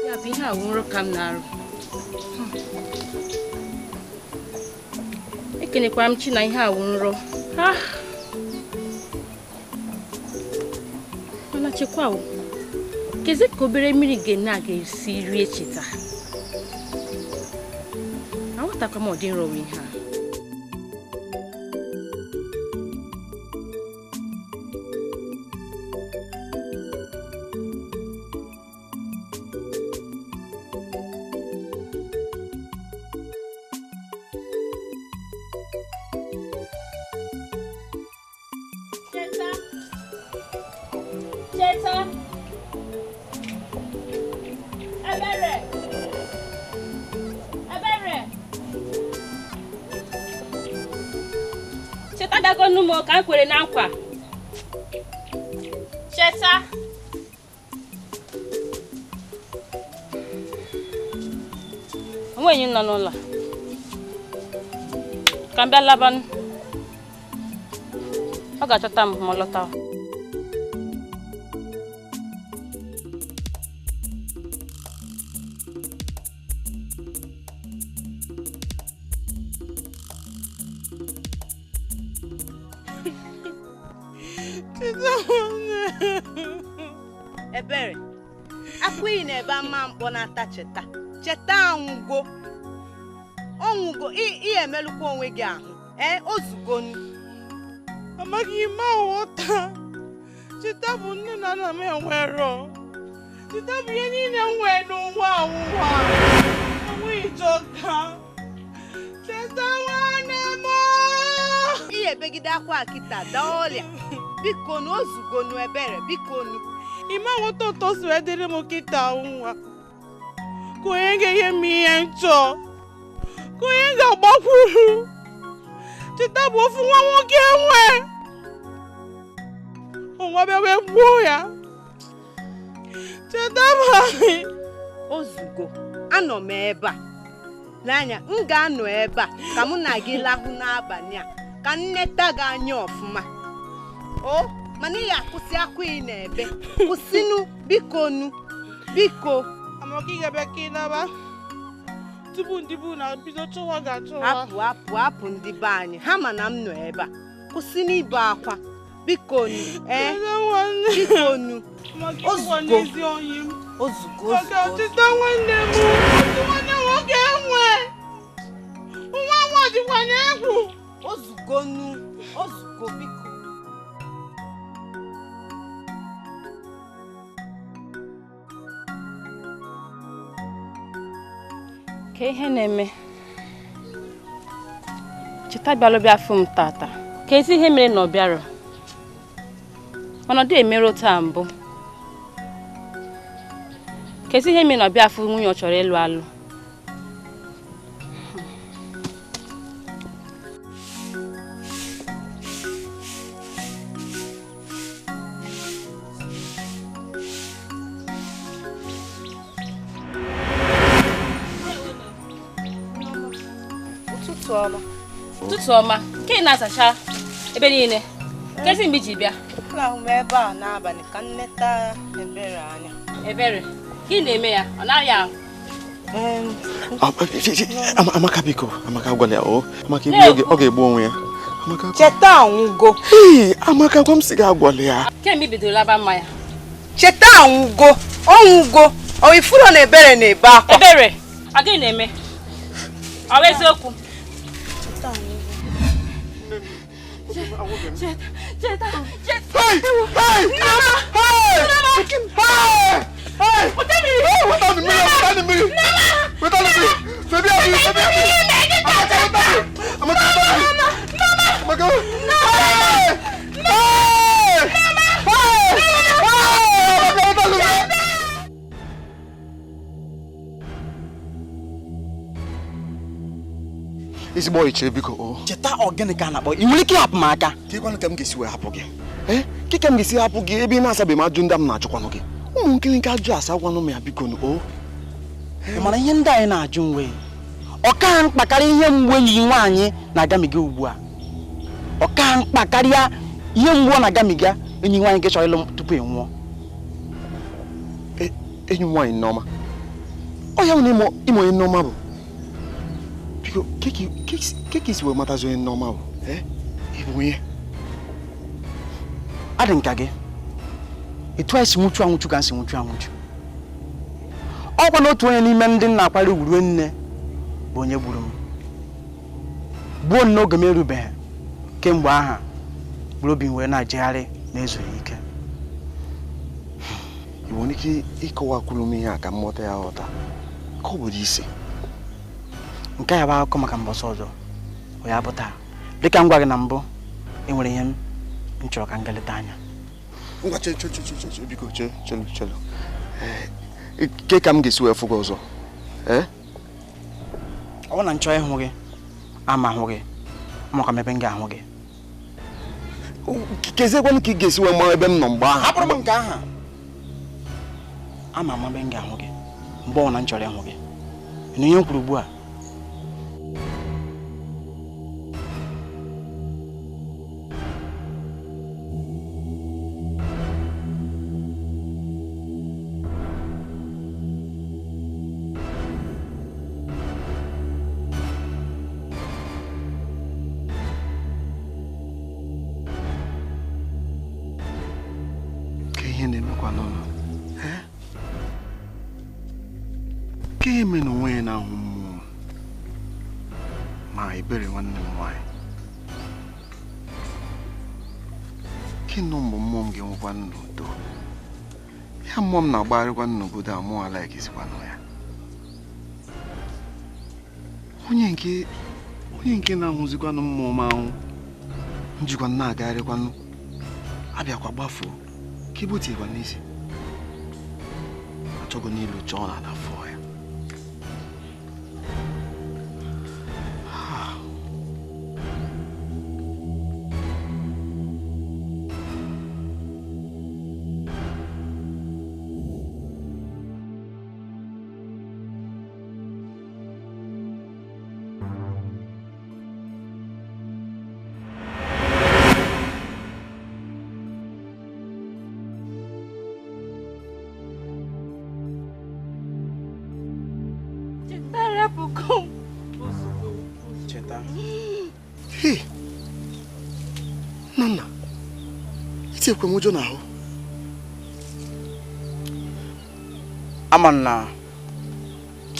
Ya bụ ihe a wụ nrọ ka m na-arụ. Ekenekwara m chi na ihe a wụ nrọ. Ah! Mana chekwa o. Kezi ka obere mmiri ga na ga-esi rie Cheta. Aghọtakwa m ọdị nrọ wụ ihe a. Cheta. Cheta. Ebere. Ebere. Cheta bịago nụ m ka m kwere na nkwa. Cheta. Onwe onye nọ n'ụlọ. Ka m bịa labanụ. Ọ ga-achọta m ma ọ lọta. Ebere, akwa ị na-ebe ama mkpọ na-ata Cheta. Cheta anwụgo. Ọnwụgo, ị emelụkwa onwe gị ahụ. Ee, ozugonu. Amaghị m aghọta. Cheta bụ nne na nna m enwero. Cheta bụ ihe niile m nwere n'ụwa ụwa. Enweghị chọka. Cheta nwanne m. Ị ebegide akwa kịta daa ọrịa. Biko nu, ozugonu Ebere, biko nu. Ime aghọta ụtọ si wee dịrị m kịta nwa. Ka onye ga-enye m ihe nchọ. Ka onye ga-agbakwuru. Cheta bụ ofu nwa nwoke enwe. Nwa bịa wee gbuo ya. Cheta bụ anyị. Ozugo, anọ m ebe a. N'anya, m ga-anọ ebe a ka mụ na gị lahụ n'abalị a ka nneta gị anya ọfụma. O, mana ị ga-akwụsị akwa ị na-ebe. Kwụsịnụ, biko nu, biko. Amaka, ị ga-abịa ka ị naba tupu ndị bụ na bido chọwa ga-achọwa. Apụ apụ apụ ndị be anyị, ha ma na m nọ ebe a. Kwụsị n'ibe akwa, biko nu, ee, biko nu. Ozugbo, ozugbo, ozugbo. Cheta nwanne m, otu nwanne nwoke enwe. Nwa nwa dịkwa n'egwu. Ozugbo nu, ozugbo, biko. Ka ihe na-eme. Cheta bịalụ bịa fụ m tata. Ka ezi ihe mere na ọ bịara. Mana ọ dị emerụ taa mbụ. Ka ezi ihe mere na ọ bịa fụ nwunye ọ chọrọ ịlụ alụ. Ụtụtụ ọma, nke ị na-azacha ebe niile. Kezi mgbe iji bịa? Ahụ m ebe a n'abalị ka nneta Ebere anya. Ebere, gị na-eme ya? Ọ naghị ahụ. Amaka biko, Amaka gwala ya o. Amaka ọ ga-egbu onwe ya. Amaka. Cheta anwụgo. Ee, Amaka gwa m sị gị agwala ya. Kemgbe i bidoro laba mmanya. Cheta anwụgo, ọnwụgo. Ọ ifuru na Ebere na-ebe akwa. Ebere, ọ gị na-eme? Ọ bụ eziokwu? Cheta, Cheta, Cheta. Hey! Hey! Hey! Hey! Hey! Weta mmiri, weta mmiri. Weta mmiri. Febi abi, febi abi. Amaka, weta mmiri. Amaka, weta mmiri. Amaka. Hey! Hey! Hey! Hey! Amaka, Ezigbo ọyị chere biko o. Cheta ọgịnị ka a na-akpọ ị nwere ike ịhapụ m aka. Kekwanụ ka m ga-esi wee hapụ gị? Ee, ke ka m ga-esi hapụ gị ebe ị na-asabeghị m ajụ ndị m na-ajụkwanụ gị? Ụmụ nkịrịnka ajụ asa gwanụ m ya biko nụ o. Ị mara ihe ndị anyị na-ajụ nwe ọ ka mkpa karịa ihe mgbu enyi gị nwaanyị na-agamiga ugbu a. Ọ ka mkpa karịa ihe mgbu ọ na-agamiga enyi nwaanyị nke chọrọ ịlụ tupu ị nwụọ. Enyi m nwaanyị Nneọma. Ọ ya bụ na ịmụ onye Nneọma bụ. Biko, ke ka isi wee matazi onye Nneọma bụ? Ị bụ onye? Adị nka gị. Etu anyị si nwụchu anwụchu ka m si nwụchu anwụchu. Ọkwa na otu onye n'ime ndị nna akwara ugwu nne bụ onye gburu m. Gbuo m n'oge m erubeghị. Kemgbe aha mkpụrụ obi m wee na-ejegharị na-ezughị ike. Ị nwere ike ịkọwakwuru m ihe a ka m ghọta ya ghọta? Ka ọ bụrụ isi. Nke a bụ akụkọ maka mbọsị ọzọ. Ọ ya bụ taa. Dịka m gwa gị na mbụ, enwere ihe m chọrọ ka m galeta anya. Ngwa che che che che che biko che chelu chelu. Ke ka m ga-esi wee fụ gị ọzọ? Ee? Ọ bụrụ na m chọọ ịhụ gị, ama ahụ gị. Maka m ebe m ga-ahụ gị. Keziekwanụ ka ị ga-esi wee mara ebe m nọ mgbe ahụ. Hapụrụ m nke ahụ. Ama ama ebe m ga-ahụ gị mgbe ọ na m chọrọ ịhụ gị. Ị nụ ihe m kwuru ugbu a? Ihe na-emekwa n'ụlọ. Ka eme na onwe ya na-ahụ mmụọ ma ebere nwanne m nwaanyị. Kenụ mgbe mmụọ m ga-enwekwa n'udo. Ya mmụọ m na-agbagharịkwa n'obodo a mụọ alaikizikwanụ ya. Onye nke na-ahụzikwanụ mmụọ m ahụ njikwa na-agagharịkwanụ abịakwa gbafuo. Ka ibu tinyekwa n'isi. Achọgo n'ilu chọọ na afọ ya. Hey, Nana, itiekwe m ụjọ n'ahụ. Ama m na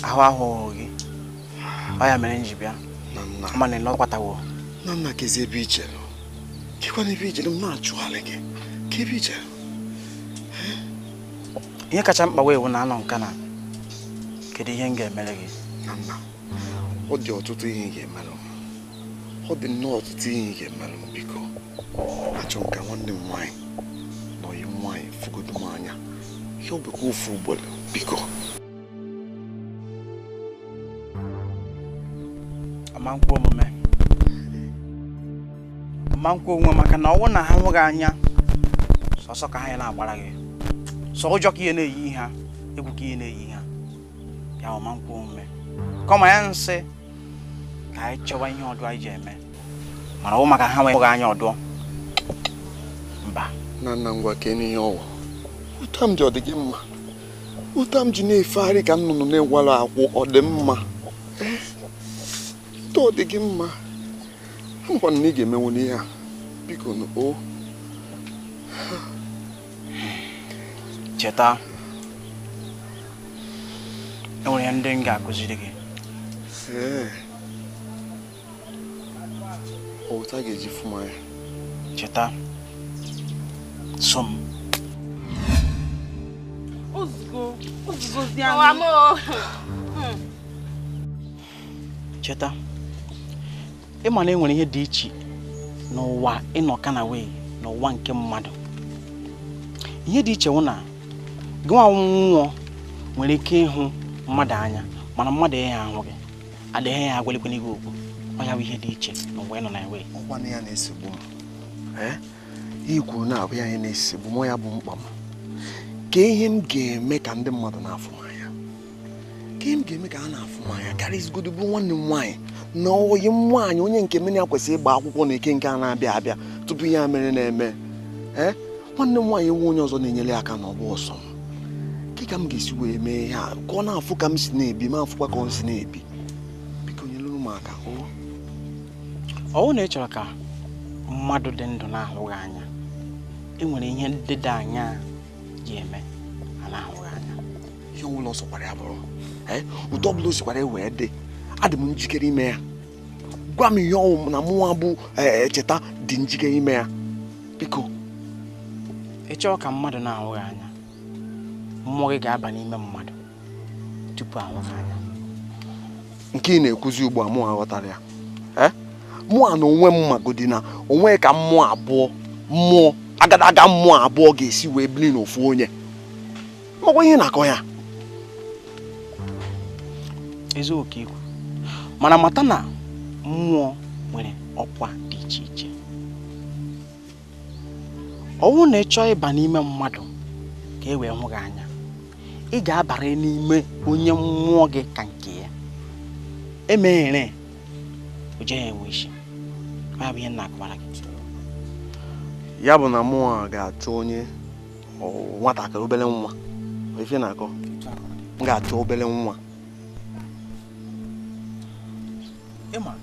ahụ ahụghị gị. Ọ ya mere m ji bịa. Ama na ịlọkwatawo. Nana, kezi ebe i chere. Kekwana ebe i chere m na-achụgharị gị. Ka ebe i chere. Ihe kacha mkpa wee wụ na anọ nka na kedu ihe m ga-emere gị? Nana, ọ dị ọtụtụ ihe ị ga-emere m. Ọ dị nnọọ ọtụtụ ihe ị ga-emere m biko. Achọrọ m ka nwanne m nwaanyị na ọyị m nwaanyị fụgodo m anya. Ihe ọ bụkwa ofu ugboro biko. Ọma nkwa omume. Ọma nkwa onwe maka na ọnwụ na ha nwụghị anya sọsọ ka ha na-agbara gị. Sọ ụjọ ka ihe na-eyi ha, egwu ka ihe na-eyi ha. Ya ọma nkwa omume. Kọma ya nsị ka anyị chọwa ihe ọdụ anyị ji eme. Mana ọ maka ha nwee anya ọdụ. Mba. Nna ngwa ka ihe ọwụ. Ụta m ji ọ dị gị mma. Ụta m ji na-efegharị ka nnụnụ na-egwara akwụ ọ dị mma. Ụta ọ dị gị mma. Amakwana na ị ga-emenwu n'ihe a. Biko nụ o. Cheta. Enwere ihe ndị m ga-akụziri gị. Ee. Ụta ga-eji fụ m anya. Cheta. So m. Ozugbo, ozugbo zi Cheta. Ị ma na enwere ihe dị iche n'ụwa ịnọ ka na wee n'ụwa nke mmadụ. Ihe dị iche wụ na gị nwa mmụọ nwere ike ịhụ mmadụ anya mana mmadụ ihe ahụ gị adịghị ya agwalikwana gị okwu. Ọ ya bụ ihe dị iche n'ụwa ị nọ na ya wee. Ọkwa na ya na-esogbu m. Ihe kwuru na-abụ ya ihe na-esogbu m, ya bụ mkpa m. Ka ihe m ga-eme ka ndị mmadụ na-afụ m anya. Ka ihe m ga-eme ka ha na-afụ m anya karịsịgodo bụ nwanne m nwaanyị na oyi m nwaanyị onye nke mmiri ya kwesịrị ịgba akwụkwọ na eke nke a na-abịa abịa tupu ihe a mere na-eme. Nwanne m nwaanyị nwe onye ọzọ na-enyere aka na ọgbọ ọsọ m. Ka m ga-esi wee mee ihe a ka ọ na-afụ ka m si na-ebi ma afụkwa ka ọ si na-ebi. Biko nyere m aka. Ọ na ị chọrọ ka mmadụ dị ndụ na-ahụ gị anya, e nwere ihe ndị dị anya ji eme a na-ahụ gị anya. Ihe ọbụla ọ sọkwara ya bụrụ, ụtọ ọbụla o sikwara ya wee dị, adị m njikere ime ya. Gwa m ihe ọwụ na mụnwa bụ Cheta dị njikere ime ya. Biko. Ị chọrọ ka mmadụ na-ahụ gị anya, mmụọ gị ga-aba n'ime mmadụ tupu ahụ gị anya. Nke ị na-ekwuzi ugbu a mụ aghọtara ya. Mụ na onwe m magodi na onwe ka mmụọ abụọ mmụọ agadaga mmụọ abụọ ga-esi wee biri n'ofu onye. Makwa ihe na-akọ ya. Eziokwu ikwu. Mana mata na mmụọ nwere ọkwa dị iche iche. Ọ bụrụ na ị chọọ ịba n'ime mmadụ ka e wee hụ gị anya, ị ga-abara n'ime onye mmụọ gị ka nke ya. Emeghere o jeghị enwe isi. Ọ bụ ihe m na-akọwara gị. Ya bụ na mmụọ ga-achọ onye nwatakịrị obere nwa. Ife na-akọ. M ga-achọ obere nwa. Ịma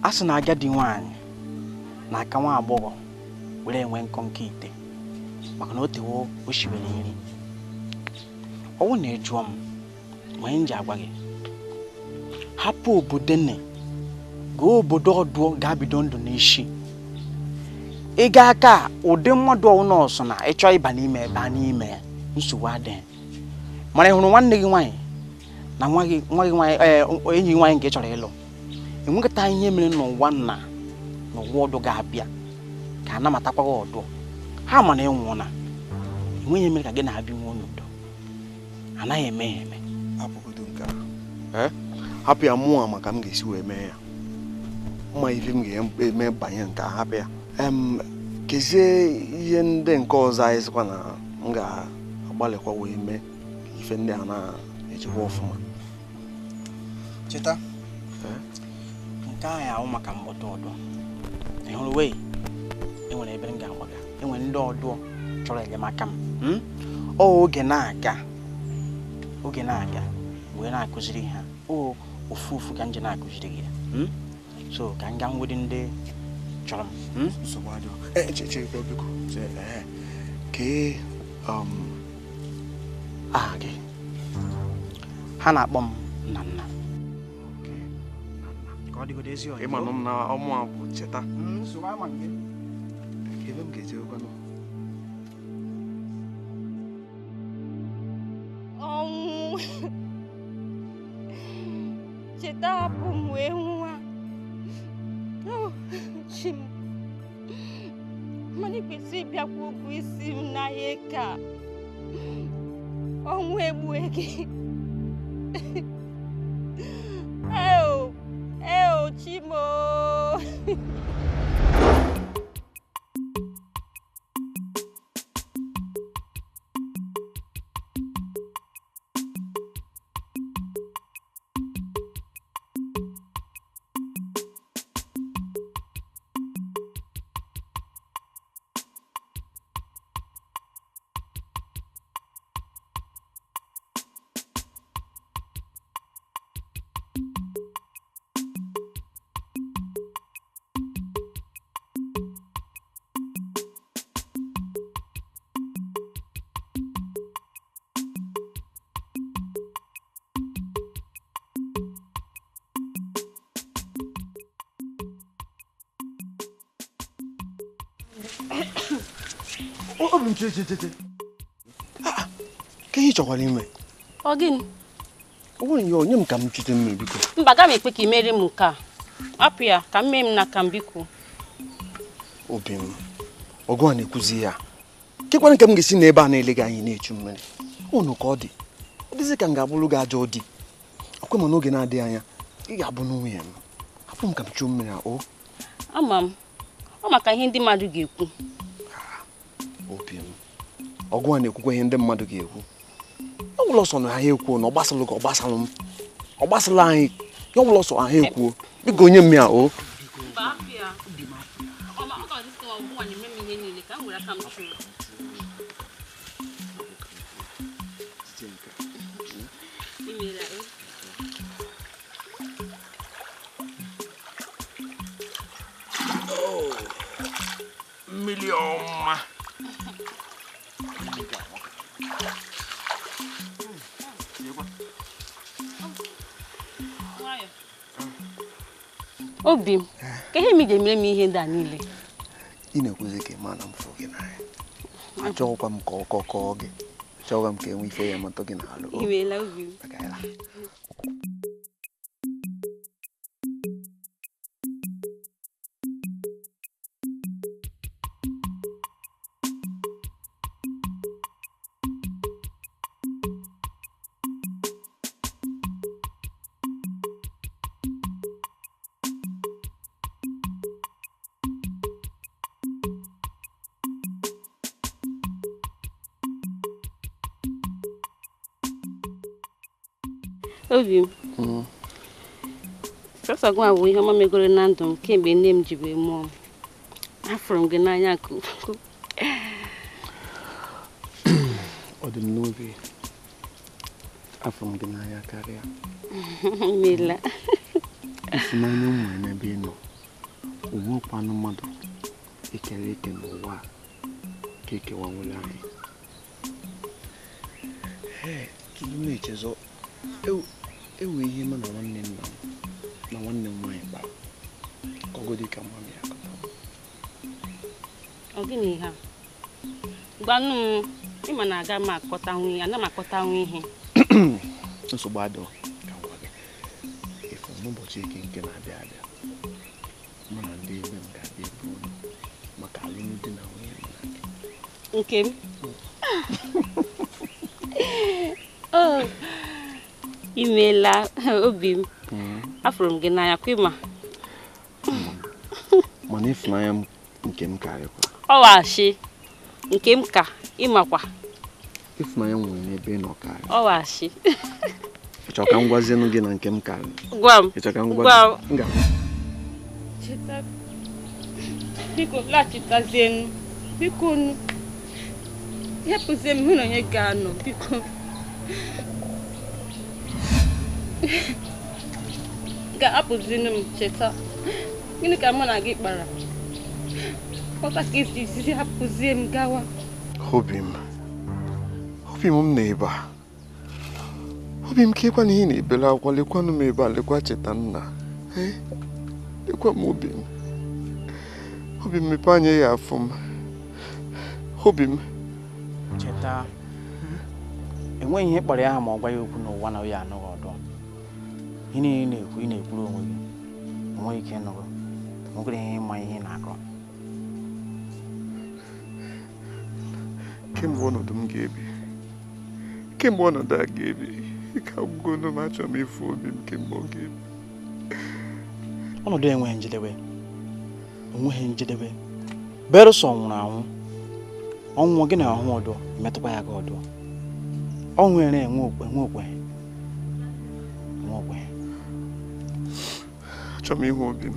a sị na agadi nwaanyị na-aka nwa agbọghọ were enwe nkọ nke ite maka na o tewo o shiwere nri. Ọnwụ na ejụọ m ma m ji agwa gị, hapụ obodo nne gaa obodo ọdụọ ga-abido ndụ n'isi. Ị ga aka ụdị mmadụ ọwụ nọọsụ na ịchọ ịba n'ime ebe a n'ime ya, nsogbu adịghị. Mana ị hụrụ nwanne gị nwaanyị na nwa gị nwaanyị enyi gị nwaanyị nke ị chọrọ ịlụ, enwekọta ihe mere n'ụwa nna n'ụwa ọdụ ga-abịa ka a namatakwa gị ọdụ. Ha ma na ị nwụọ na enweghị ihe mere ka gị na-abịa nwụọ n'udo. Anaghị eme ya eme. Hapụgodo nke a. Hapụ ya mụọ maka m ga-esi wee mee ya. Mma ife m ga-eme banye nke a, hapụ ya. Kezie ihe ndị nke ọzọ anyị sịkwa na m ga-agbalịkwa wee mee ife ndị a na-echekwa ọfụma. Cheta, nke ahụ ahụ maka mgbọtọ ọdụ. Ị hụrụ wee enwere ebe m ga-agbaga, enwere ndị ọdụ chọrọ enyemaka m. Ọ oge na-aga, oge na-aga wee na-akụziri ha. O ofu ofu ka m ji na-akụziri gị ya. So ka m gaa nwede ndị chọrọ m. Nsogbu adịghị. Che biko. Kee aha gị? Ha na-akpọ m Nnanna. Ka ọ dịgodo ezi ọyị. Ịma nụ m na ọmụ a bụ Cheta. Nsogbu ama m gị. Ebe m ga-ejewekwanụ. Ọnwụ. Cheta hapụ m wee nwa. Chi m. Mana ị kwesịrị ịbịakwa ụgwọ isi m n'ahịa ka ọnwụ egbue gị. Eo, eo, chi m o. Obi m che. Ka ihe chọkwara ime? Ọ gịnị? Ọ nwere ihe onye m ka m chute mmiri biko. Mba, aga m ekwe ka ị mere m nke a. Hapụ ya ka m mee m n'aka m biko. Obi m, ọgụ a na-ekwuzi ya. Kekwana ka m ga-esi n'ebe a na-ele gị anyị na-echu mmiri. Ụnụ ka ọ dị. Ọ dịzị ka m ga-abụrụ gị ajọ di. Ọkwa ma n'oge na-adịghị anya ị ga-abụ nwunye m. Hapụ m ka m chuo mmiri a o. Ama m. Ọ maka ihe ndị mmadụ ga-ekwu. Obi m. Ọgụ a na-ekwukwa ihe ndị mmadụ ga-ekwu. Ọ bụla ọsọ na ha ekwuo na ọ gbasalụ ka ọ gbasalụ m. Ọ gbasala anyị. Ya ọ bụla ọsọ ha ekwuo. Biko onye m ya o. Mmiri ọma. Obi m, ka ihe m ji emere m ihe ndị a niile. Ị na-ekwuzi ka ịma na m fụ gị n'anya. Achọghịkwa m ka ọ kọkọọ gị. Achọghịkwa m ka enwe ife ya matọ gị n'alụ. Imeela obi m. Obi m, sọsọ gị bụ ihe ọma megoro na ndụ m kemgbe nne m ji wee mụọ m. Afụrụ m gị n'anya nke ukwuu. Ọ dị m n'obi, afụrụ m gị n'anya karịa. Imeela. Ịfụnanya m nwere n'ebe ị nọ, onwekwanụ mmadụ ekere eke n'ụwa ka ekewanwere anyị. Tupu m echezọ, ewe ihe mụ na nwanne nna m na nwanne m nwaanyị kpara kọgodi ka mma m ya kọta. Ọ gịnị ha? Gwanụ m, ịma na aga m akọtanwu ihe, ana m akọtanwu ihe. Nsogbu adọ ka m gwa gị. Ịfụ n'ụbọchị eke nke na-abịa abịa, mụ na ndị ebe m ga-abịa ebe unu maka alụmdi na nwunye m na gị. Nke m? Oh, imeela obi m. Afụrụ m gị n'anya kwa ịma. Mana ịfụnanya m nke m karịkwa. Ọ washi nke m ka ịmakwa. Ịfụnanya m nwere n'ebe ị nọ karị. Ọ washi. Ị chọrọ ka m gwazienụ gị na nke m karị? Gwa m. Ị chọrọ ka m gwa gị? M ga-agwa. Cheta. Biko laghachitazienụ. Biko nụ. Hapụzie m hụ na onye ga-anọ biko. Ga-apụzinu m cheta. Gịnị ka mụ na gị kpara? Kpọta ka isi isi hapụzie m gawa. Obi m. Obi m nọ ebe a. Obi m kekwa na ihe na-ebele akwa, lekwanụ m ebe a, lekwa cheta nna. Lekwa m obi m. Obi m mepee anya ya afụ m. Obi m. Cheta. Enweghị ihe kpọrọ ya aha ma ọ gwa ya okwu n'ụwa na ya anụghị ọdụ. Ihe niile na-ekwu, ị na-ekwuru onwe gị. Onweghị ike ịnụgụ. Onweghị ihe ịma ihe ị na-akọ. Kemgbe ọnọdụ m ga-ebi. Kemgbe ọnọdụ a ga-ebi. Ike agwụgo m, achọrọ m ịfụ obi m kemgbe ọ ga-ebi. Ọnọdụ enweghị njedebe. Onweghị njedebe. Berụsọ nwụrụ anwụ. Ọnwụ gị na ahụ ọdụ metụkwa ya gị ọdụ. Ọ nwere enwe okwe enwe okwe. Enwe okwe. Achọrọ m ịhụ obi m.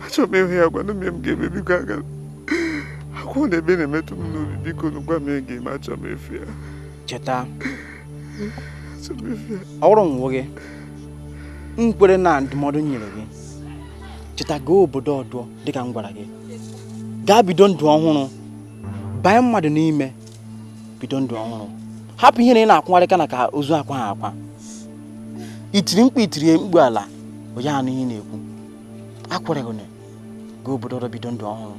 Achọrọ m ịhụ ya, gwanụ m ihe m ga-eme biko aga. Akwụ na ebe na-emetụ m n'obi biko gwa m ihe ga-eme, achọrọ m ịfụ ya. Cheta. Achọrọ m ịfụ ya. Ọ bụrụ nwụọ gị, m kwere na ndụmọdụ m nyere gị. Cheta gaa obodo ọdụ dịka m gwara gị. Gaa bido ndụ ọhụrụ. Banye mmadụ n'ime bido ndụ ọhụrụ. Hapụ ihe na ị na-akwụgharịka na ka ozu akwa ha akwa. Itiri mkpu itiri mkpu ala, onye anụ ihe na-ekwu. Akwereghị na gaa obodo ọdụ bido ndụ ọhụrụ.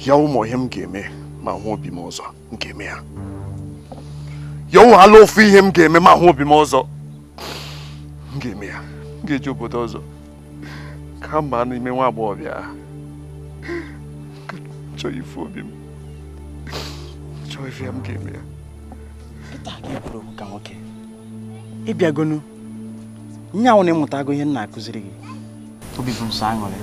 Ya ụmụ ihe m ga-eme ma hụ obi m ọzọ, m ga-eme ya. Ya ụmụ ala ofu ihe m ga-eme ma hụ obi m ọzọ. M ga-eme ya. M ga-eje obodo ọzọ. Ka m baa n'ime nwa agbọghọbịa ahụ. Ka m chọọ ife obi m. Chọọ ife ya m ga-eme ya. Kịta ka ị kwuru okwu ka nwoke. Ị bịagonu. Nyanwụ na ịmụtago ihe m na-akụziri gị. Obi bụ m sọ aṅụrị.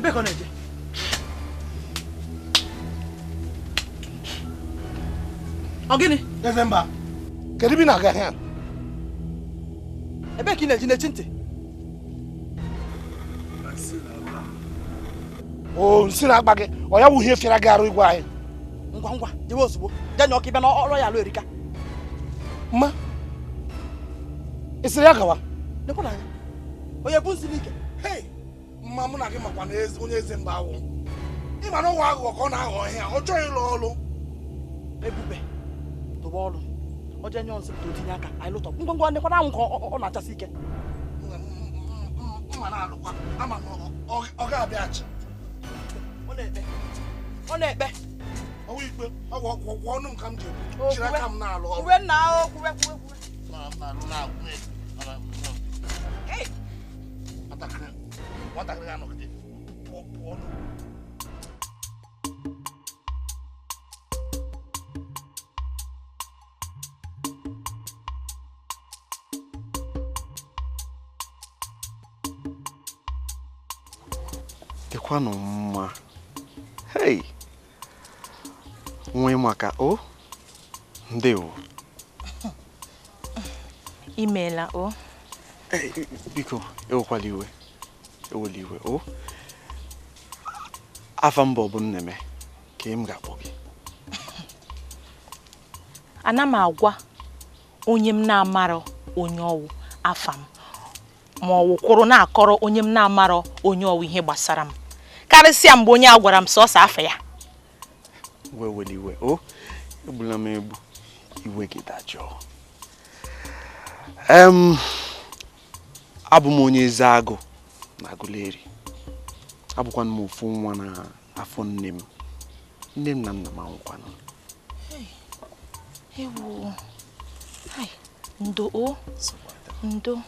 Ebe ka ọ na-eje? Ọ gịnị? Eze mba, kedu ebe ị na-aga ahịa? Ebe ka ị na-eji na-echi ntị? O nsị na-agba gị, ọ ya wụ ihe fịara gị arụ igwe anyị. Ngwa ngwa, jewe ozugbo. Jee nye ọka ịbịa n'ọrụ ya alụ erika. Mma, ị sịrị ya gawa? Nekwa n'anya. Onye bụ nsị n'ike. Hei! Mma mụ na gị makwa na onye eze mba awụ. Ịma na ụwa aghụghọ ka ọ na-aghọ ihe a, ọ chọghị ịlụ ọlụ. Ebube, tụba ọlụ. Ọ jee nyụọ nsị pụta o tinye aka, anyị lụtọ. Ngwa ngwa nekwa n'anwụ ka ọ na-achasị ike. Mma na-alụkwa, ama m ọ ga-abịaghachi. Ọ na-ekpe. Ọ na-ekpe. Ọwụ ikpe, ọ gwọ ọnụ m ka m ji ekwu. Jiri aka m na-alụ ọrụ. Kwuwe nna ahụ, kwuwe kwuwe kwuwe. Nwatakịrị ga-anọgide pụọ pụọ n'ugwu. Dịkwanụ mma. Hey! Nwa maka o ndewo. Imeela o. Biko, ewekwala iwe. Ewela iwe o. Afa mbọ bụ nneme ka m ga-akpọ gị. Ana m agwa onye m na-amarọ onye ọwụ afa m ma ọ wụkwụrụ na-akọrọ onye m na-amarọ onye ọwụ ihe gbasara m, karịsịa mgbe onye a gwara m sọsọ afa ya. Wewela iwe o, egbula m egbu, iwe gị dajụọ. Abụ m onye eze agụ na Aguleri. Abụkwana m ofu nwa na afọ nne m. Nne m na nna m anwụkwana. Ewo. Ai, ndo o. Ndo.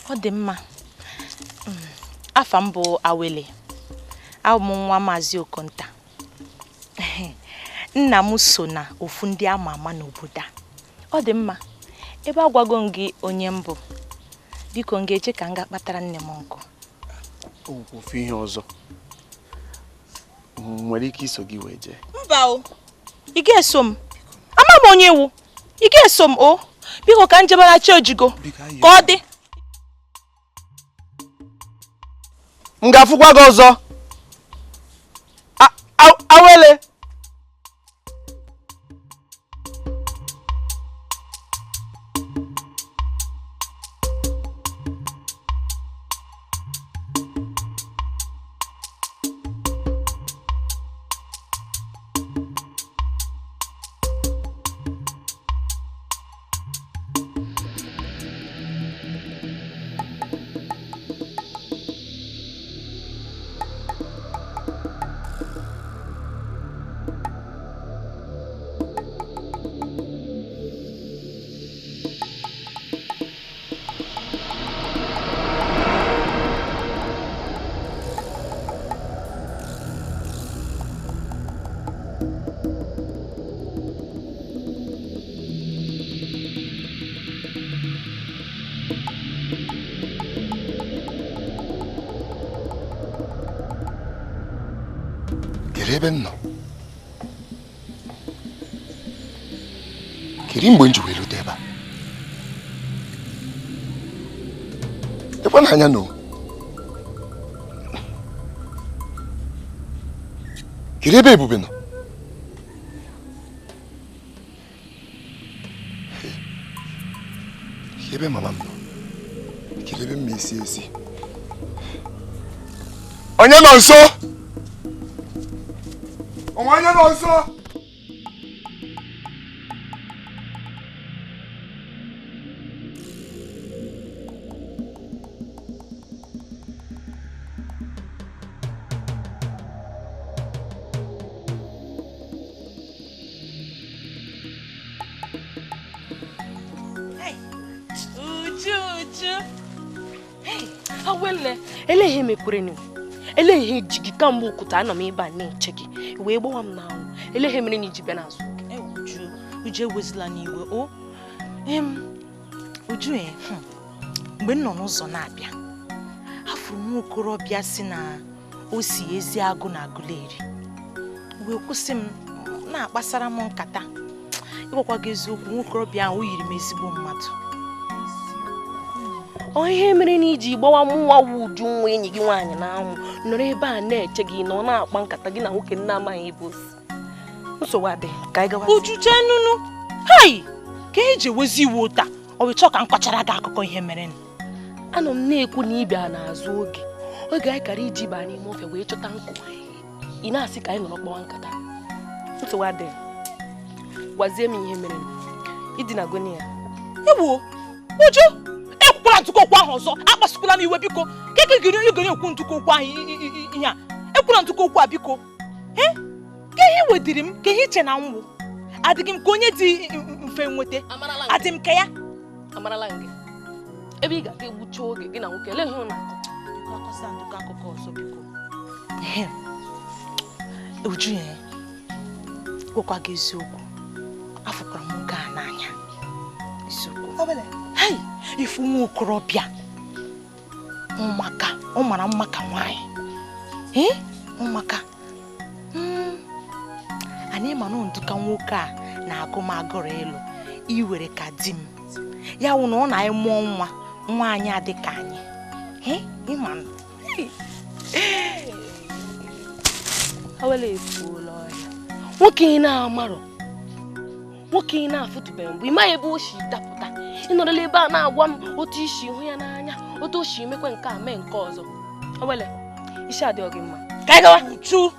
Ọ dị mma. Afa m bụ Awele. Abụ m nwa Maazị Okonta. Nna m so na ofu ndị ama ama n'obodo a. Ọ dị mma. Ebe agwago m gị onye mbụ, Biko m ga-eje ka m ga kpatara nne m nkụ. Ofu ihe ọzọ nwere ike iso gị wee jee. Mba o. Ị ga-eso m. Ama m onye iwu. Ị ga-eso m o. Biko ka njebara chi ojigo. Ka ọ dị. M ga-afụkwa gị ọzọ. Awele. Ebe m nọ kedu mgbe m ji wee rute ebe a ekwe na anya nọ kedu ebe Ebube nọ ebe mama m nọ kedu ebe m esi esi onye nọ nso onye nọ nso. Uju. Hey, awele, eleghị mekwere eleghị ji gị kamgbe ụkụta anọ m ebe a na-eche gị wee gbawa m n'anwụ eleghị mere na iji bịa n'azụ. Uju, Uju ewezila n'iwe o. Uju mgbe m nọ n'ụzọ na-abịa afụrụ m nwa okorobịa si na o si ezi agụ na Agụleri wee kwụsị m na-akpasara m nkata. Ịgwakwa gị eziokwu, nwa okorobịa ahụ o yiri m ezigbo mmadụ. Ọ ihe mere na iji gbawa mụnwa wụ Uju nwa enyi gị nwaanyị n'anwụ nọrọ ebe a na-eche gị na ọ na-akpa nkata gị na nwoke nna amaghị ebe o si. Nsogbu adịghị, ka anyị gawa. Uju chee nunu. Hei, ka eji ewezi iwe ụta ọ wee chọọ ka m kọchara gị akụkọ ihe mere. Anọ m na-ekwu na ịbịa n'azụ oge oge anyị kara iji baa n'ime ofe wee chọta nkụ ị na-asị ka anyị nọrọ kpawa nkata. Nsogbu adịghị, gwazie m ihe mere idina goni ya. Ewo Uju, ekwukwala ntụkọ okwu ahụ ọzọ, akpasukwala m iwe biko. Keke gị gị ekwu ntụkọ okwu ahụ ihe a, ekwula ntụkọ okwu a biko. Ke ihe wediri m, ke ihe iche na nwụ adịghị m ka onye dị mfe nweta, adị m ka ya. Amarala gị ebe ị ga-aga egbucha oge gị na nwoke ele ihe ọ na-akọ. Biko akọsila ntụkọ akụkọ ọzọ biko. Uju ya, gwakwa gị eziokwu, afụkwara m nwoke a n'anya. Eziokwu. Hei, ifu nwa okorobịa ụmụaka, ọ mara mma ka nwaanyị. Ụmụaka anyị ma na nduka nwoke a na-agụ m agụrụ ịlụ iwere ka di m ya wụ na ọ na-emụọ nwa nwa anyị adị ka anyị. Ịma Awele efuola ọhịa. Nwoke ị na-amarọ, nwoke ị na-afụtụbeghị mbụ, ị maghị ebe o si dapụta. Ị nọrọla ebe a na-agwa m otu isi hụ ya n'anya, otu o si emekwa nke a mee nke ọzọ. Awele, isi adịghị gị mma. Ka anyị gawa. Uju,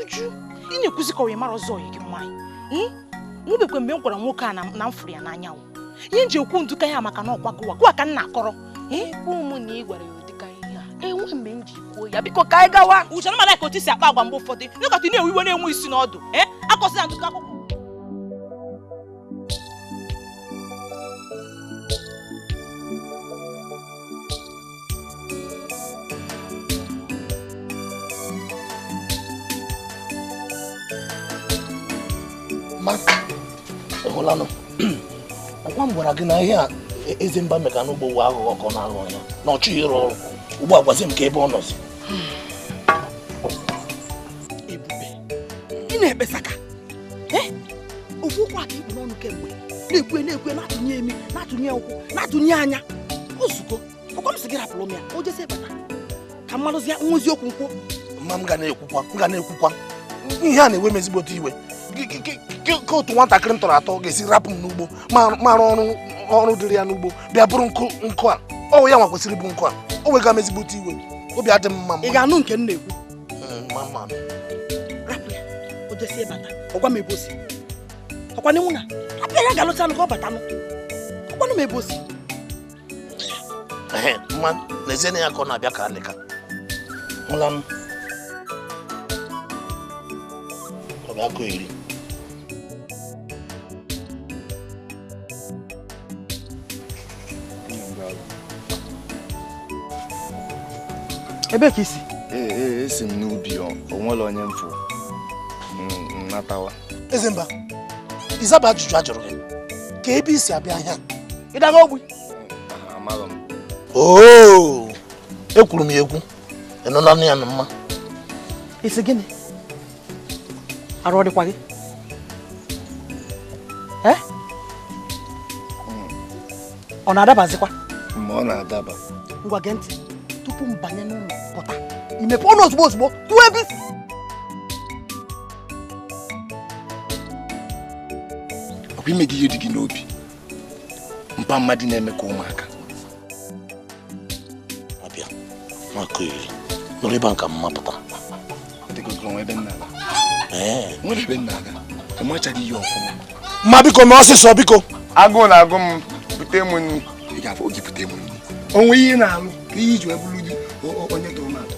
Uju, ị na-ekwuzi ka ọ wee mara ọzọ ọyị gị nwaanyị. Nwebekwe mgbe m gwara nwoke a na m fụrụ ya n'anya o. Ihe m ji ekwu nduka ya maka na ọkwa gụwa gụwa ka m na-akọrọ. Ekwu m na ị gwara ya ụdịka ihe a, enwe mgbe m ji kwuo ya. Biko ka anyị gawa. Uche na mmadụ ka otu si akpa agwa mgbe ụfọdụ nọkọta na-ewe iwe na-enwe isi n'ọdụ. Akọsị na ntụkọ akụkọ. Ma ịhụlanụ ọkwa m gwara gị na ihe a Eze mba meka n'ugbo wụ aghụghọ ka ọ na-aghọ ya na ọ chọghị ịrụ ọrụ ugbu a gwazi m ka ebe ọ nọzi. Ebube, ị na-ekpesa ka ofu ụkwụ aka ikpu n'ọnụ kemgbe na-ekwe na-ekwe na-atụnye emi na-atụnye ụkwụ na-atụnye anya ozugbo ọkwa m sị gị rapụrụ m ya o jesi bata ka mmalụzi ya nwa eziokwu nkwụ. Mma m ga na-ekwukwa ihe a na-ewe m ezigbote iwe ka otu nwatakịrị m tọrọ atọ ga-esi rapụ m n'ugbo mara ọrụ dịrị ya n'ugbo bịa bụrụ nkụ a ọ ya nwa kwesịrị ịbụ nkụ a o wega m ezigbote iwe obi adị m mma. Ị ga-anụ nke m na-ekwu? Mma rapụ ya o jesi bata ọgwa m ebe o si ọkwa n'inwu na rapụ ya ga-alụcha ka ọ batanụ ọkwanụ m ebe o si. Mma n'ezie na ya ka ọ na-abịa ka alịka hụla m ọ bụ akụ iri. Ebe ka isi? Ee, esi m n'ubi o nwere onye mfụ nnatawa. Ezemba, ịzaba ajụjụ a jụrụ gị ka ebe isi abịa ahịa ịdaga ogbi? Amarọ m. Oo, ekwuru m ya ekwu ịnụla ya na mma. Isi gịnị? Arụ ọ dịkwa gị? Ee? Ọ na-adabazikwa? Ma ọ na-adaba. Ngwa gee ntị, tupu m banye n'ụlọ pụta imepe ọnụ ozugbo ozugbo tụọ ebe isi. Ọkwa ime gị ihe dị gị n'obi mpa mmadụ na-eme ka ụmụaka abịa maka iri nọrọ ebe a ka mma pụta. Nwere ebe nna aga amachaghị ihe ọfụma. Mma biko mee ọsịsọ biko. Agụụ na-agụ m bute m nri. Ị ga-afụ oge bute m nri. Onwe ihe na-alụ ka ihe iji wee bụrụ gị onye tụrụ m atọ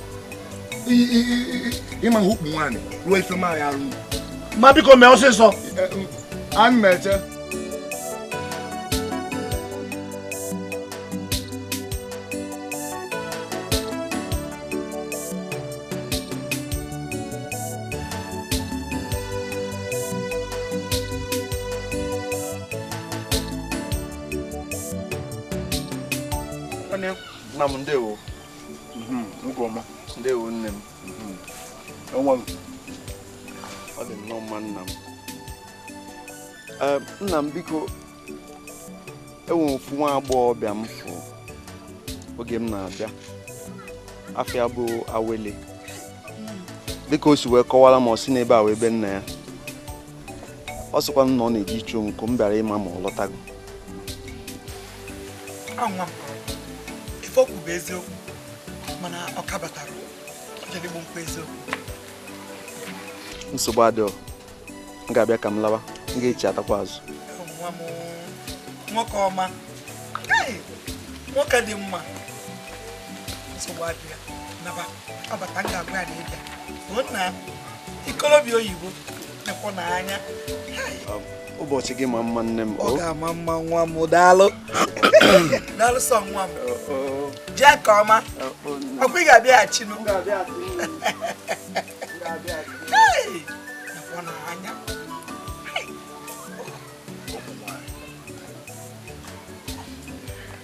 ịma hụkpu nwaanyị ruo ife m ahịa arụ. Mma biko mee ọsịsọ. Ana m eche. Nna m ndewo. Ngwọma ndewo nne m. Onwe m ọ dị nnọọ mma nna m. Nna m biko enwere ofu nwa agbọghọbịa m fụ oge m na-abịa afịa bụ Awele dịka o si wee kọwara m ọ sị n'ebe a wee be nna ya ọ sịkwa m na ọ na-eji ịchụ nkụ m bịara ịma ma ọ lọtago. Ife okwu bụ eziokwu mana ọ ka batara ọ nkwa eziokwu. Nsogbu adịghị, m ga-abịa ka m lawa, m ga-echi atakwa azụ. Nwa m nwoke ọma, nwoke dị mma, nsogbu adịghị naba ọ bata m ga-agwa ya na ịbịa na ikolobịa oyibo nekwa n'anya. Ụbọchị gị ma mma nne m. Ọ ga-ama mma nwa m daalụ. Daalụ sọ nwa m. Jee nke ọma. Ọkwa ị ga-abịaghachinụ. Nekwa n'anya.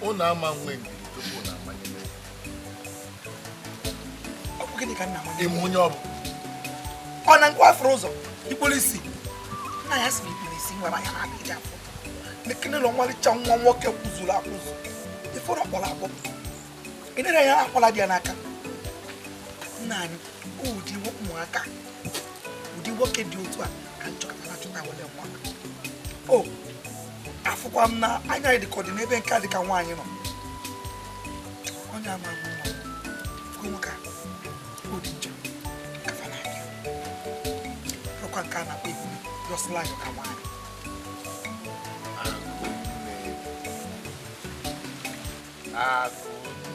Unu ama nwe ndidi tupu unu amanye. Ọ bụ gịnị ka nna m? Ịmụ onye ọ bụ? Ọ na nkwa afụrụ ụzọ ikpuru isi. Nna ya sị m ikpuru isi nwere anya na-abịa iji afọ. N'ekinụlọ nmalịcha nwa nwoke kwụzuru akwụzụ. Ifuru ọkpọrọ akpọ. Ị nere ya akwala dị ya n'aka. Nna anyị, ụdị ụmụaka, ụdị nwoke dị otu a ka nchọkọta na-achọta wele ụmụaka. O, afụkwa m na anya dị ka ọ dị n'ebe nke a dị ka nwaanyị nọ. Onye ama m nwa, fụgo nwoke a, ọ dị njọ, kafa na-abịa. Rụkwa nke a na-akpọ ebube, yọsịla ayọ ka nwaanyị.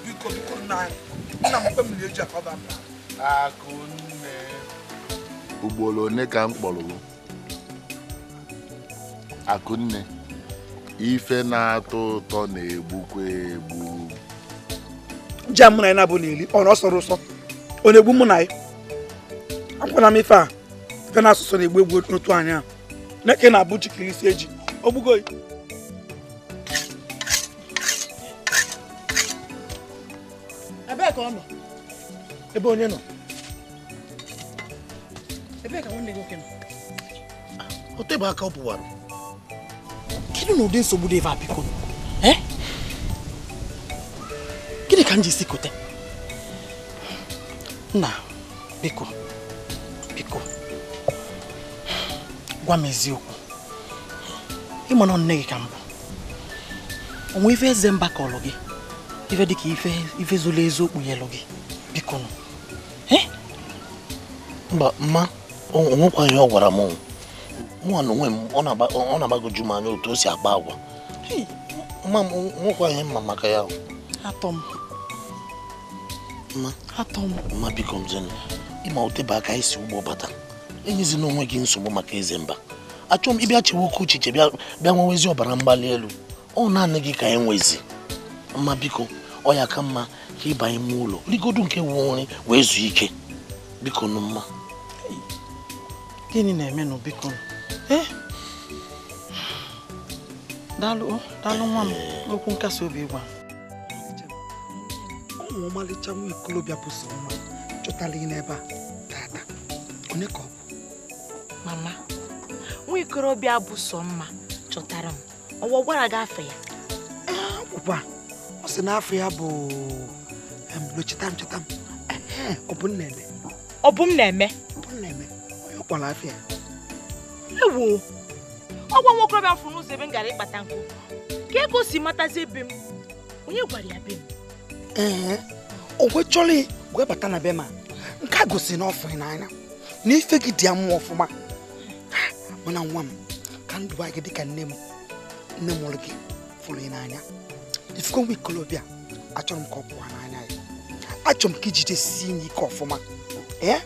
Biko biko nna anyị, nna m kwe m na-eji akọba m. Akụnne. Ugboro one ka m kpọrọ gị? Akụnne, ife na-atọ ụtọ na-egbukwa egbu. Ji mụ na ya na-abụ n'eli, ọ na ọ sọrọ ụsọ, ọ na-egbu mụ na ya. Akwụna m ife a, ife na-asụsụ na-egbu egbu n'otu anyị a. Neke na-abụ ji ka isi eji, ogbugo ya. ka ọ nọ? Ebe onye nọ? Ebee ka nwanne gị nwoke nọ? O tebe aka ọ pụwara. Kedu na ụdị nsogbu dị ebe a biko? Gịnị ka m ji si kote? Nna, biko, biko, gwa m eziokwu. Ịma na nne gị ka mbụ. Onwe ife eze mba kọlụ gị, ife dịka ife zuru ezu okpunyelụ gị, biko nụ. Mba, mma, o nwekwa ihe ọ gwara m. Mụ na onwe m, ọ na-agbagoju m anya otu o si akpa agwa. Mma m, nwekwa ihe mma maka ya. Atọ m. Mma. Atọ m. Mma biko m zenu. Ịma otebe aka isi ugbo bata. Enyezina onwe gị nsogbu maka eze mba. Achọrọ m ịbịa chewe oke uchiche bịa nwewezi ọbara mgbali elu. Ọ naanị gị ka enwezi. Mma biko, ọ ya ka mma ka ịbanye ime ụlọ. Rigodu nke wu nri wee zuo ike. Biko nụ mma. Gịnị na-eme nụ biko? Daalụ, daalụ nwa m, okwu nkasi obi gwa. Ụmụ ọmalịcha nwa ikolobịa bụ sọ mma chọtara gị n'ebe a tata. Onye ka ọ bụ? Mama, nwa ikorobịa bụ sọ mma chọtara m. Ọwa gwara gị afọ ya? Akwụkwa, ọ sị na afọ ya bụ cheta m. Ọ bụ Nnene. Ọ bụ m na-eme? Ọ bụ Nnene. Onye ọ kpọrọ afọ ya? Ewo, ọgwa nwa okorobịa fụrụ n'ụzọ ebe m gara ịkpata nkụ. Ka ego si matazi ebe m, onye gwara ya be m? Ee, o kwechọrọ wee bata na be ma nke a gosi na ọfụ n'anya na ife gị dị ya mma ọfụma. Mana nwa m, ka ndụ gị dịka nne m nne mụrụ gị fụrụ n'anya. Ifuko nwa ikolobịa, achọrọ m ka ọ pụọ n'anya ya. Achọrọ m ka ijidesie ya ike ọfụma. Ee,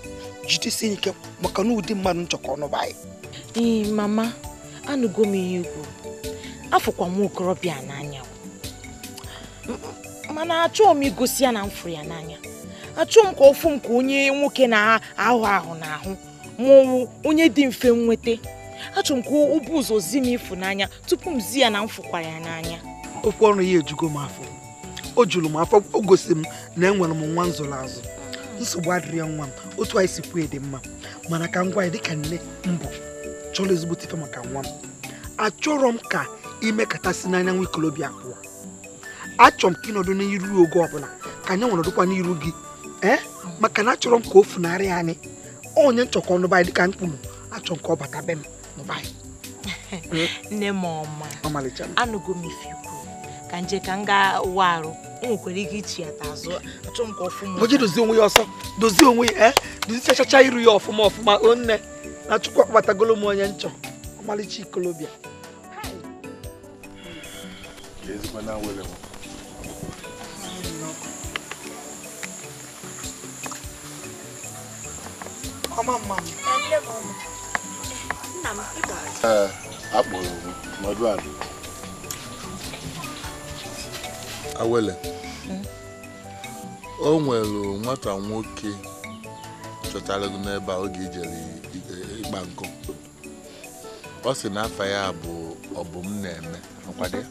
jidesie ya ike maka na ụdị mmadụ nchọkọ ọnụba anyị. Ee, mama, anụgo m ihe ikwu. Afụkwa nwa okorobịa n'anya. Mana achọghị m igosi ya na m fụrụ ya n'anya. Achọghị m ka ọ fụ m ka onye nwoke na-ahụ ahụ n'ahụ ma ọ wụ onye dị mfe nweta. Achọrọ m ka o bu ụzọ zi m ịfụnanya tupu m zi ya na m fụkwara ya n'anya. Okwu ọrụ ya ejugo m afọ. O juru m afọ, o gosi m na enwere m nwa nzụrụ azụ. Nsogbu adịrị ya nwa m, otu anyị si kwuo dị mma. Mana ka m gwa ya dịka nne mbụ chọrọ ezigbo ife maka nwa m. Achọrọ m ka imekata si n'anya nwa ikolobịa pụọ. Achọrọ m ka ịnọdụ n'iru oge ọbụla ka anyị nọdụkwa n'iru gị. Maka na achọrọ m ka o funarị anyị. Onye nchọkọ ọnụba anyị dịka m kwuru, achọrọ m ka ọ bata be m n'ụba anyị. Nne m ọma, anụgo m ife ikwu. Ka nje ka m gaa ụwa arụ, o nwekwara ike ichi ya ta azụ. Achọrọ m ka ọ fụ m. Oje dozie onwe ya ọsọ, dozie onwe ya, dozichachacha iru ya ọfụma ọfụma. O nne, na Chukwu akpatagolo m onye nchọ, ọmalịcha ikolobịa. Ọma mma m. Nna m, ị gbara. Ee, akpọrọ m nọdụ ala. Awele, o nwere nwata nwoke chọtara gị n'ebe a oge ijere ịkpa nkụ. Ọ sị na afa ya bụ Ọbụm na-eme. Ọkwado ya?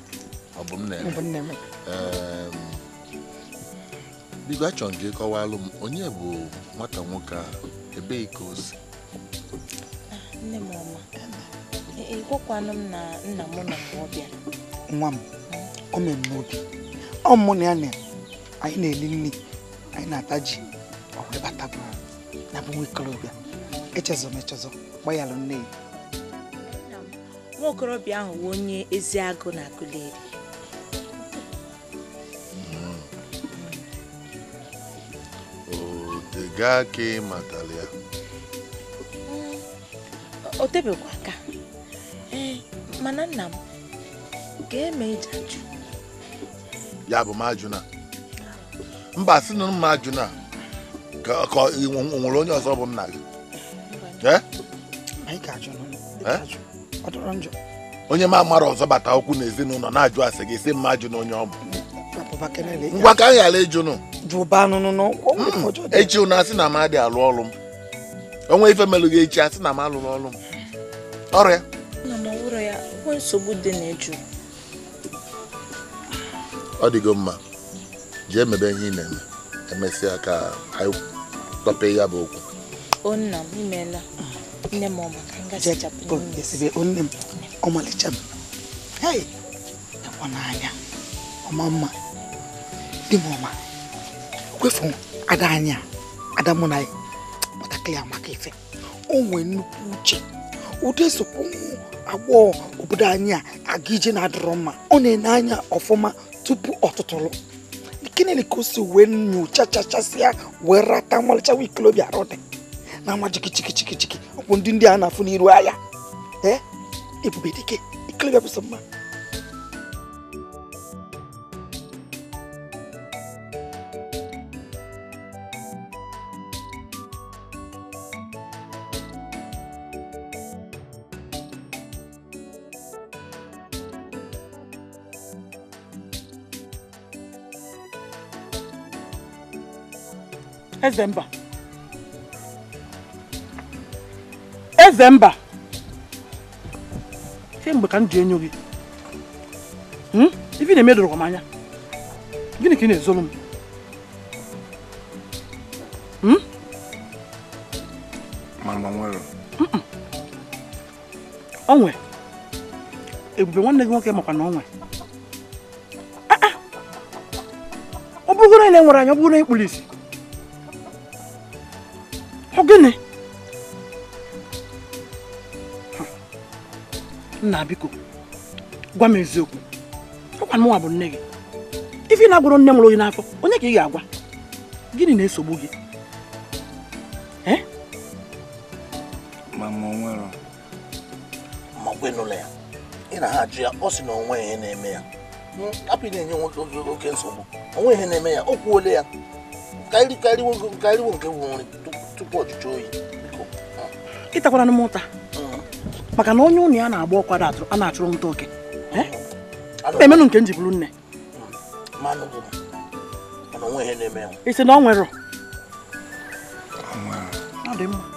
Ọbụm na-eme. Biko achọrọ m ka ị kọwalụ m onye bụ nwata nwoke a, ebee ka o si? Nne m ọma, ịgwakwanụ m na nna m nọ mgbe ọ bịara. Nwa m, o mere m n'obi. Ọ mụ na ya na anyị na-eli nri, anyị na-ata ji, ọ wee bata bụ na bụ nwa ikolobịa. Echezọ m echezọ, gbayalụ nne ya. Nwa okorobịa ahụ bụ onye ezi agụ na Aguleri. O tega ka ị matara ya? O tebekwa aka. Ee, mana nna m ga-eme ije ajụ. Ya bụ m ajụna. Mba, sị na m ajụna ka ọ nwere onye ọzọ bụ nna gị. Anyị ga-ajụ. Ọ dọrọ njọ. Onye ma amara ọzọ bata okwu n'ezinụlọ na-ajụ ase gị sị m ajụ na onye ọ bụ. Ngwa ka anyị ghara ịjụnụ. Echi ụnụ asị na m adị alụ ọrụ m. Onwe ife melụ gị echi asị na m alụrụ ọrụ m. Ọrịa. Nna m ọwụrụ ya, nwe nsogbu dị na ịjụ. Ọ dịgo mma. Jee mebe ihe ị na-eme. Emesịa ka anyị tọpe ya bụ okwu. O nna m imeela. Nne m ọma ka m gasichapụ nne. Nne m ọmalịcha m. Hei, ekwa n'anya ọma mma di m ọma kwefu ada anya ada mụ na ya nwatakịrị amaka ife o nwee nnukwu uche ụdị esokwu agbọghọ obodo anyị a aga ije na-adịrọ mma ọ na-ene anya ọfụma tupu ọtụtụrụ kenele ka o si wee nyochachachasịa wee rata nmalịcha wikolobịa arụ dị na ama jikijikijiki ọkwụ ndị a na-afụ n'iru ahịa ee ebube dike ikolobịa bụ sọ mma. Ezemba. Ezemba. Kemgbe ka m ji enyo gị. Ife na-eme doro m anya. Gịnị ka ị na-ezolu m? Mama nwere. Onwe. Ebube nwanne gị nwoke makwa na onwe. Ọ bụrụ na ị nwere anya, ọ bụrụ na ị kpuru isi. Gịnị? Nna biko, gwa m eziokwu. Ọkwa mụnwa bụ nne gị. Ife ị na-agwụrụ nne mụrụ gị n'afọ, onye ka ị ga-agwa? Gịnị na-esogbu gị? Mama nwere. Makwa ịnụla ya. Ị na ha ajụ ya, ọ sị na onwe ihe na-eme ya. Hapụ ị na-enye nwoke oke nsogbu. Onwe ihe na-eme ya, o kwuole ya. Karịwo nke bụ nri tupu ọchịchị oyi. Ịtakwara m ụta maka na onye ụnụ ya na-agba ọkwa a na-achụrụ nta oke. Emenụ nke m ji bụrụ nne. Ị sị na ọ nwere? Ọ dị mma.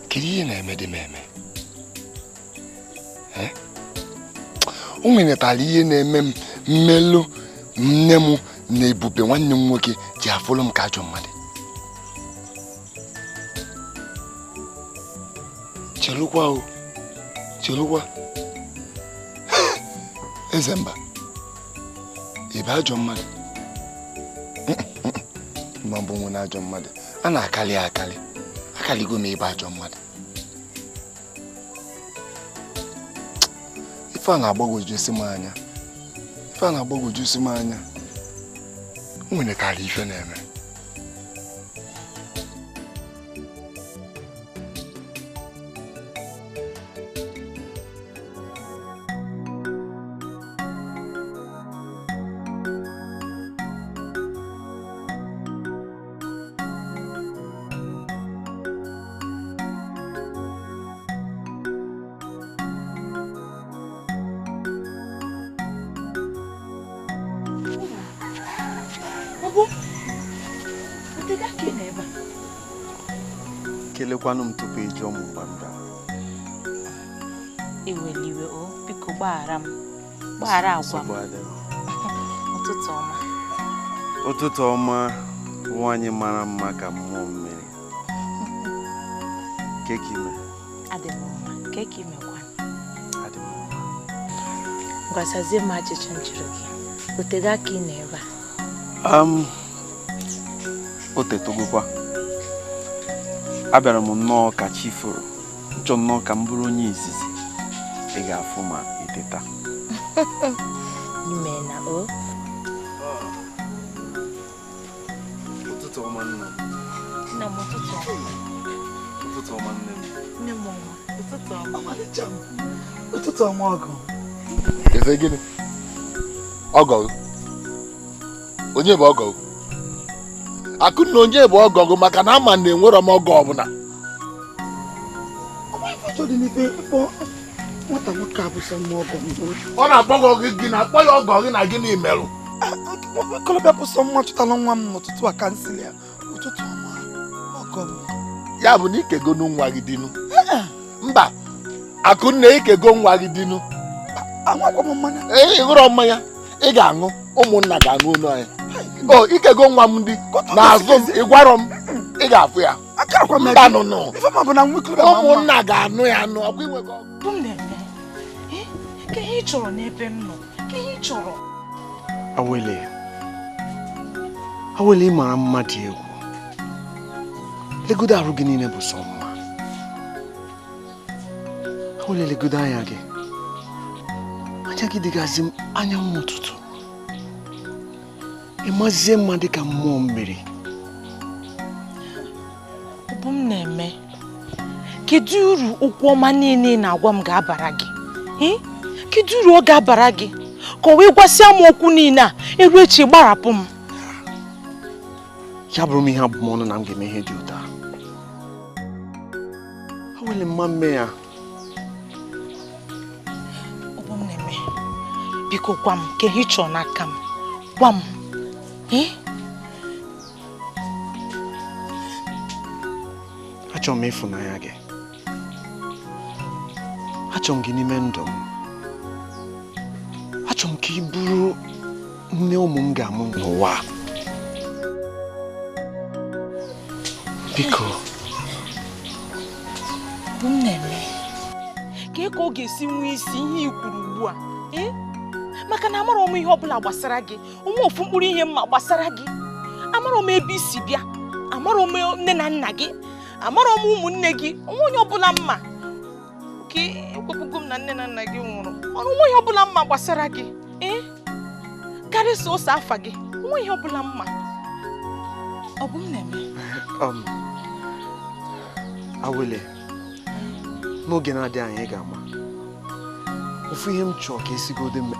Kedu ihe na-eme dị m eme? O nwenetara ihe na-eme m mmelụ nne m na Ebube nwanne m nwoke ji afụlụ m ka ajọ mmadụ. Chelụkwa o, chelụkwa. Ezemba, ị bụ ajọ mmadụ? Ma bụ nwe na ajọ mmadụ, a na-akali akali. Akaligo m ịbụ ajọ mmadụ. Ife a na-agbagwojusi m anya. Ife a na-agbagwojusi m anya. O nwenekarị ife na-eme. Kelekwanụ m tupu ị jụọ m mgbe m bịara. Eweliwe o, biko gbaghara m. Gbaghara agwa m. Ụtụtụ ọma. Ụtụtụ ọma, nwaanyị mara mma ka mmụọ mmiri. Keki ime. Adị m mma. Keki imekwa. Adị m mma. Gwasazie m ajụjụ m jụrụ gị. Otego aka ị nọ ebe a? O tetogokwa. Abịara m nnọọ ka chi foro. Nchọ nnọọ ka m bụrụ onye izizi ị ga-afụ ma ị teta. Ime na o. Ụtụtụ ọma nna m. Nna m ụtụtụ ọma. Ụtụtụ ọma nne m. Nne m ọma. Ụtụtụ ọma. Ọmalịcha m. Ụtụtụ ọma ọgọ. Eze gịnị? Ọgọ. Onye bụ ọgọ? Akụnna onye bụ ọgọ gị maka na ama na enwere m ọgọ ọbụla. Nwata nwoke a bụ sọ mma ọgọ m. Ọ na-akpọ gị gị na-akpọ ya ọgọ gị na gịnị merụ? Okolobịa bụ sọ mma chụtara nwa m n'ụtụtụ a ka nsili ya. Ụtụtụ ọma ọgọ m. Ya bụ na ikego nwa gị dinu. Mba, Akụnne ikego nwa gị dinu. Aṅụkwa m mmanya. Ee, ị ṅụrọ mmanya, ị ga-aṅụ, ụmụnna ga-aṅụ onu anyị. O ikego nwa m ndị n'azụ m, ị gwarọ m, ị ga-afụ ya. Mba nụnụ. Ụmụnna ga-anụ ya anụ, ọkwa inwego. Ka ihe ị chọrọ n'ebe m nọ, ka ihe ị chọrọ. Awele, Awele, ị mara mma dị egwu. Legodo arụ gị niile bụ sọ mma. Awele, legodo anya gị. Anya gị dịgazi anyanwụ ụtụtụ. Ị mazie mma dịka mmụọ mmiri. Ọ bụ m na-eme. Kedu uru okwu ọma niile na-agwa m ga-abara gị? Kedu uru ọ ga-abara gị? Ka o wee gwasịa m okwu niile a, eru echi gbarapụ m. Ya bụrụ m ihe abụmọnụ na m ga-eme ihe dị ụtọ. Awele, mma mme ya. Ọ bụ m na-eme. Biko gwa m ka ihe ị chọrọ n'aka m. Gwa m. Achọrọ m ịfụnanya gị. Achọrọ m gị n'ime ndụ m. Achọrọ m ka ị bụrụ nne ụmụ m ga-amụ n'ụwa. Biko. Bụ m na-eme. Ka ọ ga-esi nwee isi ihe i kwuru ugbu a. Maka na amarọ m ihe ọbụla gbasara gị. Onwe ofu mkpụrụ ihe mma gbasara gị. Amarọ m ebe i si bịa. Amarọ m nne na nna gị. Amarọ m ụmụnne gị. Onwe onye ọbụla mma. Ka ekwepụgo m na nne na nna gị nwụrụ. Mana onwe ihe ọbụla mma gbasara gị. Karịsịa ose afa gị. Onwe ihe ọbụla mma. Ọ bụ m na-eme. Awele, n'oge na-adịghị anya ị ga-ama. Ofu ihe m chọrọ ka esigodo m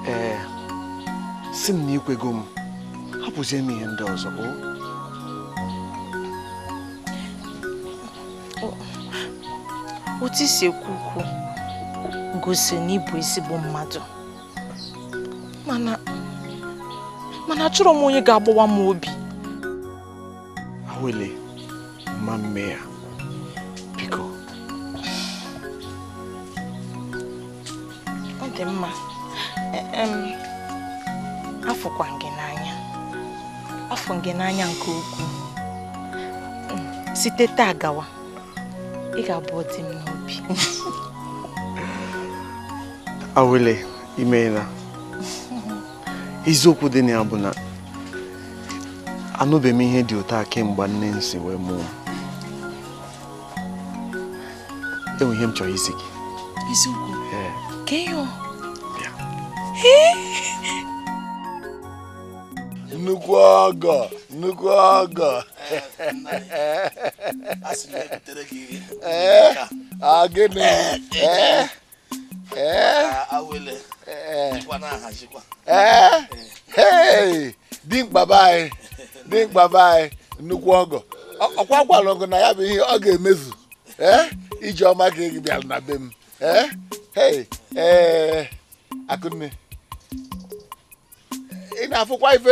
si m na ikwego m, hapụzie m ihe ndị ọzọ. Otu isi ekwu okwu gosiri na ịbụ ezigbo mmadụ. Mana achọrọ m onye ga-agbawa m obi. Awele, mma mme ya. Biko. Ọ dị mma. Afụkwa gị n'anya. Afụ gị n'anya nke ukwuu. Site taa gawa, ị ga-abụ ọdị m n'obi. Awele, imeela. Eziokwu dị na ya bụ na anụbeghị m ihe dị ụtọ a kemgbe nne m si wee mụọ m. Enwe ihe m chọrọ isi gị. Eziokwu? Ka ihe ọ? Nnukwu ọgọ, nnukwu ọgọ. Gịnị? Dimkpa be anyị, dimkpa be anyị, nnukwu ọgọ. Ọkwa gwara ọgụ na ya bụ ihe ọ ga-emezu. Ije ọma ka ị bịara na be m. Akụnne, ị na-afụkwa ife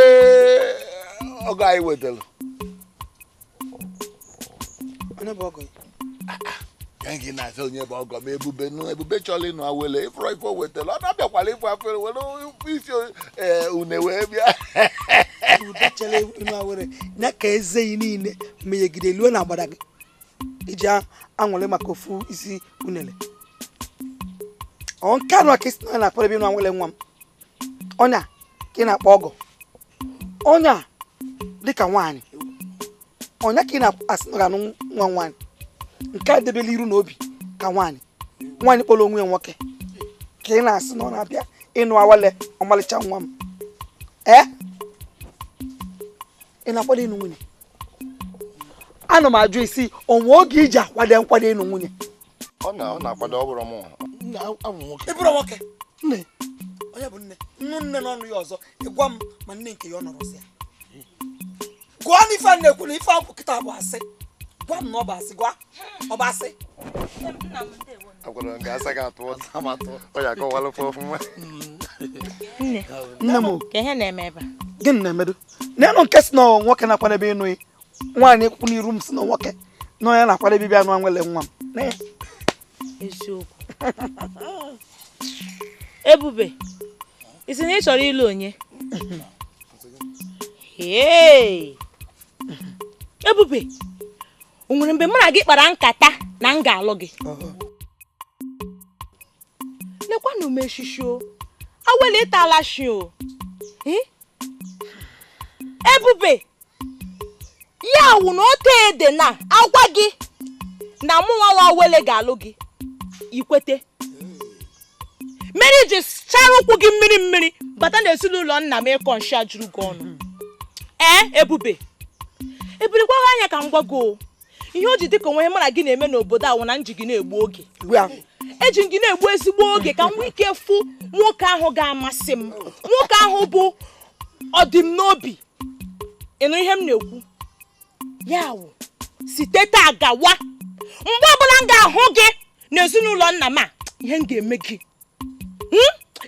ọgọ anyị wetara. Onye bụ ọgọ ya? Gị na-asị onye bụ ọgọ m? Ebube nụ, Ebube chọrọ ịnụ Awele, ịfụrọ ife o wetara, ọ na-abịakwala ịfụ afere were isi une wee bịa. Ebube chọrọ ịnụ Awele, ya ka eze yi niile menyegide luo na agbada gị iji anwụle maka ofu isi unele. Ọ nke anụ ka isi na na-akpọrọ ebe ịnụ Awele nwa m. Ọnya ka ị na-akpọ ọgọ. Ọnya dịka nwaanyị. Ọnya ka ị na-asị na ọ ga-anụ nwa nwaanyị. Nke a debela iru n'obi ka nwaanyị. Nwaanyị kpọrọ onwe ya nwoke. Ka ị na-asị na ọ na-abịa ịnụ Awele ọmalịcha nwa m. Ị na-akwado ịnụ nwunye? Ana m ajụ isi onwe oge iji akwado nkwado ịnụ nwunye. Ọ na-akwado, ọ bụrụ mụ. Ị bụrụ nwoke? Nne. Onye bụ nne? Nnu nne n'ọnụ ya ọzọ, ị gwa m ma nne nke ya ọ nọrọ ya. Gụọ na ife a na-ekwu na ife ahụ kịta bụ asị. Gwa m na ọ bụ asị, gwa. Ọ bụ asị. Agwara m gị asa gị atụ ọ ya akọwalụkwa ọfụma. Nne. Nne m. Ka ihe na-eme ebe a? Gịnị na-emedo? Nenu nke si na nwoke na-akwadebe ịnụ ya. Nwaanyị kwụ n'iru m si na nwoke na onye na-akwadebe ịbịa anụ nwele nwa m. Eziokwu. Ebube, ị sị na ị chọrọ ịlụ onye? Hey! Ebube, o nwere mgbe mụ na gị kpara nkata na m ga-alụ gị? Lekwanụ m eshishi o. Awele ịtala shi o. Ebube, ya wụ na ote ede na agwa gị na mụ nwa Awele ga-alụ gị, ikwete. Mmiri ji chara ụkwụ gị mmiri mmiri bata n'ezinụlọ nna m ịkọ nshi a juru gị ọnụ. Ee, Ebube, ebirikwaghị anya ka m gwa gị o. Ihe o ji dị ka onwe mụ na gị na-eme n'obodo a wụ na nji gị na-egbu oge. Eji m gị na-egbu ezigbo oge ka m nwee ike fụ nwoke ahụ ga-amasị m, nwoke ahụ bụ ọdịm n'obi. Ịnụ ihe m na-ekwu? Ya wụ, site taa gawa, mgbe ọbụla m ga-ahụ gị n'ezinụlọ nna m a, ihe m ga-eme gị,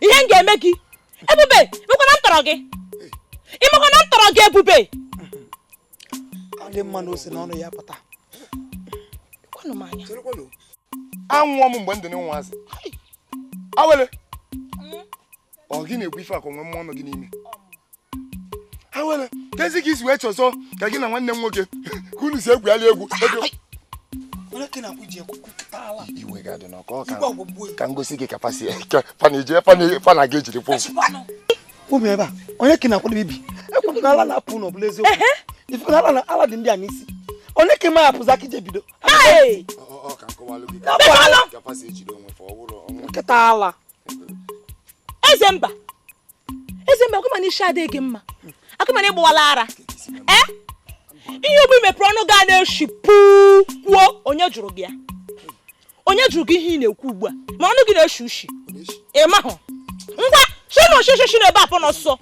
ihe m ga-eme gị. Ebube, ịmakwa na m tọrọ gị? Ịmakwa na m tọrọ gị, Ebube? Ọ dị mma na o si n'ọnụ ya pụta. Kwanụ m anya. Anwụọ m mgbe m dị n'ụmụazị. Awele, ọ gị na-ekwu ife akwa nwe mmụọ nọ gị n'ime. Awele, kezi ka isi wee chọzọ ka gị na nwanne m nwoke ka unu si egwugharị egwu. Iwe ga-adị n'ọkọ ka ngosi gị ka fana gị ejiri pụ. Ụmụ ebe a, onye ka na-akwadebe ibi? Ekwuru na ala na-apụ n'ọbụla eziokwu. Ifu na ala dị ndị a n'isi. Onye ka ma apụzi aka ije bido? Nkịta ala. Eze mba, eze mba, akụma na isi adịghị gị mma. Akụma na ịgbawala ara. Ihe ogbu mepere ọnụ ga na-eshi puu kwuo, onye jụrụ gị ya? Onye jụrụ gị ihe ị na-ekwu ugbu a? Ma ọnụ gị na-eshi ushi. Ị mahụ? Ngwa, shinu shishi na ebe apụ n'ọsọ.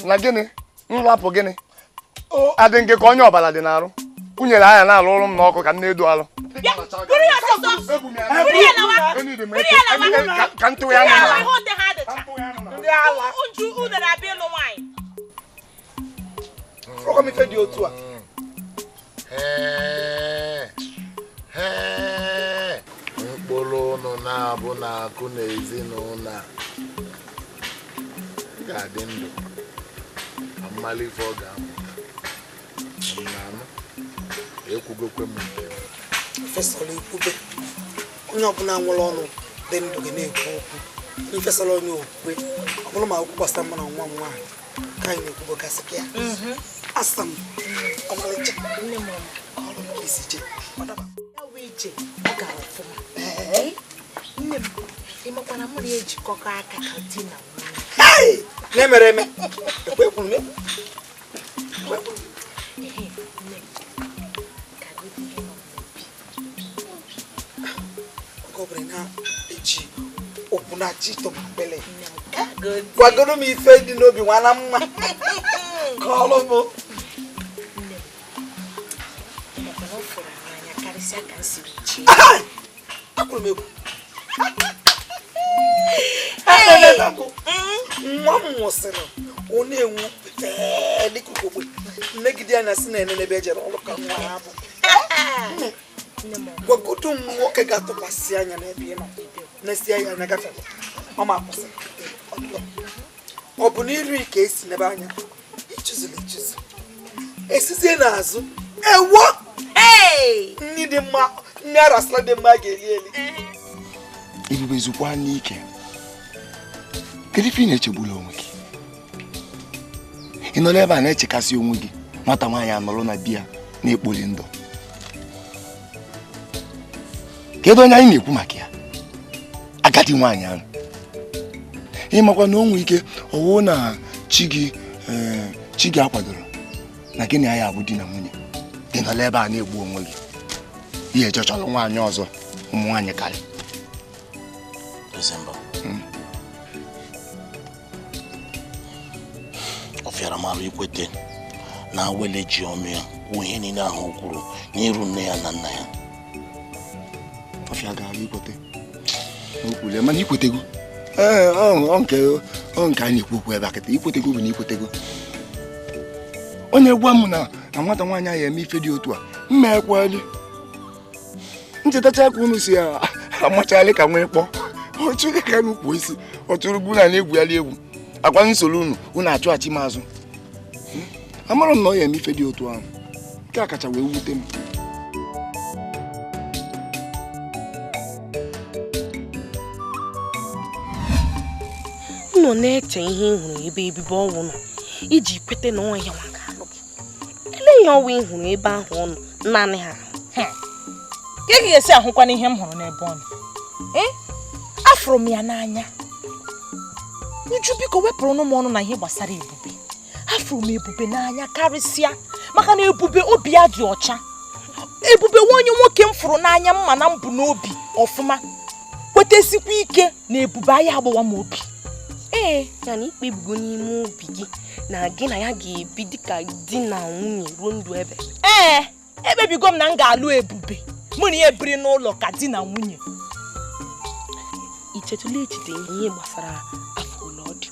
Na gịnị? Nrapụ gịnị? Adị nke ka onye ọbara dị n'arụ. Unyere anya na-alụ ọrụ m n'ọkụ ka m na-edu alụ. Ka ntụ ya mkpụrụ ụnụ na-abụ na-akụ n'ezinụlọ a ga-adị ndụ amalife ọ ga-amụta. Ekwugokwe m nke fesara ekwube. Onye ọbụla nwere ọnụ dị ndụ gị na-ekwu okwu. Ifesara onye okwukwe, ọ bụrụ ma okwu gbasara mụ na nwa m nwaanyị ka anyị na-ekwugogasị ka ya. Asa m ọmalịcha nne m ọrụ m ka isi jee. Ije ọ gara ọfụma. Nne m, ịmakwa na mụ na ejikọkọ aka ka di na nwunye. Na-emere eme. Ekwe ekwuru m ekwu. Oge ọbụla na-eji okwu na-achị tọmapele. Gwagoro m ife dị n'obi nwa na mma. Ka ọrụ m. Akwụrụ m egwu. Nwa m nwụsịrị, ọ na-enwu dịka ugogbe. Nnegide anya si na enene ebe ejere ọrụ ka nwa ha bụ. Gwagodo m nwoke ga-atụkwasị anya n'ebe ị nọ. Na-esi anya anya gafere. Ọ ma akwụsị. Ọ bụ n'iru ka esi n'ebe anya. Ichuzula echuzu. Esizie n'azụ. Ewo! Nni dị mma, nni arasịla dị mma ga-eli eli. Ebube, zukwa n'ike. Kedu ife ị na-echegbula onwe gị? Ị nọrọ ebe a na-echekasị onwe gị. Nwata nwaanyị anọrọ na di ya na-ekpoli ndụ. Kedu onye anyị na-ekwu maka ya? Agadi nwaanyị ahụ. Ịmakwa na o nwee ike ọwụ na chi gị akwadoro na gị na ya abụ di na nwunye. Ị nọrọ ebe a na-egbu onwe gị. Ihe chọchọrọ nwaanyị ọzọ, ụmụ nwaanyị karị. Ọ fịara m arụ ikwete Na Awele ji ọnụ ya kwuo ihe niile ahụ o kwuru n'iru nne ya na nna ya. Ọfịa gara ikwete. Okwule mana ikwetego. Ee, ọ nke a na-ekwu okwu ebe a kịta ikwetego bụ na ikwetego. Onye gwa m na nwata nwaanyị ahụ eme ife dị otu a mma ekweli. Nchetacha ka unu si amachalị ka nwee kpọ. Ọ chụrụ ka n'ukwu isi, ọ chụrụ gwu na na-egwugharị egwu. Akwa nsoro unu, unu achụghachi m azụ. Amara m na ọ ya eme ife dị otu ahụ. Nke a kacha wee wute m. M nọ na-eche ihe ị hụrụ ebe ebibe ọnwụ nọ iji kwete na ọnya nwa ga-alụ gị. Ele ihe ọnwụ ị hụrụ ebe ahụ ọ nọ naanị ha. Ka ị ga-esi ahụkwana ihe m hụrụ n'ebe ọ nọ. Afụrụ m ya n'anya. Uju biko wepụrụ m ọnụ na ihe gbasara Ebube. Afụrụ m Ebube n'anya karịsịa maka na Ebube obi ya dị ọcha. Ebube nwa onye nwoke m fụrụ n'anya mma na mbụ n'obi ọfụma. Kwetesikwa ike na Ebube anyị agbawa m obi. Ee, ya na ikpebigo n'ime obi gị na gị na ya ga-ebi dịka di na nwunye ruo ndụ ebe. Ee, ekpebigo m na m ga-alụ Ebube. Mụ na ya ebiri n'ụlọ ka di na nwunye. I chetụla echiche ihe gbasara afọ ole ọ dị?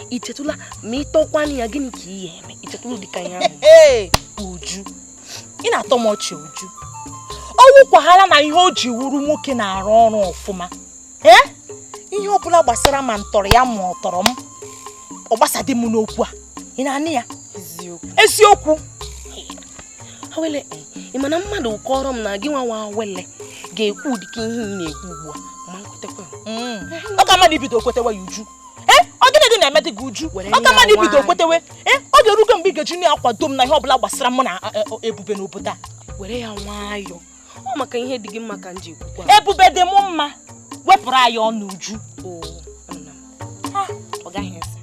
I chetụla ma ị tọkwanụ ya gịnị ka ị ga-eme? I chetụla ụdịka ihe ahụ? Ee, Uju, ị na-atọ m ọchị Uju. Ọ wụkwaghala na ihe o ji wuru nwoke na-arụ ọrụ ọfụma. Ee? Ihe ọbụla gbasara ma ntọrọ ya ma ọ tọrọ m, ọ gbasadị m n'okwu a. Ị na-anụ ya? Eziokwu. Awele, ị ma na mmadụ kọrọ m na gị nwa nwa Awele ga-ekwu ụdịka ihe ị na-ekwu ugbu a ma nkwetekwa. Ọ ka mmadụ ibido kwetewe ya Uju. Ọ gịnị dị na-eme dị gị Uju? Ọ ka mmadụ ibido kwetewe. Ọ ga-erugo mgbe ị ga-eji na-akwado m na ihe ọbụla gbasara mụ na Ebube n'obodo a. Were ya nwayọọ. Ọ maka ihe dị gị mma ka m ji ekwukwa. Ebube dị m mma. Wepụrụ anyị ọnụ Uju. Ọ gaghị ese.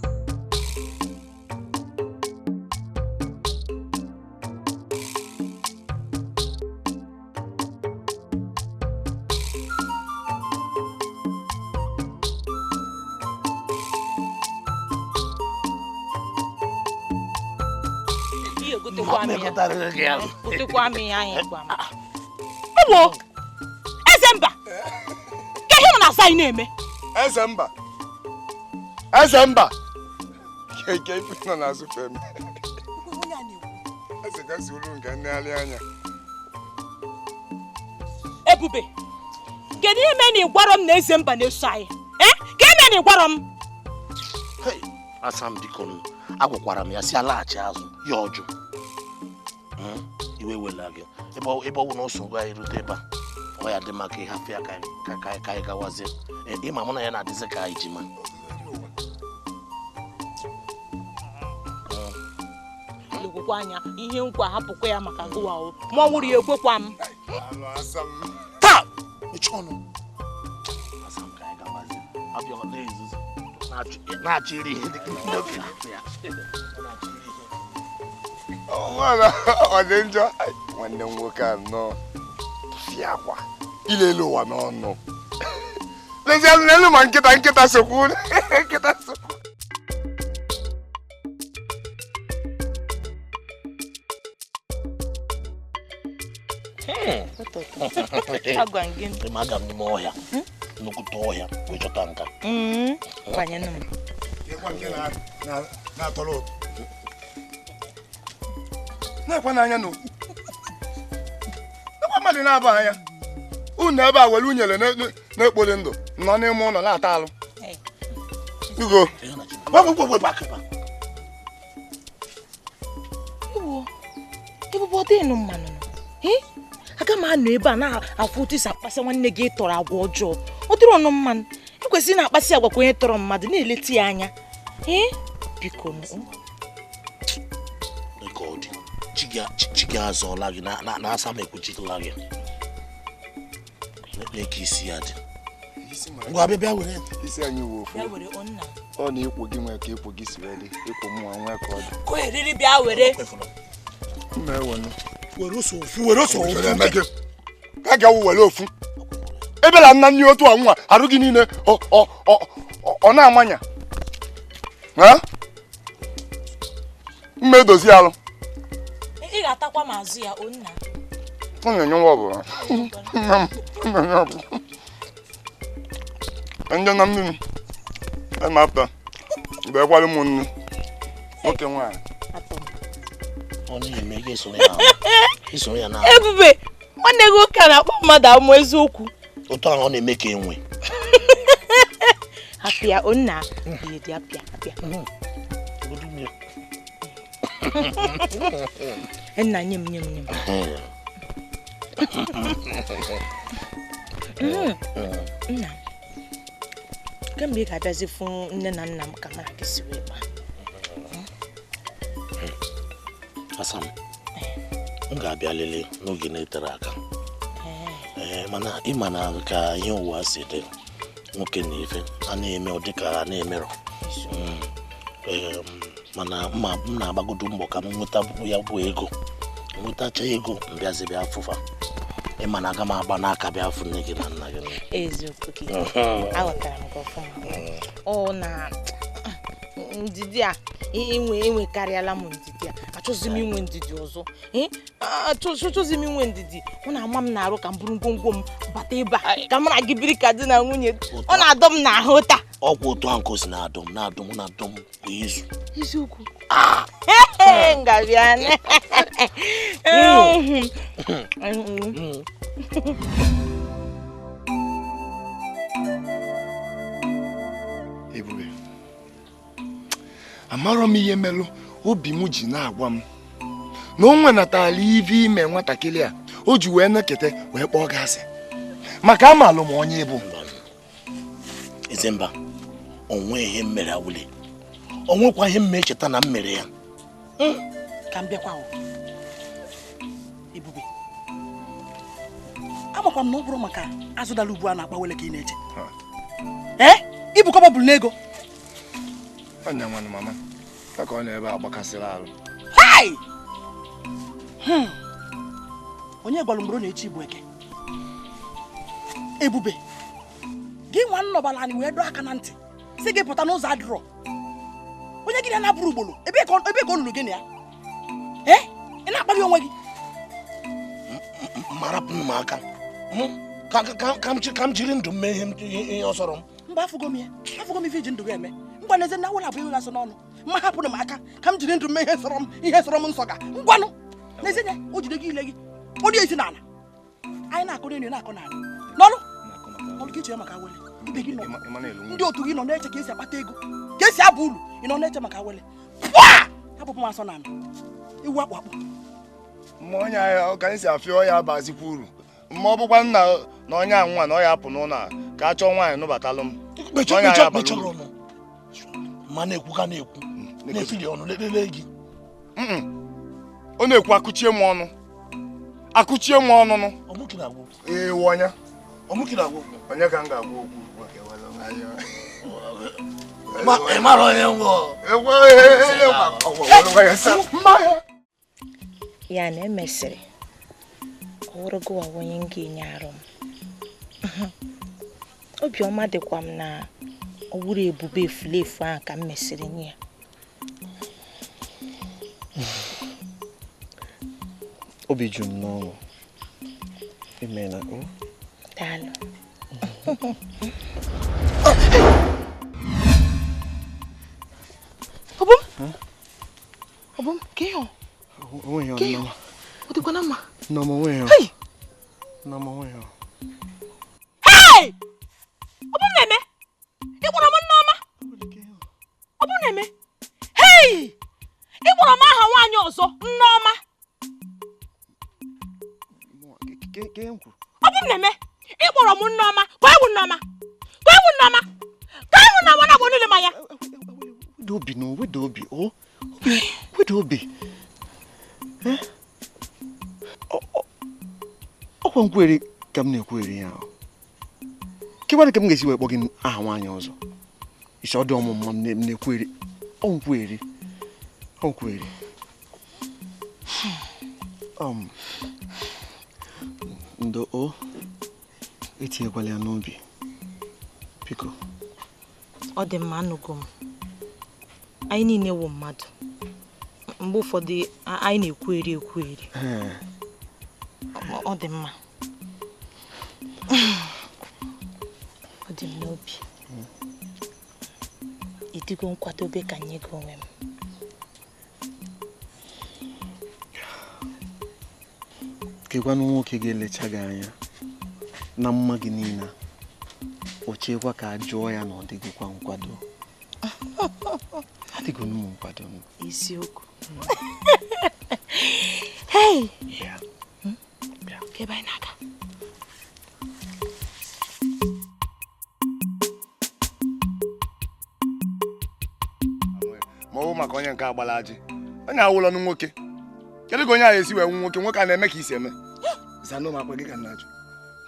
Ewo! Eze mba! Ka ihe nọ na-asa anyị na-eme? Eze mba! Eze mba! Keke ife nọ n'azụ fem. Eze gasị olu nke nlegharị anya. Ebube, kedu ihe mere na ị gwara m na eze mba na-eso anyị? Ka eme na ị gwara m? Asa m biko m, agwakwara m ya si alaghachi azụ ya ọjụ. Iwe wela gị ebe ọ bụ na o so anyị rute ebe a ọ ya dị maka ịhafụ ya ka anyị gawazie. Ịma mụ na ya na-adịzi ka anyị ji ma. Lekwukwa anya ihe nkwa hapụkwa ya maka gụwa o ma ọ nwụrụ ya ekwekwa m. Taa mechie ọnụ. Asa m ka anyị gawazie. Abịa ọ na-ezuzu na-achọ iri ihe dị ka ndị okenye ya. Ọ dị njọ nwanne m nwoke a nọ tụfịa akwa ilele ụwa n'ọnụ. Lezie n'elu ma nkịta nkịta sokwu nkịta sokwu. Aga m n'ime ọhịa nnukwute ọhịa wee chọta nka. Na-atọrọ ụtọ. Na-ekwe n'anya n'okwu. Ekwe mmadụ na-aba anya. Unu ebe a were unyere na-ekpori ndụ nọ n'ime ụlọ na-ata alụ. Ugo. Ebube ọ dịghị mmanụ. Aga m anọ ebe a na-afụ otu isi akpasị nwanne gị tọrọ agwa ọjọọ. Ọ dịrị ọnụ mmanụ. Ekwesịrị na-akpasị agwa ka onye tọrọ mmadụ na-eleti ya anya. Biko Chi gị azọọla gị na asa m ekwuchitela gị. Ka isi ya dị. Ngwa bịa bịa were. Isi anyị wụ ofu. Ọ na ikwo gị nwee ka ikwo gị si wee dị. Ikwo mụnwa nwee ka ọ dị. Ka eriri bịa were. Mma ewenụ. Were ose ofu, were ose ofu. Ka ga were ofu. Ebela nna nni otu a nwa arụ gị niile ọ na-amanya. Mma edozi alụ. Atakwa m azụ ya, o nna. Ọ na-enye nwa ọbụla. Ndị na mmiri ema apụta mgbe ekwara m nnu nwoke nwaanyị. Ebube, nwanne gị nwoke a na-akpọ mmadụ amụ eziokwu. Otu ahụ ọ na-eme ka enwe. Apịa, o nna. Ihe dị apịa, apịa. Nna, nye m, nye m, nye m. Nna, kemgbe ị ga-abịazi fụ nne na nna m ka mara gị si wee kpaa. Asam, m ga-abịa lelee n'oge na-etere aka. Mana ị ma na ka ihe ụwa si dị, nwoke na ife a na-eme ọ dịka a na-emerọ. Mana m na-agbagodo mbọ ka m nweta ya bụ ego. Nwetacha ego m bịazi bịa fụfa. Ị ma na aga m agba n'aka bịa fụ nne gị na nna gị. Eziokwu gị, aghọtara m gị ọfụma. Ọ na ndidi a enwekarịala m ndidi a. Achọghịzi m inwe ndidi ọzọ. Achọghịzi m inwe ndidi. Ọ na-ama m na-arụ ka m bụrụ ngwongwo m bata ebe a ka m na gị biri ka di na nwunye. Ọ na-adọ m n'ahụ taa. Ọgwụ otu ahụ ka o si na-adọ m na-adọ m na-adọ m kwa izu. Eziokwu. Ngabịa. Ebube, amarọ m ihe melụ obi m ji na-agwa m na o nwenatala ive ime nwatakịrị a o ji wee nekete wee kpọọ gị asị maka amalụ m onye bụ. Ezemba, onwe ihe m mere awụle, onwekwa ihe m echeta na m mere ya. Ka m bịakwa o. Ebube, amakwa m na ọ bụrụ maka azụ dara ugbu a na-akpa wele ka ị na-eche. Ee, ibukọba bụrụ n'ego. Anya nwanne mama, ka ọ na-ebe agbakasịrị arụ. Hai! Onye gwara mgboro na-echi bụ eke. Ebube, gị nwa nnọbala anyị wee dọọ aka na ntị si gị pụta n'ụzọ adịrọ. Onye gị na-abụrụ ugboro, ebe ka ọ lụrụ gị na ya? Ee, ị na-akpali onwe gị. Marapụ m aka. Ka m jiri ndụ m mee ihe ọ sọrọ m. Mba, afụgo m ya. Afụgo m ife iji ndụ gị eme. Ngwa n'ezie na awụla abụ ihe asọ n'ọnụ. Mma hapụrụ m aka ka m jiri ndụ m mee ihe sọrọ m, ihe sọrọ m nsọ ga. Ngwanụ. N'ezie na o jide gị ile gị. O dị ezi n'ala. Anyị na-akọ n'elu na-akọ n'ala. N'ọnụ. Ọnụ ka iche maka awele. Ibe gị nọ. Ndị otu gị nọ na-eche ka esi akpata ego. Ka esi aba uru. Ị nọ na-eche maka awele. Pụa! Hapụ m asọ n'ala. Ewu akpụ akpụ. Ma onye ahụ ka anyị si afịa ọya abazikwa uru. Ma ọ bụkwa nna na onye anwa na ọ ya apụ n'ụlọ a ka a chọọ nwaanyị nụbatalụ m. Ma na-ekwu ka na-ekwu na-efili ọnụ lelele gị. Ọ na-ekwu akụchie m ọnụ. Akụchie m ọnụnụ. Ee, onye. Onye ka m ga-agwa okwu maka ewere Ị mara onye nwụọ. Ya na emesịrị ọ wụrụ gị onye m ga-enye arụ m. Obiọma dịkwa m na ọ wụrụ ebube efulefu ahụ ka m mesịrị nye ya. Obi juru m n'ọṅụ. Imeela o. Daalụ. Obum? Obum, ka ihe ọ? Onweghị ọ. Ọ dịkwa na mma? Nneọma, onweghị ọ. Nneọma, onweghị ọ. Hey! Obum na-eme? Ị kpọrọ m Nneọma? Obum na-eme? Hey! Ị kpọrọ m aha nwaanyị ọzọ, Nneọma. Obum na-eme? Ị kpọrọ m Nneọma, ka ewu Nneọma. Ka ewu Nneọma. Ka ewu Nneọma na-agba niile mmanya. Weda obi no, weda obi, o. Weda obi. Ọkwa nkwere ka m na-ekwere ya ahụ. Kekwanụ ka m ga-esi wee kpọ gị aha nwaanyị ọzọ? Isi ọ dị ọmụmụ m na-ekwere. Ọ nkwere. Ọ nkwere. Ndo o, etinyekwala ya n'obi. Biko. Ọ dị mma, anụgo m. Anyị niile wụ mmadụ. Mgbe ụfọdụ anyị na-ekwugheri ekwugheri. Ọ dị mma. Ọ dị m n'obi. Ịdịgo nkwadobe ka nye gị onwe m. Kekwanụ nwoke ga-elecha gị anya na mma gị niile o chekwa ka a jụọ ya na ọ dịgokwa nkwado. Adịgo m nkwado. Isiokwu. Hey! Bịa. Bịa. Ka ebe anyị na-aga. Ma ọ bụ maka onye nke agbala ajị. Onye awụlọ nụ nwoke. Kedu ka onye ahụ esi wee nwu nwoke? Nwoke a na-eme ka isi eme. Zanụ m akwa gị ka m na-ajụ.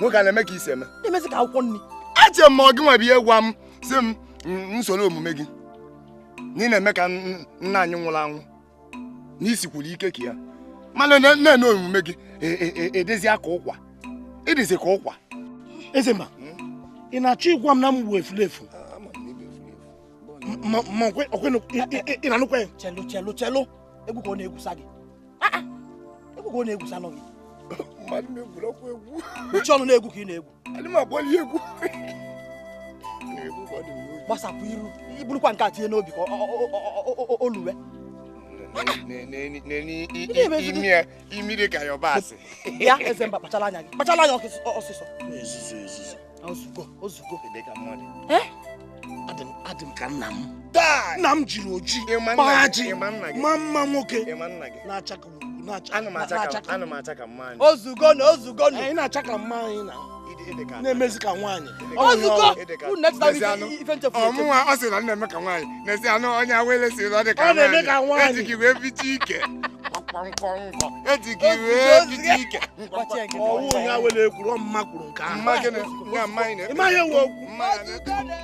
Nwoke a na-eme ka isi eme. Na-emezi ka akwụkwọ nri. Eche m ma ọ gị nwa bụ ihe gwa m sị m nsoro omume gị. Na ị na-eme ka nna anyị nwụrụ anwụ. Na isikwuru ike ka ya. Mana na-ene omume gị edezi aka ụkwa. Ịdịzi ka ụkwa. Ezemba, ị na-achọ ịgwa m na m bụ efulefu? Ma ị na-anụkwa ya? Chelu chelu chelu. Egwu ka ọ na-egwusa gị. Egwu ka ọ na-egwusa nọ gị. Mmadụ na-egwuru ọkwa egwu. Mechie ọnụ na-egwu ka ị na-egwu. Adị m agbali egwu. Gbasapụ iru. Iburukwa nke a tinye n'obi ka o luwe. Imi dị ka yabasị. Ya Ezemba kpachala anya gị. Kpachala anya ọsịsọ. Ezuzu ezuzu. Ozugbo ozugbo. Dị ka mmadụ. Adị m ka nna m. Nna m jiri oji maa ji ma mma nwoke na-acha ka ugwu na-acha. Ana m acha ka mma anyị. Ozugo na ozugo na. Anyị na-acha ka mma anyị na. Na-emezi ka nwaanyị. Ozugo. Ọmụnwa ọ sị na m na-eme ka nwaanyị. Na-esi anụ onye awele si na ọ dị ka Ọ na-eme ka nwaanyị. Eji gị wee bicha ike. Kpọmkpọmkpọ. Eji gị wee bicha ike. Ọwụ onye awele ekwuru, ọ mma kwuru nke ahụ. Mma gịnị? Ya mma anyị na-eme. Ị maghị ewu okwu. Mma ya na-eme.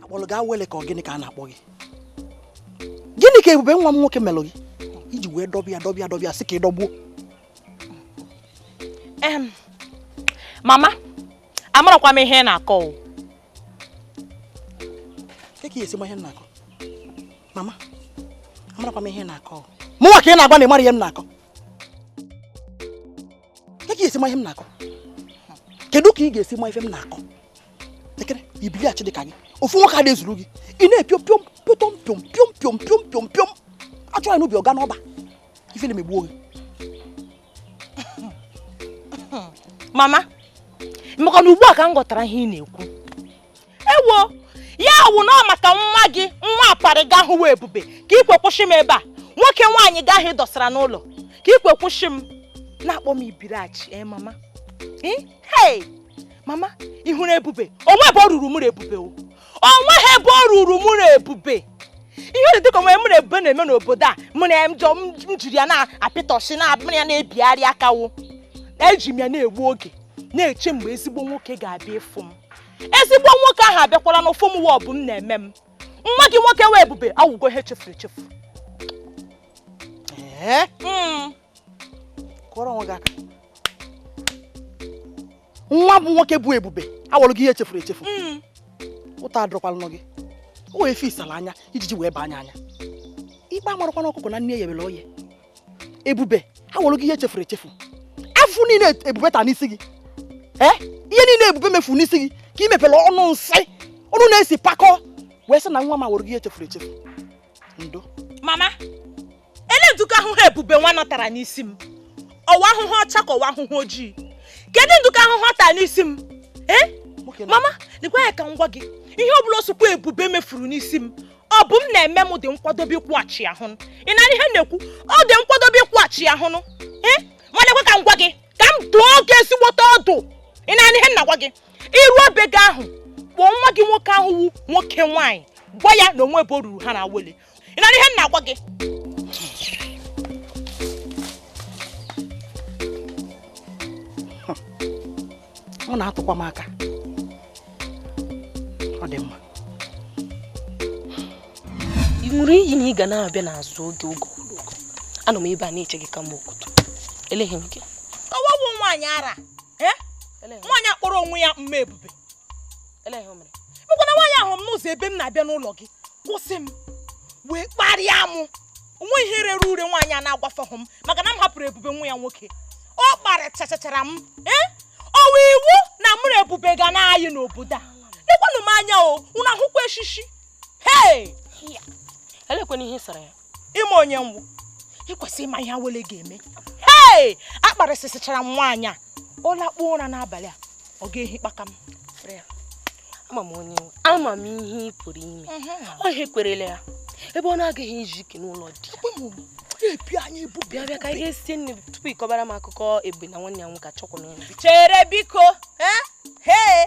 Akpọrọ gị awele ka ọ gịnị ka a na-akpọ gị? Gịnị ka ebube nwa m nwoke melụ gị iji wee dọbịa dọbịa dọbịa sị ka ị dọgbuo? Mama, amarakwa m ihe ị na-akọ o. Ka ị esi ma ihe m na-akọ? Mama, amarakwa m ihe ị na-akọ o. Mụnwa ka ị na-agwa na ị mara ihe m na-akọ. Ka ị esi ma ihe m na-akọ? Kedu ka ị ga-esi ma ife m na-akọ? Ekere, ibili achị dị ka gị. Ofu nwoke a na-ezuru gị. Ị na-epio piom piom piom piom piom piom piom piom. Achọ ya n'ubi ọga n'ọba. Ife na-emegbuo gị. Mama, maka na ugbu a ka m ghọtara ihe ị na-ekwu. Ewo, ya wụ na ọ maka nwa gị nwa aparị ga hụwa ebube ka ikwe kwụsị m ebe a. Nwoke nwaanyị ga ahụ ị dọsara n'ụlọ ka ikwe kwụsị m na-akpọ m ibirachi mama. Hey! Mama, ị hụrụ ebube? Onwe ebe o ruru mụ ebube o. Onwe ha ebe o ruru mụ ebube. Ihe ọ dị dịka onwe mụ na ebube na-eme n'obodo a, mụ na njọ m jiri ya na-apịtọsị na mụ ya na-ebigharị akawo. Eji m ya na-egbu oge na-eche mgbe ezigbo nwoke ga-abịa ịfụ m. Ezigbo nwoke ahụ abịakwala n'ụfụ m wa ọbụ m na-eme m. Nwa gị nwoke wee ebube awụgo ihe chefuru echefu. Kụọrọ onwe gị aka. Nwa bụ nwoke bụ ebube awọrọ gị ihe echefuru echefu. Ụta adọkwala nọ gị. O wee fisala anya ijiji wee baa anya anya. Ikpe amarakwana ọkụkọ na nne ya yebere oye. Ebube awọrọ gị ihe echefuru echefu. Afụ niile ebube taa n'isi gị. Ihe niile ebube mefu n'isi gị ka ị mepere ọnụ nsị ọnụ na-esi pakọ wee sị na nwa m awọrọ gị ihe echefuru echefu. Ndo. Mama, ele nduka ahụhụ ebube nwa nọtara n'isi m. Ọwa ahụhụ ọcha ka ọwa ahụhụ ojii. Kedu nduka ahụhụ ọ tara n'isi m? Mama, lekwa ya ka m gwa gị. Ihe ọ bụla osukwa ebube mefuru n'isi m, ọ bụ m na-eme m dị nkwadobe ịkwụghachi ahụ. Ị na ihe na-ekwu? Ọ dị nkwadobe ịkwụghachi ahụ. Ma lekwa ka m gwa gị, ka m dụọ gị ezigbote ọdụ. Ị na ihe na-agwa gị? Iru obe gị ahụ, kpọọ nwa gị nwoke ahụ wu nwoke nwaanyị, gwa ya na onwe ebe o ruru ha na awele. Ị na ihe na-agwa gị? Ọ na-atụkwa m aka. Ọ dị mma. ṅụrụ iyi na ị ga na-abịa n'azụ oge oge ọlụgo. Anọ m ebe a na-eche gị kamgbe ụtụtụ. Eleghị m gị. Ọwọwụ nwaanyị ara. Nwaanyị akpọrọ onwe ya mma ebube. Eleghị o mere. Mekwana nwaanyị ahụ m n'ụzọ ebe m na-abịa n'ụlọ gị. Kwụsị m. Wee kparịa m. Onwe ihe rere ure nwaanyị a na-agwafọhụ m maka na m hapụrụ ebube nwa ya nwoke. Ọ kparịchachachara m. Ọwa iwu na mụ na ebube ga na-ayị n'obodo a. Lekwanụ m anya o, unu ahụkwa eshishi. Hei! Elekwana ihe sara ya. Ime onye nwụ. Ị kwesịrị ịma ihe awele ga-eme. Hei! Akparịsịsịchara m nwaanyị a. Ọ lakpuo ụra n'abalị a, ọ ga-ehi kpaka m. Ama m onye nwe. Ama m ihe ị pụrụ ime. Ọ ihe kwerela ya. Ebe ọ na-agaghị eji ike n'ụlọ di ya. Bịa bịa ka anyị ga-esi nne tupu ị kọbara m akụkọ Ebube na nwanne ya nwoke achọkwa m ịnụ. Chere biko. Hee!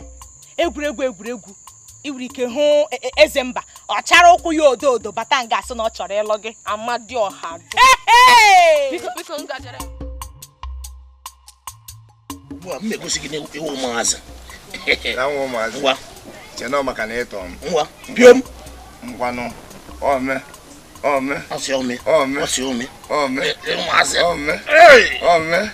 Egwuregwu egwuregwu. Ị nwere ike hụ eze mba ọ chara ụkwụ ya odo odo bata nga asị na ọ chọrọ ịlụ gị. Amadioha. Biko biko m gajere. Ugbu a m na-egosi gị na ewu ụmụazị. Na nwa ụmụazị. Ngwa. Chena maka na ịtọ m. Ngwa. Pịọ m. Ngwanụ. Ome. Ome. Ọsị ome. Ome. Ọsị ome. Ome. Ụmụazị. Ome. Ome.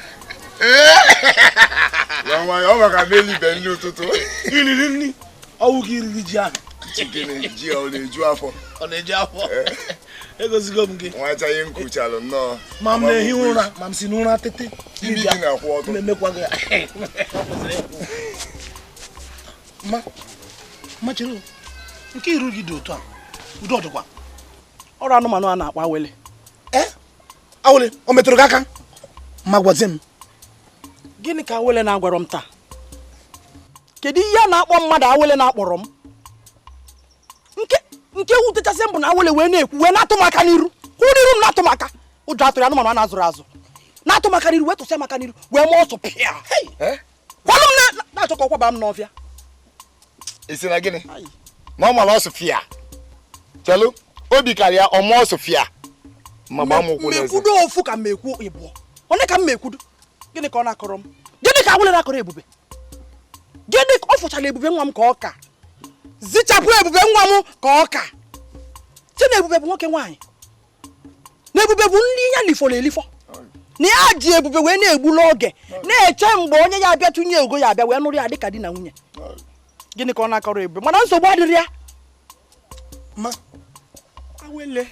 Ya nwa ọ maka na elibe nri ụtụtụ. Iriri nri. Ọwụ gị iriri ji ahụ. Chikene ji ọ na-eju afọ. Ọ na-eju afọ. Egozigo m gị. Nwacha ihe m kwuchalụ nnọọ. Ma m na-ehi ụra, ma m si n'ụra tete. Imi gị na-akwụ ọtọ. M emekwa gị. Ma chere nke iru gị dị otu a. Udo ọdịkwa. Ọrụ anụmanụ a na-akpọ awele. Awele, o metụrụ gị aka? Ma gwazie m. Gịnị ka awele na-agwarọ m taa? Kedu ihe a na-akpọ mmadụ awele na-akpọrọ m? Nke wutechasị m bụ na awele wee na-ekwu wee na-atụ m aka n'iru. Kwụ n'iru m na-atụ m aka. Ụjọ atụrụ anụmanụ a na-azụrụ azụ. Na-atụ m aka n'iru wee tụsịa m aka n'iru wee ma ọsọ pịa. Kwalụ m na-achọ ka ọ kwaba m n'ọfịa. Ị sị na gịnị? Na ọ mara ọsọ fịa. Chelu, obi karịa ọmụ ọsọ fịa. Ma gbaa m ụkwụ n'eze. Mmekwudo ofu ka mmekwu ịbụọ. Onye ka m mekwudo? Gịnị ka ọ na-akọrọ m? Gịnị ka awele na-akọrọ ebube? Gịnị ka ọ fụchara ebube nwa m ka ọ ka? Zichapụ ebube nwa m ka ọ ka. Sị na ebube bụ nwoke nwaanyị. Na ebube bụ nri ya lifọrọ elifọ. Na ya ji ebube wee na-egbulu oge na-eche mgbe onye ya abịa tụnye ego ya abịa wee nụrụ ya dịka di na nwunye. Gịnị ka ọ na-akọrọ ebube? Mana nsogbu adịrị ya. Ma awele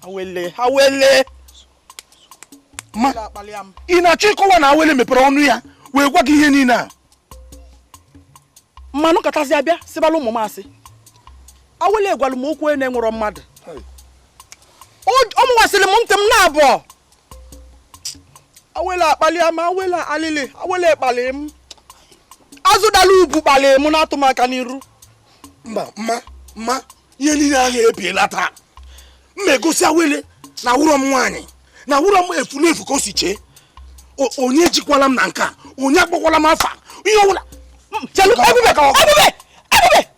awele awele. Ma ị na-achọ ịkọwa na awele mepere ọnụ ya wee gwa gị ihe niile a? Mmanụ katazi abịa sịbala ụmụ m asị. Awele gwalụ m okwu na-enwerọ mmadụ. Ọ mụwasịrị m ntị m na-abụọ. Awele akpalịa m, awele alịlị, awele kpalị m. Azụ dala ubu kpalị m na-atụ m aka n'iru. Mba, mma ihe niile ahụ ebiela taa. M na-egosi awele na wụrọ m nwaanyị na wụrọ m efu ka o si chee. Onye jikwala m na nke a, onye akpọkwala m afa, ihe ọbụla. Chelu, ebube, ebube, ebube!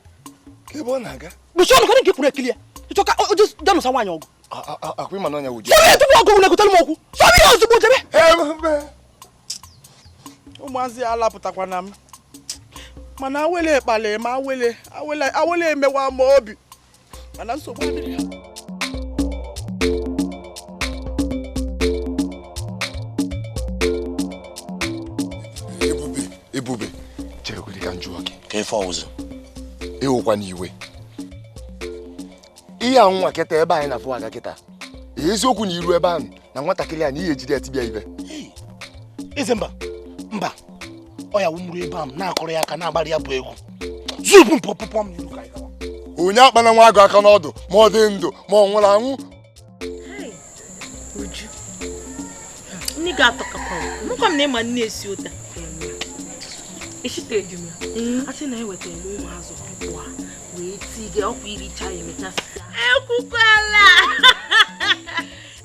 Ka ebe ọ na-aga? Bụsị ọnụ ka nke kwuru ekili ya. Ịchọ ka o jenụsa nwaanyị ọgụ. Akwa ịma na ọnya wụ ji. Sọrọ ya tupu ọgụ na-ekwutere m okwu. Sọrọ ya ozugbo jebe. Ụmụazị ya alapụtakwana m. Mana awele kpalị m, awele, awele, awele emewa m obi. Mana nsogbu adịrị ya. Ebube, ebube. Chere ka m jụọ gị. Ka ife ọwụzụ. Ewekwa n'iwe. Ihe a nwa kịta ebe anyị na-afụ aga kịta. Eziokwu na iru ebe ahụ na nwatakịrị a na ihe ejide etibịa ibe. Eze mba, mba. Ọ ya wumuru ebe ahụ na-akọrọ ya aka na-agbara ya bụ egwu. Zupụ mpọpọpọ m n'iru ka anyị gawa. Onye akpana nwa agụ aka n'ọdụ ma ọ dị ndụ ma ọ nwụrụ anwụ. Uju. Nne ga-atọkakwa. Mụkwa m na ịma nne esi ụta. Eshite eju m ya. Asị na ewetara m ụmụ azụ ọkpụ a wee tige ọkwa iricha ya emechasịa. Ekwukwala.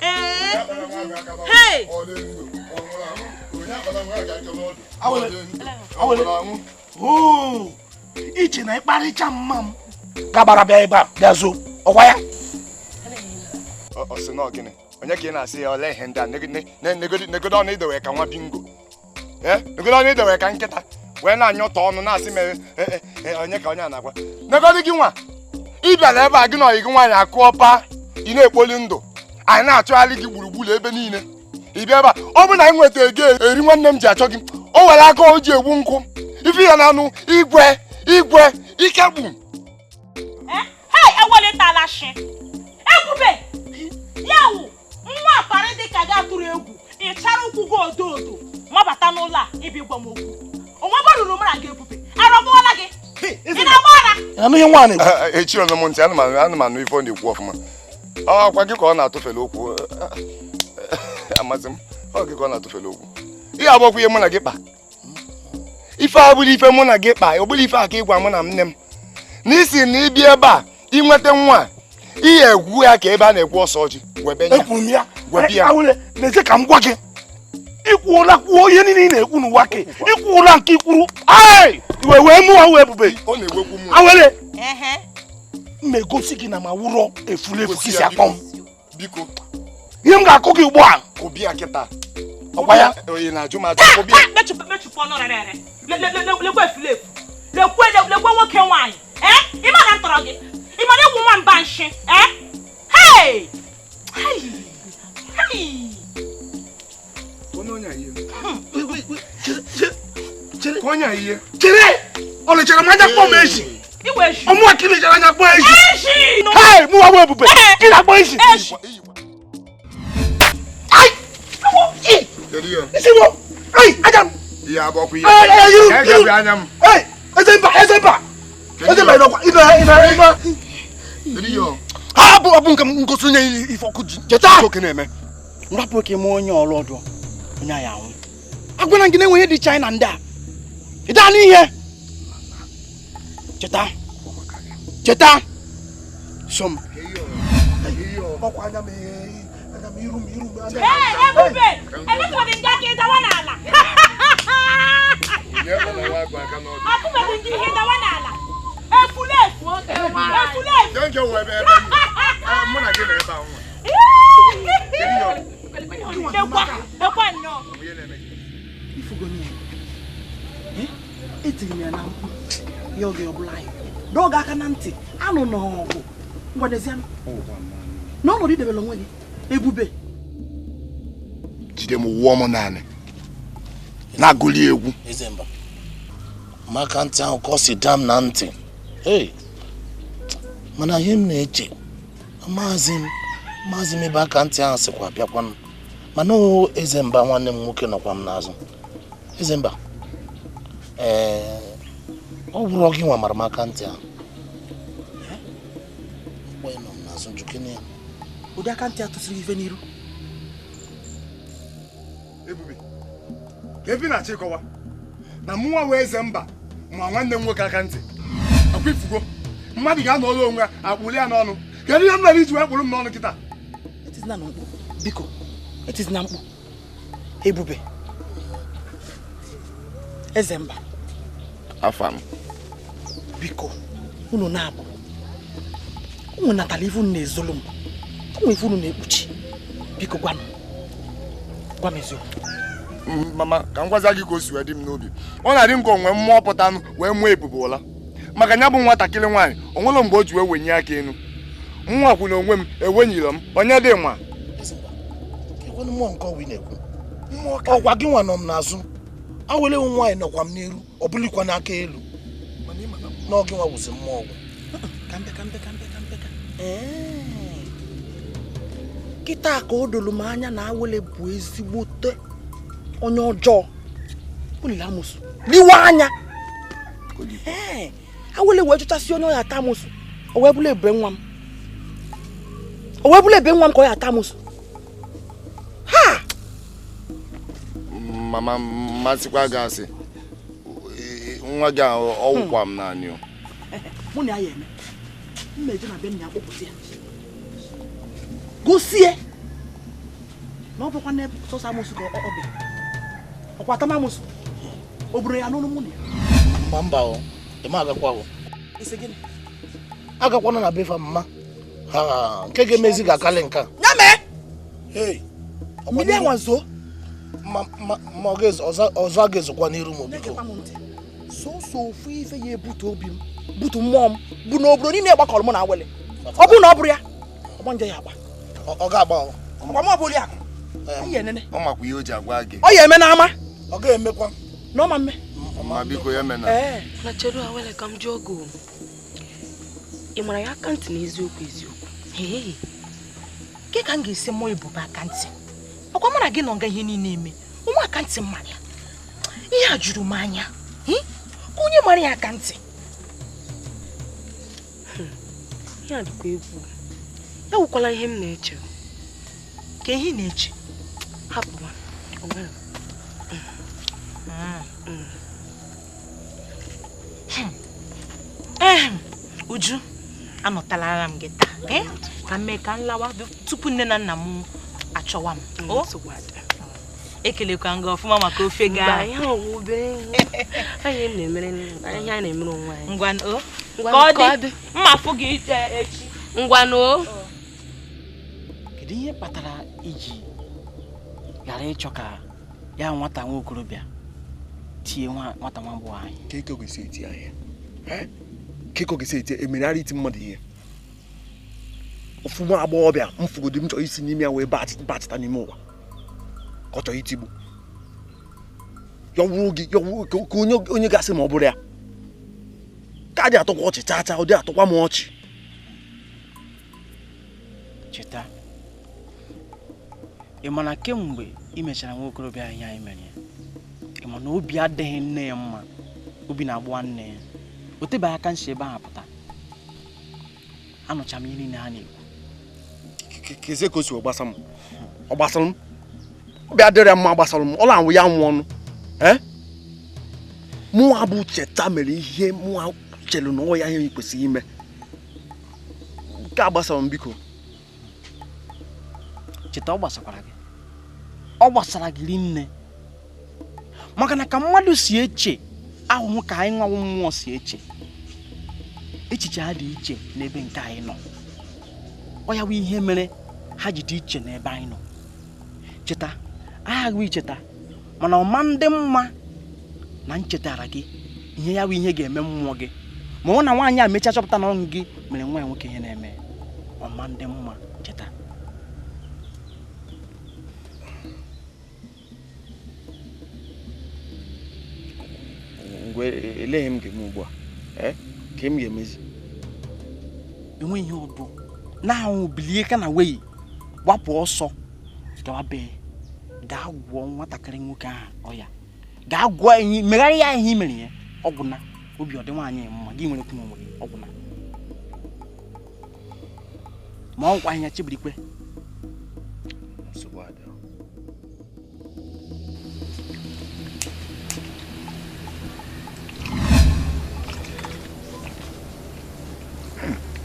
Ee. Hey! Awele. Oo! Iche na ịkparịcha mma m gabara bịa ebe a bịa zoo ọkwa ya. Ọ sị na ọ gịnị? Onye ka ị na-asị ya ole ihe ndị a negodo ọnụ idowe ka nwa bingo. Negodo ọnụ idowe ka nkịta wee na-anyọta ọnụ na-asị m onye ka onye a na-agwa. Negodi gị nwa ị bịara ebe a gị na ọyị gị nwaanyị akụọ pa Ị na-ekpoli ndụ. Anyị na-achọgharị gị gburugburu ebe niile. Ị bịa ebe a, ọ bụ na anyị nweta ego eri nwanne m ji achọ gị. O were aka o ji egbu nkụ. Ife ya na-anụ igwe igwe ike gbu. Hei, ewelitala shi. Ebube! Ya wụ nwa akparị dị ka gị atụrụ egwu. Ị chara ụkwụ gị odo odo mabata n'ụlọ a ịbịa gwa m okwu. Onwe ebe ruru mara gị Ebube. Arọgbụọla gị. Ị na-agba ara? Anụ ihe nwaanyị. Echiri ọnụ m ntị, anụmanụ ife ọ na-ekwu ọfụma. Ọkwa gị ka ọ na-atụfele okwu. Amasị m, ọ gị ka ọ na-atụfele okwu. Ihe abụọkwa ihe mụ na gị kpa. Ife a bụrụ ife mụ na gị kpa, ọ bụrụ ife a ka ịgwa mụ na nne m. N'isi na ịbịa ebe a, ịnweta nwa ihe egwu ya ka ebe a na-ekwu ọsọ ọjị. Ekwuru m ya. N'ezie ka m gwa gị. Ikwuola kwuo ihe niile ị na-ekwu n'ụwa ke. Ikwuola nke ikwuru. Ai! Iwe wee mụọ wee Ebube. Ọ na-ewekwu mụ. Awele. M na-egosi gị na ma wụrọ efulefu ka isi akpọ m. Biko. Ihe m ga-akụ gị ugbu a. Kụbịa kịta. Ọkwa ya? Onye na-ajụ m ajụ kụbịa. Mechipụ ọnụ rere ere. Lekwe efulefu. Lekwe nwoke nwaanyị. Ị ma na ntọrọ gị. Ị ma na egwu nwamba nshi. Hey! Hey! Hey! Chere! Ọ lechara m anya kpọọ m ezi. Ọmụ akị lechara anya kpọọ ezi. Hey! Mụ nwa Ebube. Gị na-akpọ ezi. Ai! Isi mụ! Ai! Aja m! Ihe abụọkwa ihe. Anya m. Hey! Eze mba! Eze mba! Eze mba ịnọkwa! Ịnọ ịnọ ịnọ! Ha bụ ọbụ nke m ngosi onye ife ọkụ ji. Cheta! Oke na-eme. Nrapụ oke mụ onye ọrụ ọdụ onye anyị anwụ. Agwara gị na enwe ihe dị China ndị a. Ị daa n'ihe. Cheta. Cheta. Som. Ọkwa anya m anya m iru m iru m anya. Ee, Ebube! Emetụbeghị m gị aka ịdawa n'ala. Akụbeghị m gị ihe dawa n'ala. Efulefu. Efulefu. Mụ na gị na ebe a nwa. Lekwa nnọọ. Etiri m ya na mkpu ya oge ọbụla anyị dọọ gị aka na ntị anụ n'ọgụ ngwadezianụ n'ọnọdụ idebere onwe gị Ebube jide m wụọ m naanị na-agụli egwu Ezemba maka ntị ahụ ka ọ si daa m na ntị. Mana ihe m na-eche maazị m ebe aka ntị ahụ sịkwa bịakwanụ mana o Ezemba nwanne m nwoke nọkwa m n'azụ. Ezemba ee ọ bụrụ gị nwa mara m aka ntị ahụ mgbe nọ m n'azụ njukene ya ụdị aka ntị a tụsịrị ife n'iru. Ebube ka ebi na-achọ ịkọwa na mụnwa wee Ezemba ma nwanne m nwoke aka ntị akwa ifugo mmadụ ga-anọrọ onwe ya akpụli ya n'ọnụ. Kedu ihe m mere iji wee kpụrụ m n'ọnụ kịta? Etizina mkpu biko, etizina mkpu. Ebube Ezemba afa m biko unu na-abụ unu natala ife unu na-ezolu m ụmụ ife unu na-ekpuchi biko gwa m eziokwu. Mama ka m gwaza gị ka o si wee dị m n'obi. Ọ na-adị m ka onwe mmụọ pụtanụ wee mụọ Ebube ụla maka ya bụ nwatakịrị nwaanyị o nwere mgbe o ji wee wenye aka enu. Nwa kwụ na onwe m ewenyere m onye dị nwa. Ọkwa gị nwa nọ m n'azụ awele nwaanyị nọkwa m n'iru ọ bụlikwa n'aka elu n'oge nwa wụzi mmụọ ọgwụ. Kịta ka o doro m anya na awele bụ ezigbote onye ọjọọ. Olile amụsụ liwe anya. Awele wee chụchasị onye ọya ata amụsụ o wee bụrụ ebe nwa m o wee bụrụ ebe nwa m ka ọ ya ata amụsụ. Ha! Mama mmasịkwa gị asị nwa gị ahụ ọwụkwa m naanị o. Mụ na ya eme mma eje na be nna ya kpọpụta ya gosie na ọ bụkwa n'ebe sọsọ amụsụ ka ọ bịa ọkwa atam amụsụ o buru ya n'ọnụ mụ na ya. Mba mba o ị ma agakwa o. Isi gịnị? Agakwana na befa mma ha nke ga-emezi ga-akalị nke a. Ya mee! Hey! Mmiri enwa zoo. Ma ọzọ a ga-ezokwa n'iru m biko. Sọsọ ofu ife ya ebutu obi m butu mmụọ m bụ na obodo niile gbakọrọ mụ na awele. Ọ bụrụ na ọ bụrụ ya Ọgbanje ya agba. Ọ ga-agba ọ. Ọkwa mụ bụ Oriakụ. Anyị enene. Ọ makwa ihe o ji agwa gị. Ọ ya eme n'ama. Ọ ga-emekwa. Na ọ ma mme. Ma biko ya mena. Na cheru awele ka m jụọ gị. Ị mara ya aka ntị n'eziokwu eziokwu? Ee. Ke ka m ga-esi mụọ Ebube aka ntị? Ọkwa mụ na gị nọ nga ihe niile eme. Ụmụ aka ntị mara ya. Ihe a juru m anya. Ka onye mara ya aka ntị. Ihe a dịkwa egwu. Ya wụkwala ihe m na-eche. Ka ihe na-eche? Hapụ m. O nwere. Uju, anọtalara m gị taa. Ka m mee ka m lawa tupu nne na nna m achọwa m. Ekelekwa m gị ọfụma maka ofe gị ahụ. Ihe ọwụ obere ihe. Anyị na-emere ihe anyị na-emere onwe anyị. Ngwanụ. Ka ọ dị. Mma afụ gị echi. Ngwanụ. Kedu ihe kpatara iji ghara ịchọ ka ya nwata nwa okorobịa tie nwata nwa agbọghọ anyị? Ka eke ga-esi eti ya ihe. Ka eke ga-esi eti emeghara iti mmadụ ihe. Ofu nwa agbọghọbịa m fugodi m chọrọ isi n'ime ya wee batịta n'ime ụwa. Ka ọ chọrọ itigbu. Ya wụrụ gị, ya wụrụ ka onye ga-asị ma ọ bụrụ ya. Ka adị atọkwa ọchị chaa chaa, ọ dị atọkwa m ọchị. Cheta, ị ma na kemgbe ị mechara nwa okorobịa ihe anyị mere ya, ị ma na obi adịghị nne ya mma, obi na-agbawa nne ya. O tebeghị aka nsi ebe ahụ pụta. Anụcha m ihe niile ha na-ekwu. Kezie ka o si wee gbasa m? Ọ gbasara m? Obi adịrị ya mma gbasara m, ọ na-anwụ ya nwụ ọnụ. Mụnwa bụ Cheta mere ihe mụnwa chere na ọ ya ihe kwesịrị ime. Nke a gbasara m biko. Cheta, ọ gbasakwara gị. Ọ gbasara gị rinne. Maka na ka mmadụ si eche ahụhụ ka anyị nwawo mmụọ si eche. Echiche ha dị iche n'ebe nke anyị nọ. Ọ ya bụ ihe mere ha ji dị iche n'ebe anyị nọ. Cheta, aghaghị icheta, mana ọma ndị mma na nchetara gị ihe ya bụ ihe ga-eme mmụọ gị. Ma ọ na nwaanyị a mechaa chọpụta na ọṅụ gị mere nwa ya nwoke ihe na-eme. Ọma ndị mma, cheta. Ngwa eleghị m ga-eme ugbu a. Ka m ga-emezi. Enweghị ihe ọ bụ na-ahụ bilie ka na wei gbapụ ọsọ gawa bee gaa gwọọ nwatakịrị nwoke ahụ ọya. Gaa gwọọ ihe, megharịa ya ihe i mere ya. Ọgwụ na obi ọ dị nwaanyị mma gị nwere kwụ onwe gị ọgwụ na. Ma ọ kwa ihe chebirikwe. Nsogbu adịghị.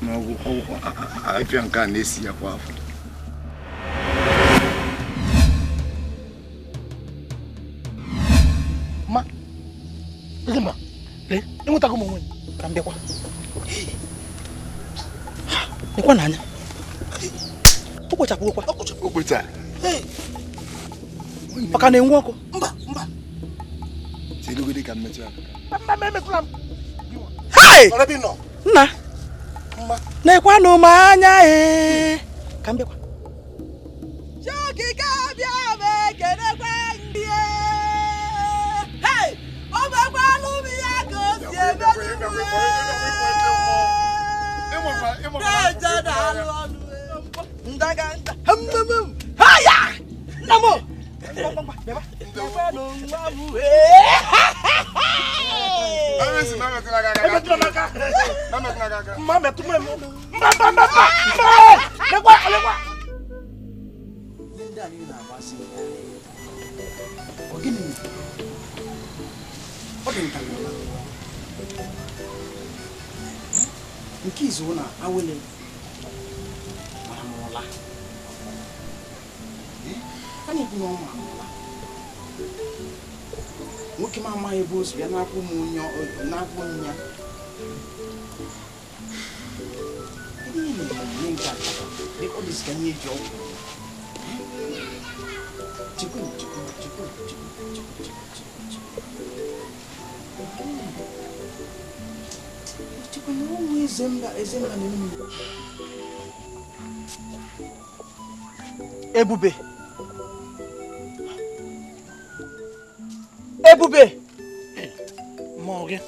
Ma ọgwụ afịa nke a na-esi ya kwa afọ. Ma, Ezinma, lee, enwetago m onwe m ka m bịakwa. Nekwa n'anya. O kpochapụgokwa. O kpocha. Ọ ka na-enwu ọkụ? Mba, mba. Chelugodị ka m metụ aka. Mba, mba, emetụla m. Hey! Nọrọ ebe ị nọ. Nna. Nekwanụ m anya ee. Ka m bịakwa. Chokike abịa m ekelekwe ndị hey! O mekwalụ m ya ka o si emelu m. Na-eje na-alụ ọlụ ndaga nda mmemme ha ya! Nna m! Nekwanụ nwa m ee! Mma metụ m. Mba, mba, mba, mba! Lekwa, lekwa! Ndị a niile na-agbasi ọ gịnị mere? Ọ dị nka na nke izu na awele mara m ụla. A na-ekwu na ọ mara m ụla. Nwoke m amaghị ebe o si bịa na-akwụ m onye ya. Kedu ihe mere ihe nke a dị ọ dịzị ka ihe eji ọgwụ. Chukwu, chukwu, chukwu, chukwu, chukwu, chukwu, chukwu. Chukwu na ụmụ eze mba na-eme. Ebube, Ebube, mmụọ gị.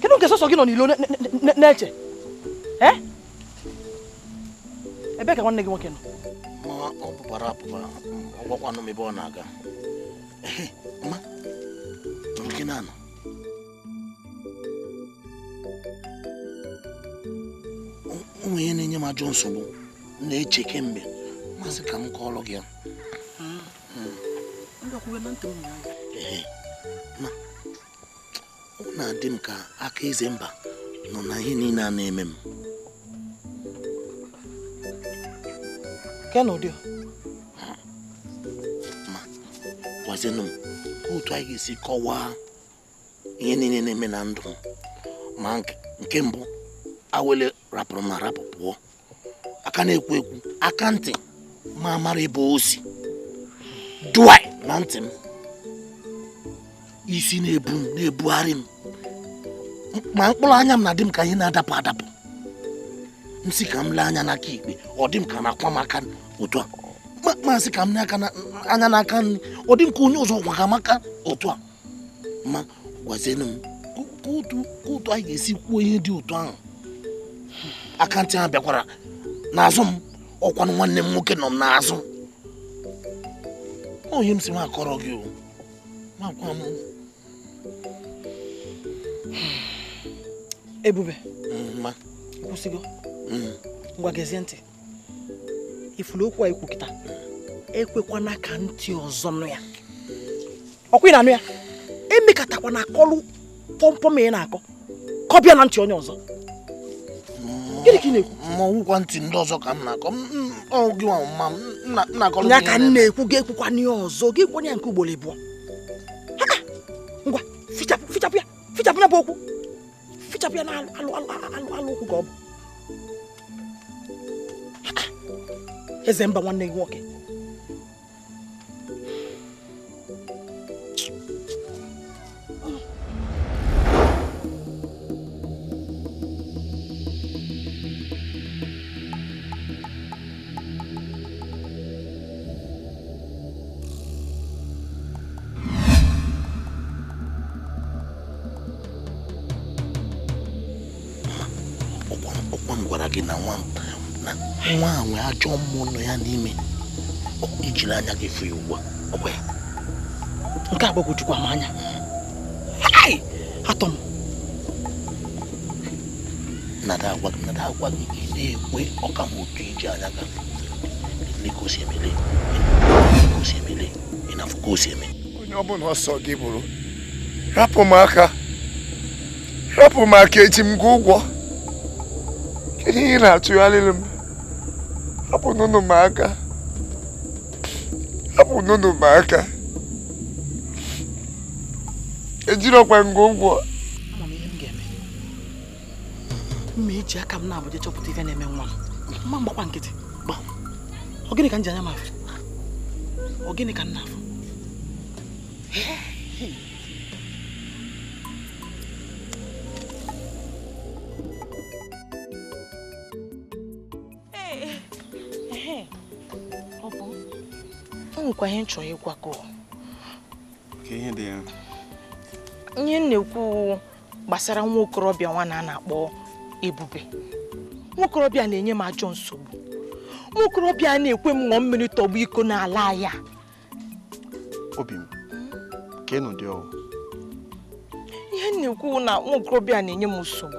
Kedu nke sọsọ gị nọ n'ilo na-eche? Ebee ka nwanne gị nwoke nọ? Ma ọ pụpara apụpa, ọ gwakwanụ m ebe ọ na-aga. Ma nke na-anọ ụmụ ihe na-enye m ajọ nsogbu na-eche kemgbe, masị ka m kọọrọ gị ya. Ma ọ na-adị m ka aka eze mba nọ na ihe niile a na-eme m. Ma gwazienụ m ka otu anyị ga-esi kọwaa ihe niile na-eme na ndụ m. Ma nke mbụ, awele rapụrụ m arapụ pụọ, aka na-ekwu ekwu, aka ntị ma mara ebe o si duai na ntị m, isi na-ebu m na-ebugharị m, ma mkpụrụ anya m na-adị m ka ihe na-adapụ adapụ. M si ka m lee anya n'aka ikpe, ọ dị m ka na-akwa m aka otu a. Masị ka m lee anya n'aka nri, ọ dị m ka onye ọzọ gwaga m aka otu a. Ma gwazienụ m ka otu anyị ga-esi kwuo ihe dị otu ahụ. Aka ntị ahụ bịakwara n'azụ m, ọkwanụ nwanne m nwoke nọ m n'azụ. Onye m si m akọrọ gị o, makwa m. Ebube, ma kwụsịgo. Ngwa gezie ntị, ifulu okwu a ikwu kịta, ekwekwana ka ntị ọzọ nụ ya. Ọkwa ị na-anụ ya? Emekatakwana akọlụ pọmpọm ị na-akọ ka ọ bịa na ntị onye ọzọ. Gịnị ka ị na-ekwu? Ma ọwụkwa ntị ndị ọzọ ka m na-akọ. Ọ gị nwa mma m na-akọrọ ya ka m na-ekwu, gị ekwukwana ya ọzọ, gị ekwana ya nke ugboro abụọ. Ngwa, fichapụ ya, fichapụ ya bụ okwu, fichapụ ya na alụ alụ alụ alụ okwu ka ọ bụ. Eze mba nwanne gị nwoke. Ọkwa m gwara gị na nwa a nwee ajọ mmụọ nọ ya n'ime, ijiri anya gị fụ ya ugbu a. Ọkwa ya nke a gbagwojukwa m anya. Atọ m nada agwa gị, nada agwa gị, ị na-ekwe ọka m otu iji anya gị ka o si emele, ka o si emele, ị na-afụ ka o si eme. Onye ọbụla ọsọ gị bụrụ, rapụ m aka, rapụ m aka, eji m gị ụgwọ. Kedu ihe ị na-atụgharịrị m? Hapụ nụnụ m aka, hapụ nụnụ m aka, ejirọkwa ngwa ụgwọ. Ama m ihe m ga-eme. Mma eji aka m na-abụje chọpụta ife na-eme nwa m. Mma mgbakwa nkịtị. Ọ gịnị ka m ji anya m afụ? Ọ gịnị ka m na-afụ? O nwekwa ihe m chọrọ ịgwa gị. Ihe m na-ekwu gbasara nwa okorobịa nwa na a na-akpọ Ebube. Nwa okorobịa na-enye m ajọ nsogbu. Nwa okorobịa na-ekwe m ṅụọ mmiri tọgbọ iko n'ala ya. Obi m, ka ị nụ dị ọwụ. Ihe m na-ekwu na nwa okorobịa na-enye m nsogbu.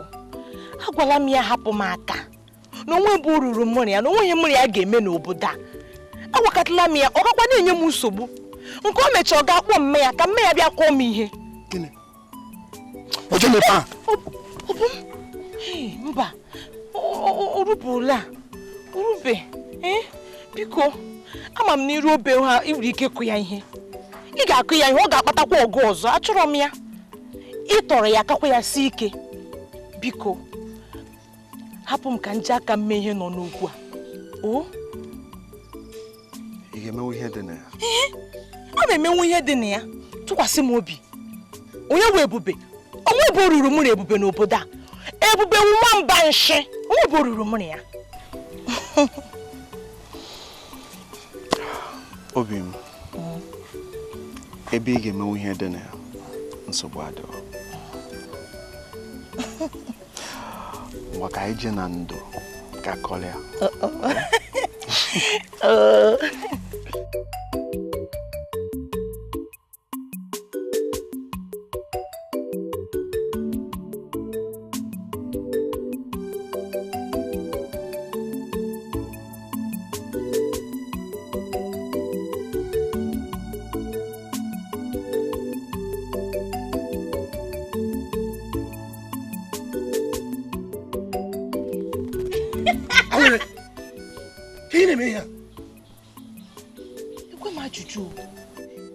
Agwala m ya hapụ m aka. Na onwe bụ oruru mmiri ya, na onwe ihe mmiri ya ga-eme n'obodo a. Agwakọtala m ya, ọ gakwa na-enye m nsogbu. Nke o mechaa ọ ga-akpọ mme ya ka mme ya bịa kụọ m ihe. Gịnị? Ọ bụ m? Mba, orubela, orube. Biko, ama m na iru obe ha ị nwere ike ịkụ ya ihe. Ị ga-akụ ya ihe, ọ ga-akpatakwa ọgụ ọzọ. Achọrọ m ya. Ị tọrọ ya kakwa ya si ike. Biko, hapụ m ka m ji aka m mee ihe nọ n'okwu a. O? Ị ga-emenwu ihe dị na ya? Ọ na-emenwu ihe dị na ya. Tụkwasị m obi. Onye nwe Ebube? Onwe bụ oruru mụ na Ebube n'obodo a. Ebube nwamba nshi. Onwe bụ oruru mụ na ya. Obi m, ebe ị ga-emenwu ihe dị na ya, nsogbu adịghị. Ngwa ka anyị jee na ndo ka kọlịa.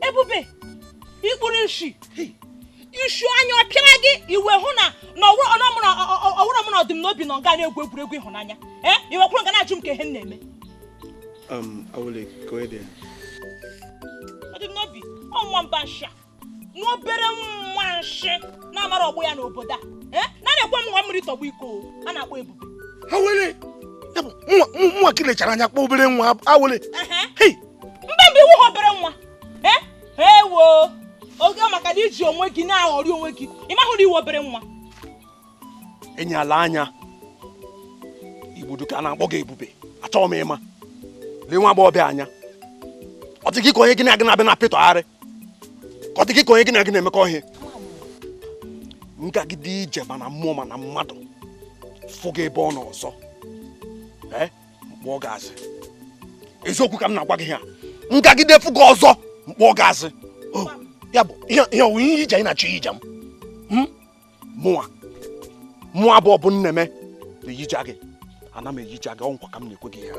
Ebube, ikpuru isi ishi anya ọ pịara gị iwe hụ na ọwụrụ m na ọdịm n'obi na nga na-egwu egwuregwu ịhụnanya. Iwe kwuru nga na-ajụ m ka ihe m na-eme. Ọdịm n'obi ọ nwa mba nshi a, nwa obere nwa nshi na-amara ọgbọ ya n'obodo a. Na na-ekwe m nwa mmiri tọgbọ iko a na-akpọ Ebube. Awele, nwa ka lechara anya kpọọ obere nwa Awele. Mbe mbe iwu ha obere nwa. Ewo, oge maka na iji onwe gị na-aghọrị onwe gị, ị mahụ na iwu obere nwa. Enyala anya igbudu ka a na-akpọ gị Ebube, achọghị m ịma. Lee nwa agbọghọbịa anya. Ọ dị gị ka onye gị na-agị na-abịa na pịtọgharị. Ka ọ dị gị ka onye gị na-agị na-emekọ ihe. Ngagide ije mana mmụọ mana mmadụ fụ gị ebe ọ nọ ọzọ. Mkpọ gaazị. Eziokwu ka m na-agwa gị ha. Ngagide fụ gị ọzọ. Mkpọ gaazị. Ya bụ ihe ọwụ ihe ije anyị na-achọ ije m. Mụnwa. Mụnwa abụọ bụ nne m na-eyija gị. Ana m eyija gị, ọ nkwa ka m na-ekwe gị ya.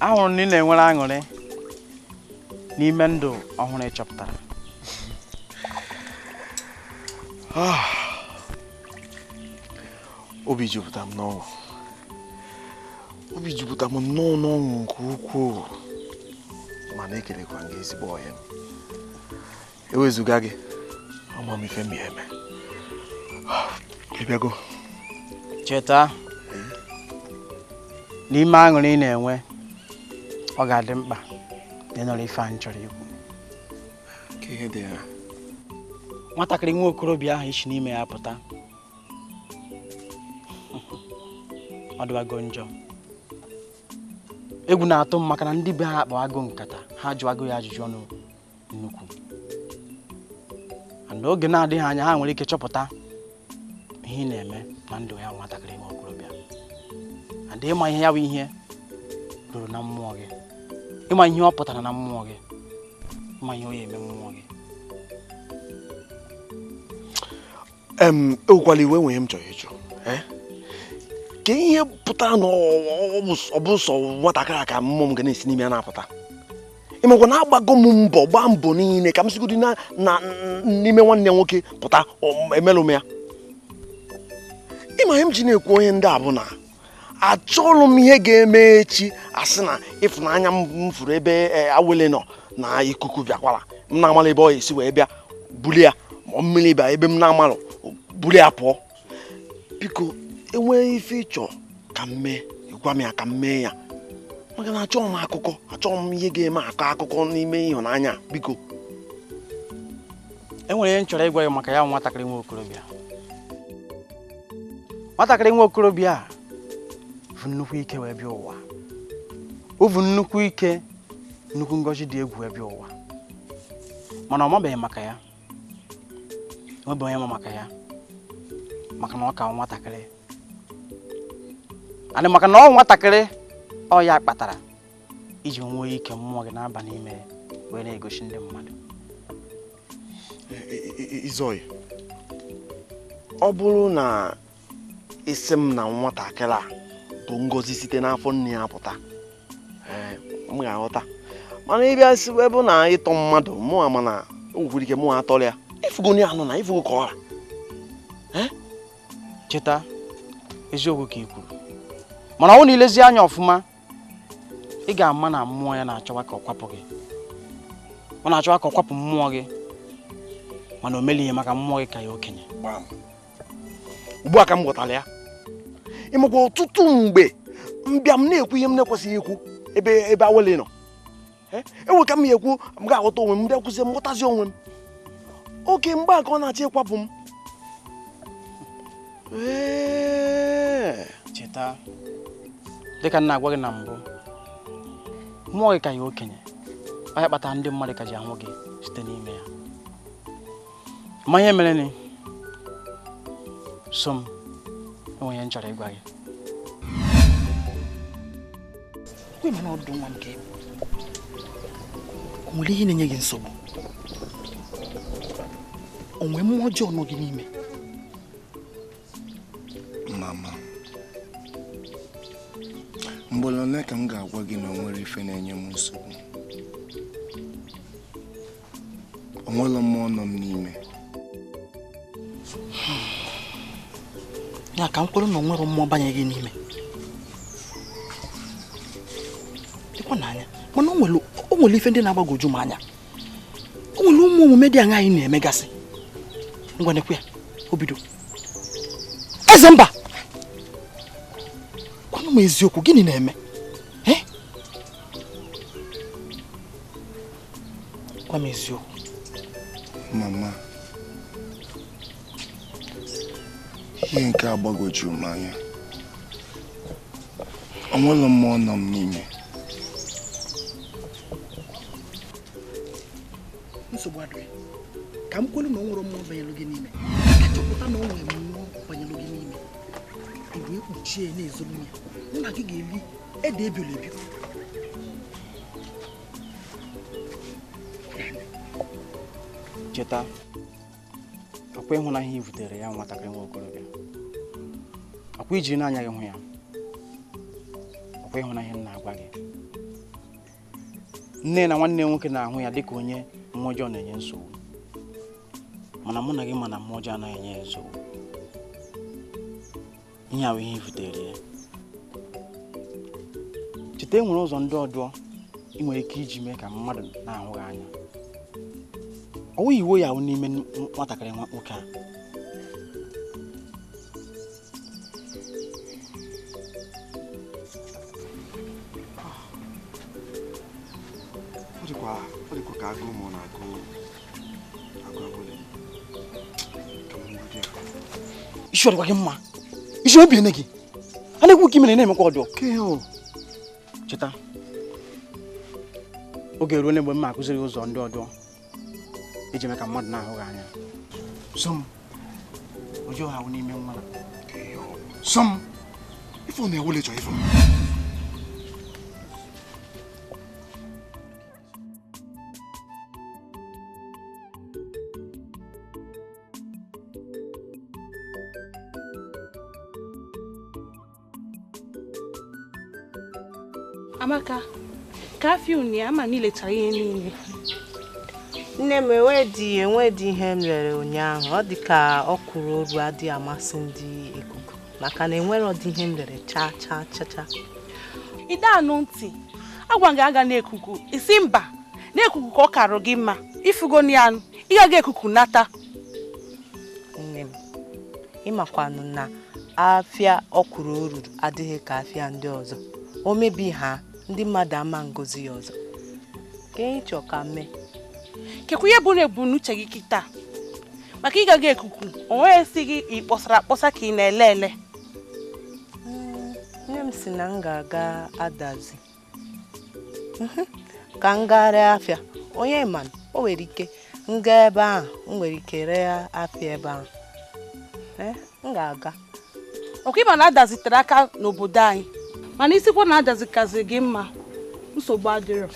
Ahụrụ na ị na-enwere aṅụrị n'ime ndụ ọhụrụ ị chọpụtara. Obi jupụtara m n'ọṅụ. Obi jupụtara m nnọọ n'ọṅụ nke ukwuu. Mana ekelekwa m gị ezigbo ọyị m. Ewezuga gị, ama m ife m ya eme. Ị bịago. Cheta, n'ime aṅụrị ị na-enwe, ọ ga-adị mkpa na ịnọrọ ife anyị chọrọ ikwu. Nwatakịrị nwa okorobịa ahụ isi n'ime ya pụta, ọ dịwago njọ. Egwu na-atụ m maka na ndị be ha akpawago nkata, ha jụwago ya ajụjụ ọnụ nnukwu. And oge na-adịghị anya ha nwere ike chọpụta ihe ị na-eme na ndụ ya nwatakịrị nwa okorobịa. And ịma ihe ya bụ ihe ruru na mmụọ gị, ịma ihe ọ pụtara na mmụọ gị, ịma ihe ọ ya eme mmụọ gị. Ewukwala iwe nwere m chọrọ ịjụ. Ka ihe pụtara na ọ bụ sọ nwatakịrị a ka mmụọ m ga na-esi n'ime ya na-apụta. Ịmakwa na agbago m mbọ gbaa mbọ niile ka m sigodi na n'ime nwanne nwoke pụta, emelụ m ya. Ịma ihe m ji na-ekwu onye ndị a bụ na achọrọ m ihe ga-eme echi asị na ịfụnanya m furu ebe Awele nọ na ikuku bịakwara m na-amala ebe ọ esi wee bịa bulie ya, ma mmiri bịa ebe m na-amalụ bulie ya pụọ. Biko enwee ife ịchọ ka m mee, gwa m ya ka m mee ya, maka na achọghị m akụkọ, achọghị m ihe ga-eme akọ akụkọ n'ime ịhụnanya. Biko enwere ihe m chọrọ ịgwa gị maka ya nwatakịrị nwa okorobịa. Nwatakịrị nwa okorobịa a bụ nnukwu ike wee bịa ụwa. O bụ nnukwu ike, nnukwu ngọzi dị egwu wee bịa ụwa. Mana ọ mabeghị maka ya, enwebeghị onye ma maka ya, maka na ọ ka nwatakịrị. Ana maka na ọ nwatakịrị ọ ya kpatara iji nwee ike mmụọ gị na-aba n'ime wee na-egosi ndị mmadụ. Izoyi, ọ bụrụ na isi m na nwatakịrị a bụ ngozi site n'afọ nne ya pụta, m ga-aghọta. Mana ịbịa si ebe na ịtọ mmadụ mụ ama na o nwekwara ike mụ atọrọ ya. Ifugo ya anụ na ifugo ka ọra. Cheta eziokwu ka ị kwuru, mana ọ bụrụ na ilezi anya ọfụma ị ga-ama na mmụọ ya na-achọwa ka ọ kwapụ gị. Ọ na-achọwa ka ọ kwapụ mmụọ gị, mana o melighị maka mmụọ gị ka ya okenye. Ugbu a ka m ghọtara ya. Ịmakwa ọtụtụ mgbe mbịa m na-ekwu ihe m na-ekwesịghị ikwu ebe awele nọ. Enwe ka m ya ekwu, m ga-aghọta onwe m, bịa kwụzie m ghọtazi onwe m. Oke mgbe a ka ọ na-achọ ịkwapụ m. Cheta, dịka m na-agwa gị na mbụ, mmụọ gị ka ya okenye. Ọ ya kpatara ndị mmadụ ka ji ahụ gị site n'ime ya. Ma ihe mere ni so m enwe ihe m chọrọ ịgwa gị. Kwe mana ọdụ nwa m ka ị bụ. O nwere ihe na-enye gị nsogbu? O nwee mmụọ ọjọọ nọ gị n'ime? Mama, mgbe ole ka m ga-agwa gị na o nwere ife na-enye m nsogbu? O nwere mmụọ nọ m n'ime. Ya ka m kwere na o nwere mmụọ banye gị n'ime. Dịkwa n'anya, mana o nwere ife ndị na-agbagwoju m anya. O nwere ụmụ omume dị aṅaa anyị na-emegasị. Ngwa nekwe ya, o bido. Eze mba! Gwanụ m eziokwu, gịnị na-eme? Gwa m eziokwu. Mama, ihe nke a gbagwojuru m anya. O nwere mmụọ nọ m n'ime. Nsogbu adịghị. Ka m kwelu na o nwere mmụọ banyere gị n'ime. Achọpụta na o nwere mmụọ banyere gị n'ime. I wee kpuchie na-ezolu ya. Mụ na gị ga-eri ede ebiola ebio. Cheta, akwa ịhụnanya i butere ya nwatakịrị nwa okorobịa. Akwa ijiri n'anya gị hụ ya. Akwa ịhụnanya m na-agwa gị. Nne na nwanne nwoke na-ahụ ya dịka onye mmụọ ọjọọ na-enye nsogbu. Mana mụ na gị ma na mmụọ ọjọọ anaghị enye ya nsogbu. Ihe ahụ ihe i butere ya. Cheta, e nwere ụzọ ndị ọdụọ ị nwere ike iji mee ka mmadụ na-ahụ gị anya. Ọ wụghị iwe ya ahụ n'ime nwatakịrị nwoke a. Ọ dịkwa ka agụụ ma ọ na-agụ agụ agụle. Ka m gbuo ya. Isi ọ dịkwa gị mma? Isi obi ene gị? A na-ekwu ka i mere na-emekwa ọdụọ. Cheta, oge eruola mgbe m ma akụziri gị ụzọ ndị ọdụọ iji mee ka mmadụ na-ahụ gị anya. So m, ọjọọ ahụ n'ime nwa. So m, ife ọ na-ewele chọọ ife m. Amaka, ka afọ ụnyaahụ ama niile chara ihe niile. Nne m enwedị ihe m lere ụnyaahụ. Ọ dị ka ọ kwuru oru adịghị amasị ndị ikuku maka na enwere ọdị ihe m lere cha cha cha cha. Ide anụ ntị, agwa gị aga n'ekuku, isi mba n'ekuku ka ọ karụ gị mma. Ifugo ya anụ, ị gaghị ekuku nata. Nne m, ịmakwanụ na afịa ọkwụrụ oruru adịghị ka afịa ndị ọzọ. O mebi ha, ndị mmadụ ama ngozi ya ọzọ. Ka ị chọ ka mee. Kekwa ihe bụ na ebumnuche gị kịta maka ịgaghị ekuku, o nweghị sị gị ị kpọsara akpọsa ka ị na-ele ele. Nne m sị na m ga-aga adazi ka m gaa ree afịa. Onye ma o nwere ike m gaa ebe ahụ, m nwere ike ree afịa ebe ahụ. M ga-aga. Ọkwa ịma na adazitere aka n'obodo anyị. Mana isikwa na adazikazi gị mma, nsogbu adịrọ.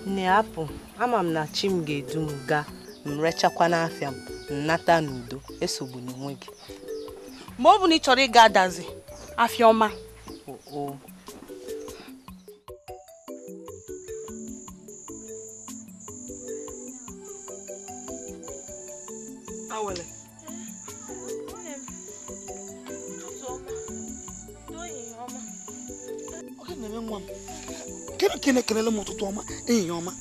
Nne apụ, ama m na chi m ga-edu m gaa, m rechakwa n'afịa m, nnata n'udo, esogbu n'onwe gị. Ma ọ bụ na ị chọrọ ịga adazi, afịa ọma. Oo. Awele. Kene kenele m ụtụtụ ọma, ehihie ọma,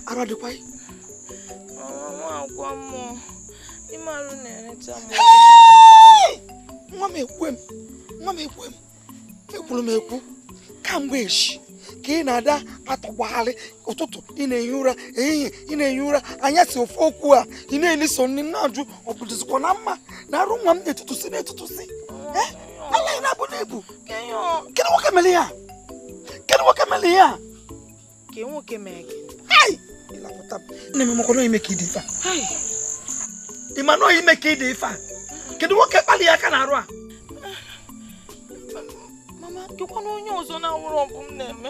ara dịkwa gị? Nwa mmụọ, ime arụ na-erecha m. Nwa m ekwe m, nwa m ekwe m, ekwuru m ekwu kamgbe echi ka ị na-ada atọgbagharị ụtụtụ ị na-ehi ụra, ehihie ị na-ehi ụra, anyasị ofe okwu a ị na-eliso nne na-ajụ ọ bụdịzikwa na mma na arụ nwa m na-etụtụsị na-etụtụsị. Ala ị na-abụ na-ebu. Kedu nwoke mere ya? Kedu nwoke mere ya? Ke nwoke mere gị? Hai! Ịlapụta m. Nne m makwa na ime ka ịdị ife a. Ị ma na ime ka ịdị ife a? Kedu nwoke kpali ya aka n'arụ a? Mama, kekwana onye ọzọ na-awụrụ ọbụ m na-eme.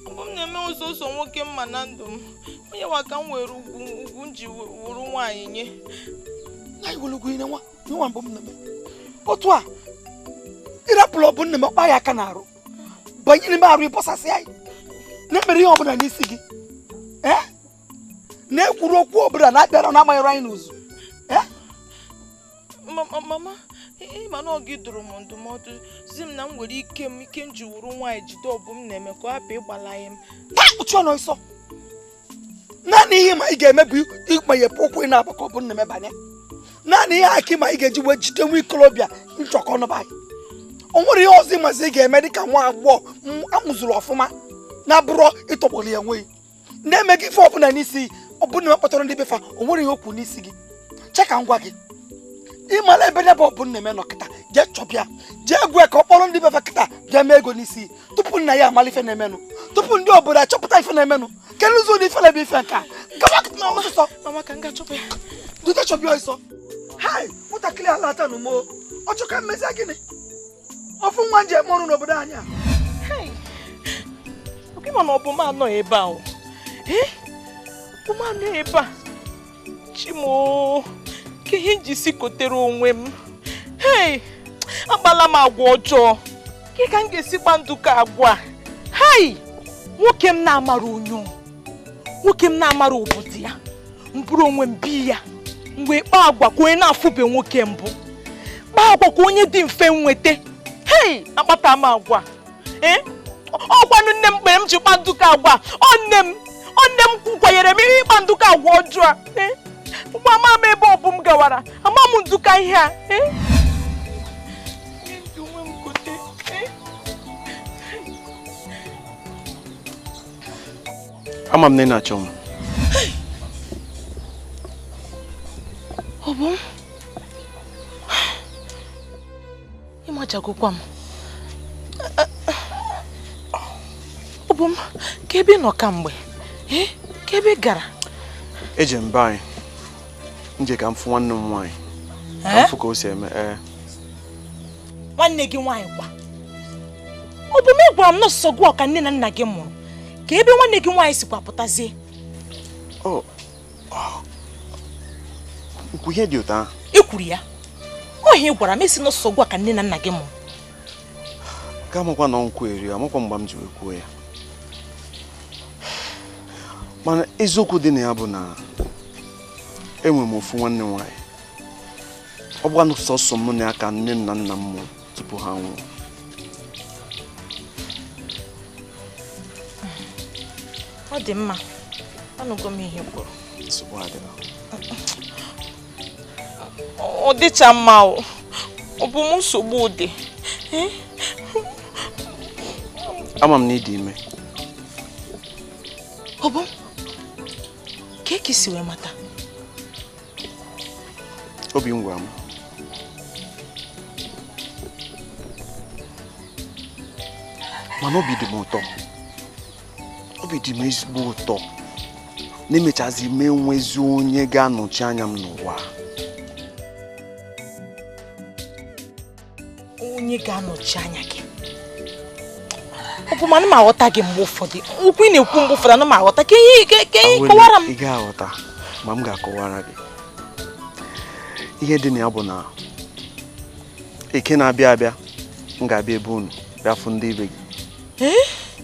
Ọbụ m na-eme ọsọsọ nwoke mma na ndụ m. Onye wa ka m were ugwu m ji wuru nwaanyị nye. Na iwere ugwu nye nwa nwa mbụ m na-eme. Otu a, ịrapụrụ ọbụ nne m kpaa ya aka n'arụ. Banye n'ime arụ ịbọsasị anyị. Na-emere ihe ọbụla n'isi gị. Na-ekwuru okwu ọbụla na-abịara na-amanyere anyị n'ụzọ. Mama, ịma na ọ gị dụrụ m ndụmọdụ si m na m nwere ike m ike m ji wuru nwaanyị jide ọbụ m na-eme ka ọ hapụ ịgbalaghị m. Kpuchie ọnụ ọsọ. Naanị ihe ma ị ga-eme bụ ịkpanyepụ ụkwụ ị na-abụ ka ọ bụ nna m banye. Naanị ihe aka ma ị ga-eji wee jide nwa ikolobịa nchọkọ ọnụ anyị. O nwere ihe ọzọ ịmazi ị ga-eme dịka nwa agbọghọ amụzụrụ ọfụma na-abụrọ ịtọgbọrọ ya enweghị. Na-eme gị ife ọbụla n'isi ọbụna kpọtara ndị befa o nwere ihe okwu n'isi gị. Cheka ngwa gị. Ịmara ebe n'ebe ọbụ nna eme nọ kịta jee chọbịa jee gwa ka ọ kpọrọ ndị befa kịta bịa mee ego n'isi tupu nna ya amala ife na-emenụ tupu ndị obodo achọpụta ife na-emenụ kedu ụzọ ụdị ife na-ebe ife nka gawa kịta na ọsụsọ dute chọbịa ọsọ. Hai, nwatakịrị ala ata na umo ọ chọka mmezi gịnị ofu nwa nje eme ọrụ n'obodo anyị a. Oke mana ọ bụ m anọ ebe a o. Bụ m anọ ebe a. Chimoo. Ka ihe nji si kotere onwe m. Hei, akpala m agwa ọjọọ. Ke ka m ga-esi gba ndụ ka agwa. Hei, nwoke m na-amara onye. Nwoke m na-amara obodo ya. M bụrụ onwe m bi ya. Mgbe kpaa agwa ka onye na-afụbe nwoke mbụ. Kpaa agwa ka onye dị mfe nweta. Hei, akpata m agwa. Ọkwanụ nne m kpere m ji kpa ndụ ka agwa. Ọ nne m kwanyere m ihe ịkpa ndụ ka agwa ọjọọ a. Mgbe ama m ebe ọbụ m gawara, ama m nduka ihe a. Ama m na ị na-achọ m. Ọ bụ m? Ịmachagokwa m. Ọ bụ m, ka ebe ị nọ kamgbe? Ka ebe ị gara? Eje m be anyị. Nje ka m fụ nwanne m nwaanyị. Ka m fụ ka o si eme. Nwanne gị nwaanyị kwa? Ọ bụ m ị gwara m n'ọsọsọ gị ka nne na nna gị mụrụ. Ka ebe nwanne gị nwaanyị sikwa pụtazie? Nkwu ihe dị ụtọ ahụ. Ị kwuru ya. Ọ ihe ị gwara m esi n'ọsọsọ gị ka nne na nna gị mụrụ. Ka amakwa na nkwu eri, amakwa mgbe m ji wee kwuo ya. Mana eziokwu dị na ya bụ na enwere m ofu nwanne m nwaanyị. Ọ bụkwa sọsọ m na aka nne na nna m mụrụ tupu ha nwụọ. Ọ dị mma. Anụgo m ihe kwuru. Nsogbu adịla. Ọ dịcha mma o. Ọ bụ m nsogbu dị. Ama m na ị dị ime. Ọ bụ m? Ka eke si wee mata? Obi m gwara m. Mana obi dị m ụtọ. Obi dị m ezigbo ụtọ. Na-emechazi m enwezi onye ga-anọchi anya m n'ụwa. onye ga-anọchi anya gị. Ọ bụ ma ana m aghọta gị mgbe ụfọdụ. Okwu ị na-ekwu mgbe ụfọdụ ana m aghọta ka ihe kọwara m. Ị ga-aghọta ma m ga-akọwara gị. Ihe dị na ya bụ na eke na-abịa abịa m ga-abịa ebe unu bịa fụ ndị ibe gị.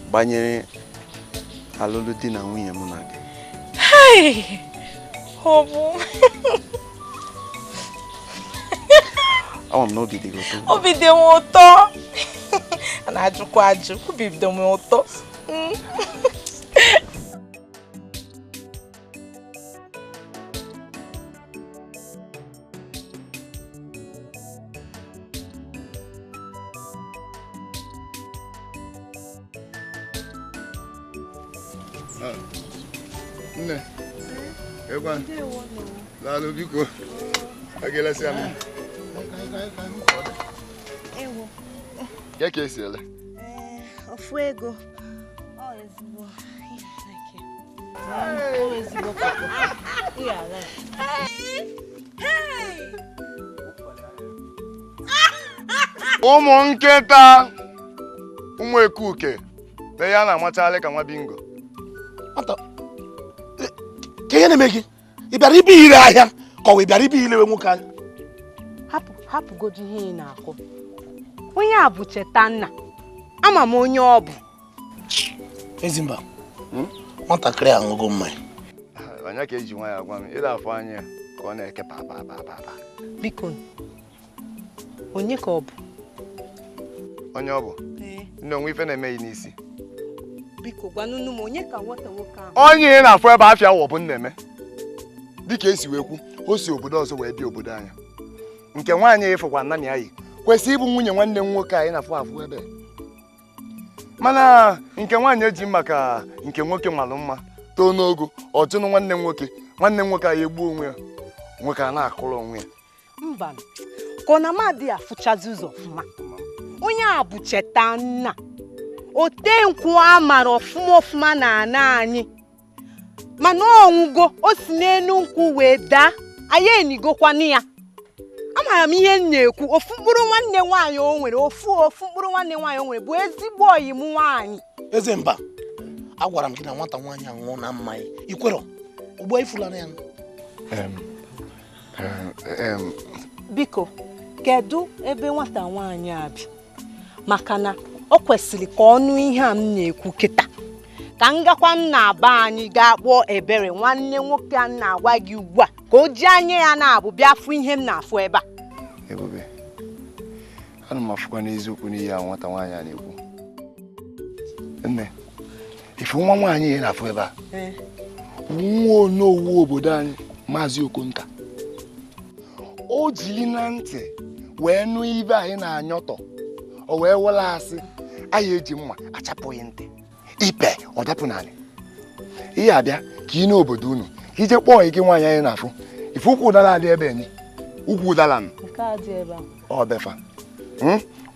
Gbanyere alụlụ di na nwunye mụ na gị. Ọ bụ ama m na obi dị gị ụtọ. Obi dị m ụtọ. A na-ajụkwa ajụ, obi dị m ụtọ. Nne, ekwa. Daalụ biko. Agelesi am. Ewo. Ke ka esi ele? Ofu ego. Ọ ezigbo. Ọ ezigbo papa. Iya ala. Ụmụ nkịta ụmụ ekuke na ya na-amachalị ka nwa bingo. Ka ihe na-eme gị? Ị bịara ibe ire ahịa ka ọ bịara ibe ilewe nwoke anya? Hapụgodu ihe ị na-akụ. Onye a bụ Chetanna. Ama m onye ọ bụ. Ezimba, nwatakịrị a aṅụgo mmanya. Anya ka eji nwayọọ agwa m, ịda afọ anya ka ọ na-eke pa pa pa pa. Biko, onye ka ọ bụ? Onye ọ bụ? Nne onwe ife na-eme ya n'isi. Biko gwanụnụ m onye ka nwata nwoke ahụ? Onye ị na-afụ ebe afịa wọ bụ nna eme. Dịka esi wee kwu, o si obodo ọzọ wee bịa obodo anyị. Nke nwaanyị ịfụkwa nna ya yi kwesị ịbụ nwunye nwanne m nwoke anyị na-afụ afụ ebe. Mana nke nwaanyị eji maka nke nwoke malụ mma too n'ogo ọ jụnụ nwanne m nwoke anyị egbuo onwe ya, nwoke a na-akụrụ onwe ya. Mba, ka ọ na mmadụ afụchazi ụzọ ọfụma. Onye a bụ Chetanna. Ote nkwụ a mara ọfụma ọfụma na ana anyị. Mana ọnwụgo o si n'elu nkwụ wee daa, anyị enigokwana ya. Amara m ihe m na-ekwu, ofu mkpụrụ nwanne nwaanyị o nwere, ofu mkpụrụ nwanne nwaanyị o nwere bụ ezigbo ọyị m nwaanyị. Ezemba, agwara m gị na nwata nwaanyị aṅụọ na mmanya. Ikwero, ugbu a ifulana ya. Biko, kedu ebe nwata nwaanyị a bi? Maka na ọ kwesịrị ka ọ nụ ihe a m na-ekwu kịta. Ka m gakwa m na-aba anyị gaa kpọọ Ebere nwanne nwoke a na-agwa gị ugbu a ka o ji anya ya na-abụ bịa fụ ihe m na-afụ ebe a. Ebube, ana m afụkwa n'eziokwu n'ihe a nwata nwaanyị a na-ekwu. Nne, ife nwa nwaanyị ya na-afụ ebe a nwa onowu obodo anyị Maazị Okonta, o jiri na ntị wee nụ ibe anyị na-anyọtọ, o wee wela asị anyị eji mma achapụghị ntị ipe ọ dapụ n'ala. Ihe abịa ka ị n'obodo unu ije kpọọ gị nwaanyị anyị na-afụ ife ukwu ụdara adị ebe enyi ukwu ụdara m ọ befa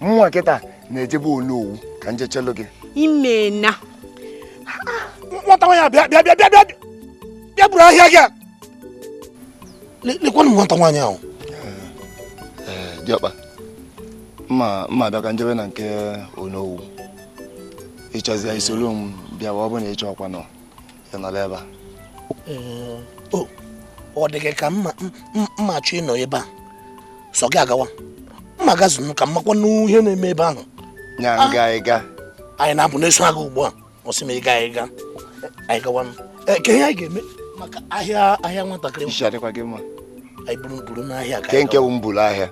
mụnwa kịta na-ejebe onowu ka njechelu gị. Imena nwata nwaanyị bịa bịa bịa bịa bịa buru ahịa gị a. Lekwanụ nwata nwaanyị ahụ. Diọkpa, mma abịa ka njebe na nke onowu. Ịchọzi ya isoro m bịa, ọ bụ na ịchọ ọkwa nọ ya nọrọ ebe a. Ọ dị gị ka mma achọ ịnọ ebe a sọ gị agawa mma gazụ ka mmakwa n'ihe na-eme ebe ahụ. Nya nga ịga anyị na-abụ na-eso aga ugbu a, ọ sị m ịga ịga anyị gawa ka ihe anyị ga-eme maka ahịa ahịa nwatakịrị. Isi adịkwa gị mma. Anyị buru n'ahịa ka nke nke bụ mburu ahịa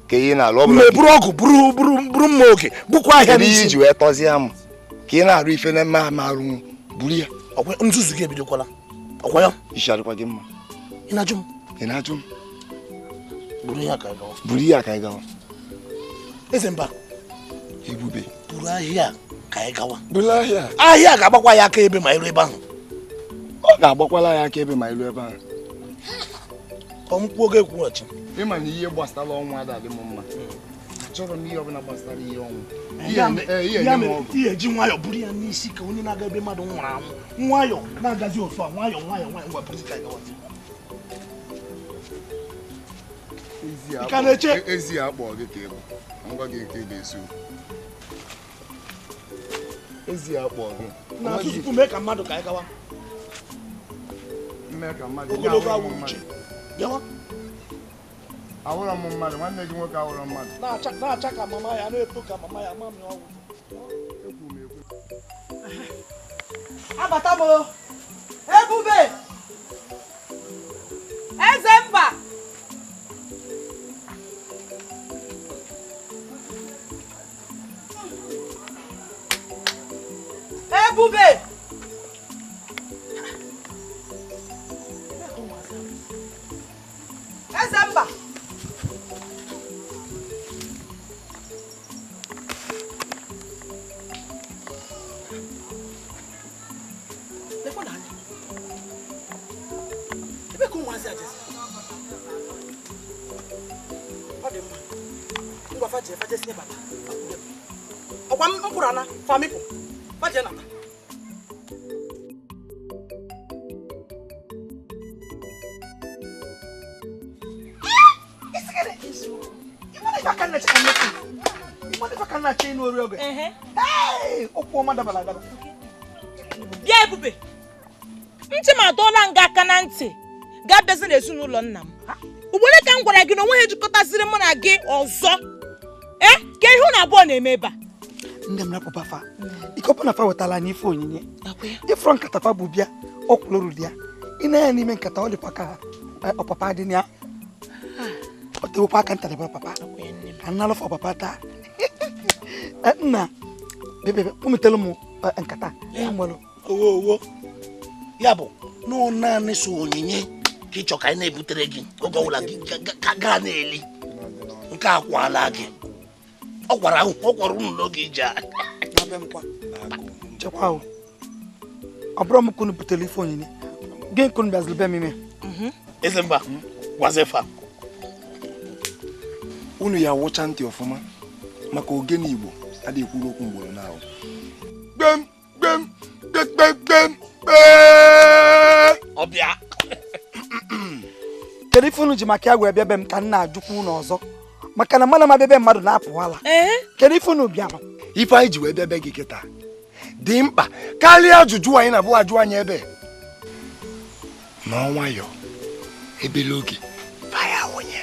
ka ihe na-alụ ọ bụla buru ọgụ buru mma oge bukwa ahịa n'isi iji wee tọzie m ka ị na-arụ ife na mma ama arụ buru ya. Ọkwa nzuzu gị ebidokwala ọkwa ya. Isi adịkwa gị mma. Ị na-ajụ m? Ị na-ajụ m? Buru ya ka anyị gawa. Buru ya ka anyị gawa. Ezemba, Ebube, buru ahịa ka anyị gawa. Buru ahịa. Ahịa ga-agbakwa ya aka ebe ma iru ebe ahụ. Ọ ga-agbakwala ya aka ebe ma iru ebe ahụ. Ọ m kwuo gị ekwughachi. Ịma na ihe gbasara ọnwụ adadị m mma. Achọrọ m ihe ọbụla gbasara ihe ọnwụ. Ihe eji nwayọọ buru ya n'isi ka onye na-aga ebe mmadụ nwụrụ anwụ. Nwayọọ na-agazi otu a, nwayọọ nwayọọ nwayọọ ngwa buru ka anyị gawazi. Ị ka na-eche? Ezi akpọ gị ka ị bụ. Ngwa gị nke ga-esi. Ezi akpọ gị. Na tupu mee ka mmadụ ka anyị gawa. Mee ka mmadụ. Ogologo awụ uche. Bịawa. Awụrọ m mmadụ, nwanne gị nwoke awụrọ mmadụ. Na-acha ka mama ya, na-eto ka mama ya, mami ọgwụ. Abata m o. Ebube! Eze mba! Ebube! Eze mba! Ọkwa m kwụrụ ana famipụ faje nata. Bịa Ebube, ntị m adọọla nga aka na ntị gaa bịazi n'ezinụlọ nna m. Ugboro ka m gwara gị na onweghị ejikọtaziri mụ na gị ọzọ. Ka ihe unu abụọ na-eme ebe a? Nne m rapụ bafa. Ike na fa wetala anyị ife onyinye. Ifrọ nkata fa bụ bịa ọkwụlụrụ dị ya. Ị na-anya n'ime nkata ọ dịkwa ka ọpapa dị ya. Ọ tewekwa aka nta dịbara papa. Ka nna alụfọ papa taa. Nna bebe kpụmitelu m nkata ya nwere. Owo ya bụ na ọ naanị so onyinye ka ịchọ ka anyị na-ebutere gị oge ọbụla gị gaa na-eli nke akwala gị. Ọ gwara unu n'oge ije a. Chekwa o. Ọ bụrụ m kunu butere ife onyinye. Gị nkunu bịaziri be m ime. Eze mba, gwazefa. Unu ya wụcha ntị ọfụma maka ogene Igbo adịghị ekwuru okwu mgboro na ahụ. Gbem gbem gbem gbem gbem. Ọbịa. Kedu ife unu ji maka ya wee bịa be m ka m na-ajụkwa unu ọzọ? Maka na mmadụ ma bịa be mmadụ na-apụwala. Kedu ife unu bịara? Ife anyị ji wee bịa be gị kịta dị mkpa karịa ajụjụ anyị na-abụ ajụ anyị ebe. N'ọnwayọ ebele oge faya onye.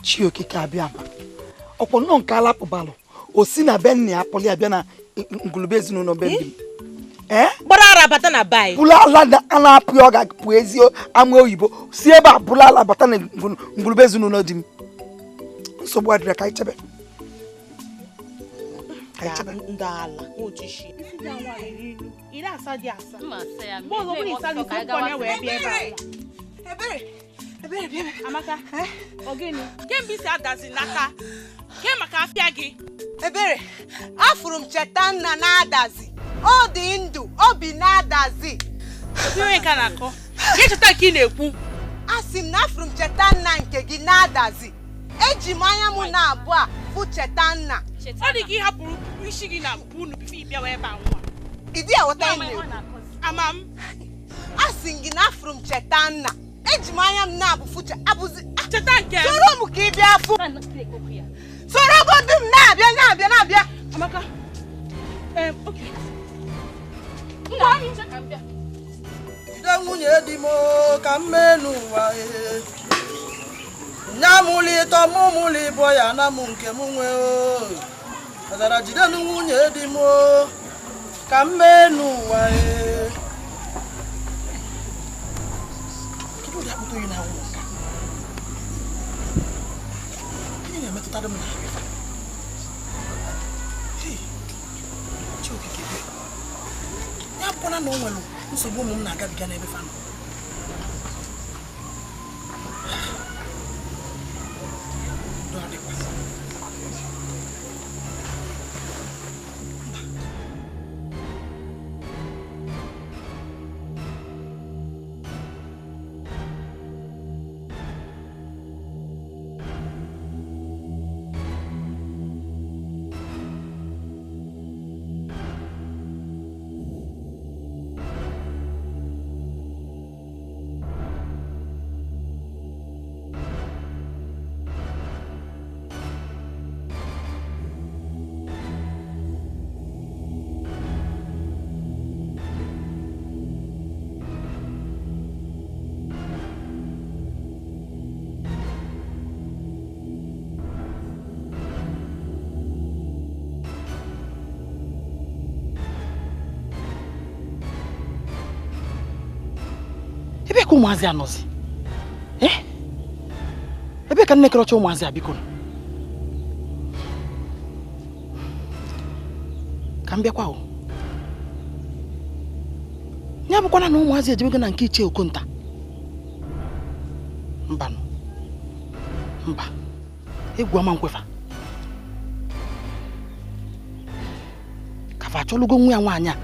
Chi okike abịa ma ọkwọ nnọọ nke alapụbalụ o si na be nna ya pụli abịa na ngulube ezinụlọ be mbi. Gbara ara bata na be. Bụla ala a na-apụ ọ ga-apụ ezi ama oyibo si ebe a bụla ala bata na ngulube ezinụlọ di m. Nsogbu adịrị ka anyị chebe. Amaka, ogini kemgbe isi adazi n'aka ke maka afịa gị. Ebere, afụrụ m cheta nna na-adazi. Ọ dị ndụ, ọ bi na-adazi. Onye ka na-akọ? Ka cheta ka ị na-ekwu. Asị m na afụrụ m cheta nna nke gị na-adazi. Eji m anya m na abụọ a fụ cheta nna. Ọ dị ka ị hapụrụ isi gị na bunu bifo ị bịawa ebe a nwa. Ị dị aghọta ihe m na-ekwu? Ama m. Asị m gị na afụrụ m cheta nna. Eji m anya m na-abụ fụcha abụzi. Cheta nke m. Soro m ka ị bịa fụ. Soro godu m na-abịa na-abịa na-abịa. Amaka. Okay. Jide nwunye di m ka m mee n'ụwa nyamụlị ịtọ mụ mụlị ịbọ ya na mụ nke m nwee o ọzara jidenu nwunye di m ka m mee n'ụwa. Kedu ụdị akpụta oyi na-awụ nka? Gịnị na-emetụta m n'ahụ? Chi okike bịa. Ya bụkwana na o nwere nsogbu ụmụ m na-agabiga n'ebe fa nọ. Udo adịkwa. Ebe ka ụmụazị anọzi? Ebe ka nne kọrọcha ụmụazị a biko? Ka m bịakwa o. Ya bụkwana na ụmụazị ejebego na nke Ichie Okonta. Mba nụ. Mba. Egwu ama nkwefa. Ka fa achọlugo nwa ya nwaanyị a.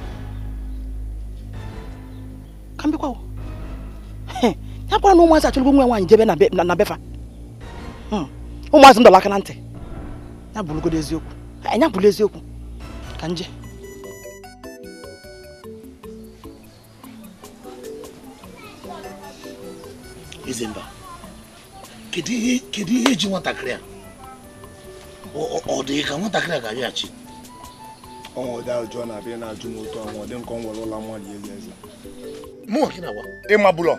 Ka m bịakwa o. Ya bụkwana na ụmụazị achọlugo nwa ya nwaanyị jebe na befa. Ụmụazị m dọrọ aka na ntị. Ya bụrụgodo eziokwu. Ya bụrụ eziokwu. Ka nje. Ezemba, kedu ihe ji nwatakịrị a? Ọ dị ka nwatakịrị a ga-abịaghachi? Ọnwụ dị ajọ na-abịa na-ajụ m otu ọnwụ dị nkọ nwere ụlọ mmadụ ezi eze. Mụnwa gị na-agwa? Ịmabụlọ.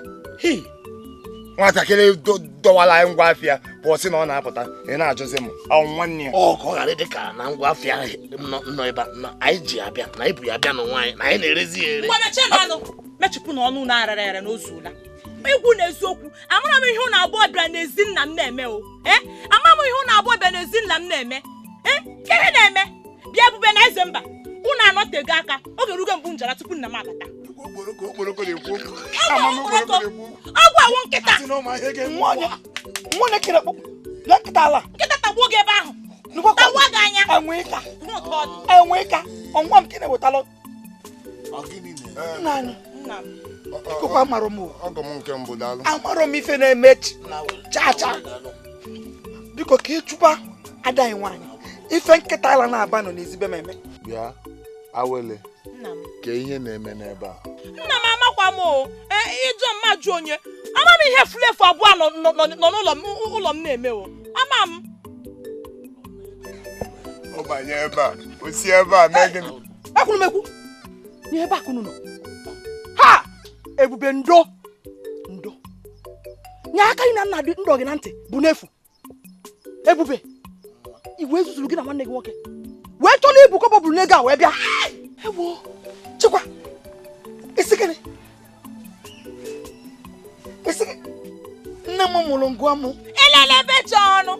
Nwatakịrị dọwara anyị ngwa afịa pụọ sị na ọ na-apụta, ị na-ajụzi m ọ nwanne ya. Ọ ka ọ ghara ịdị ka na ngwa afịa nọ ebe a na anyị ji abịa na ibu ya abịa n'onwe anyị na anyị na-erezi ya ere. Mechipụ na ọnụ na-arara ara na o zuola. Ikwu na eziokwu, amara m ihe ụnụ abụọ bịara n'ezi nna m na-eme o. Ama m ihe ụnụ abụọ bịara n'ezi nna m na-eme. Ke ihe na-eme? Bịa Ebube na Ezemba, ụnụ anọtego aka, oge rugo mbụ njara tupu nna m abata. Ọgwụ awụ nkịta. Nkịta tagbuo gị ebe ahụ. Tagbuo gị anya. Enwe ka ọnwa m na-ewetalụ. Nna anyị. Biko amara m ọgọ m nke mbụ daalụ. Amara m ife na-eme cha cha. Biko ka ịchụba ada anyị nwaanyị. Ife nkịta ala na-aba nọ n'ezibe m eme. Bịa Awele. Ka ihe na-eme n'ebe a. Nna m amakwa m o. Ịjụ mma jụ onye. Ama m ihe efulefu abụọ nọ n'ụlọ m na-eme o. Ama m. Ọ banye ebe a. O si ebe a mee gịnị? Ekwuru m ekwu. N'ebe akụnụ nọ. Ha! Ebube ndo. Ndo. Nye aka gị na nna ndọ gị na ntị bụ n'efu. Ebube. Iwe ezuzuru gị na nwanne gị nwoke. Wee chọrọ ibu kọbọ buru n'ego a wee bịa. Ewo. Chekwa. Isi gịnị? Isi gịnị? Nne m mụrụ ngwa m. Elele becha ọnụ.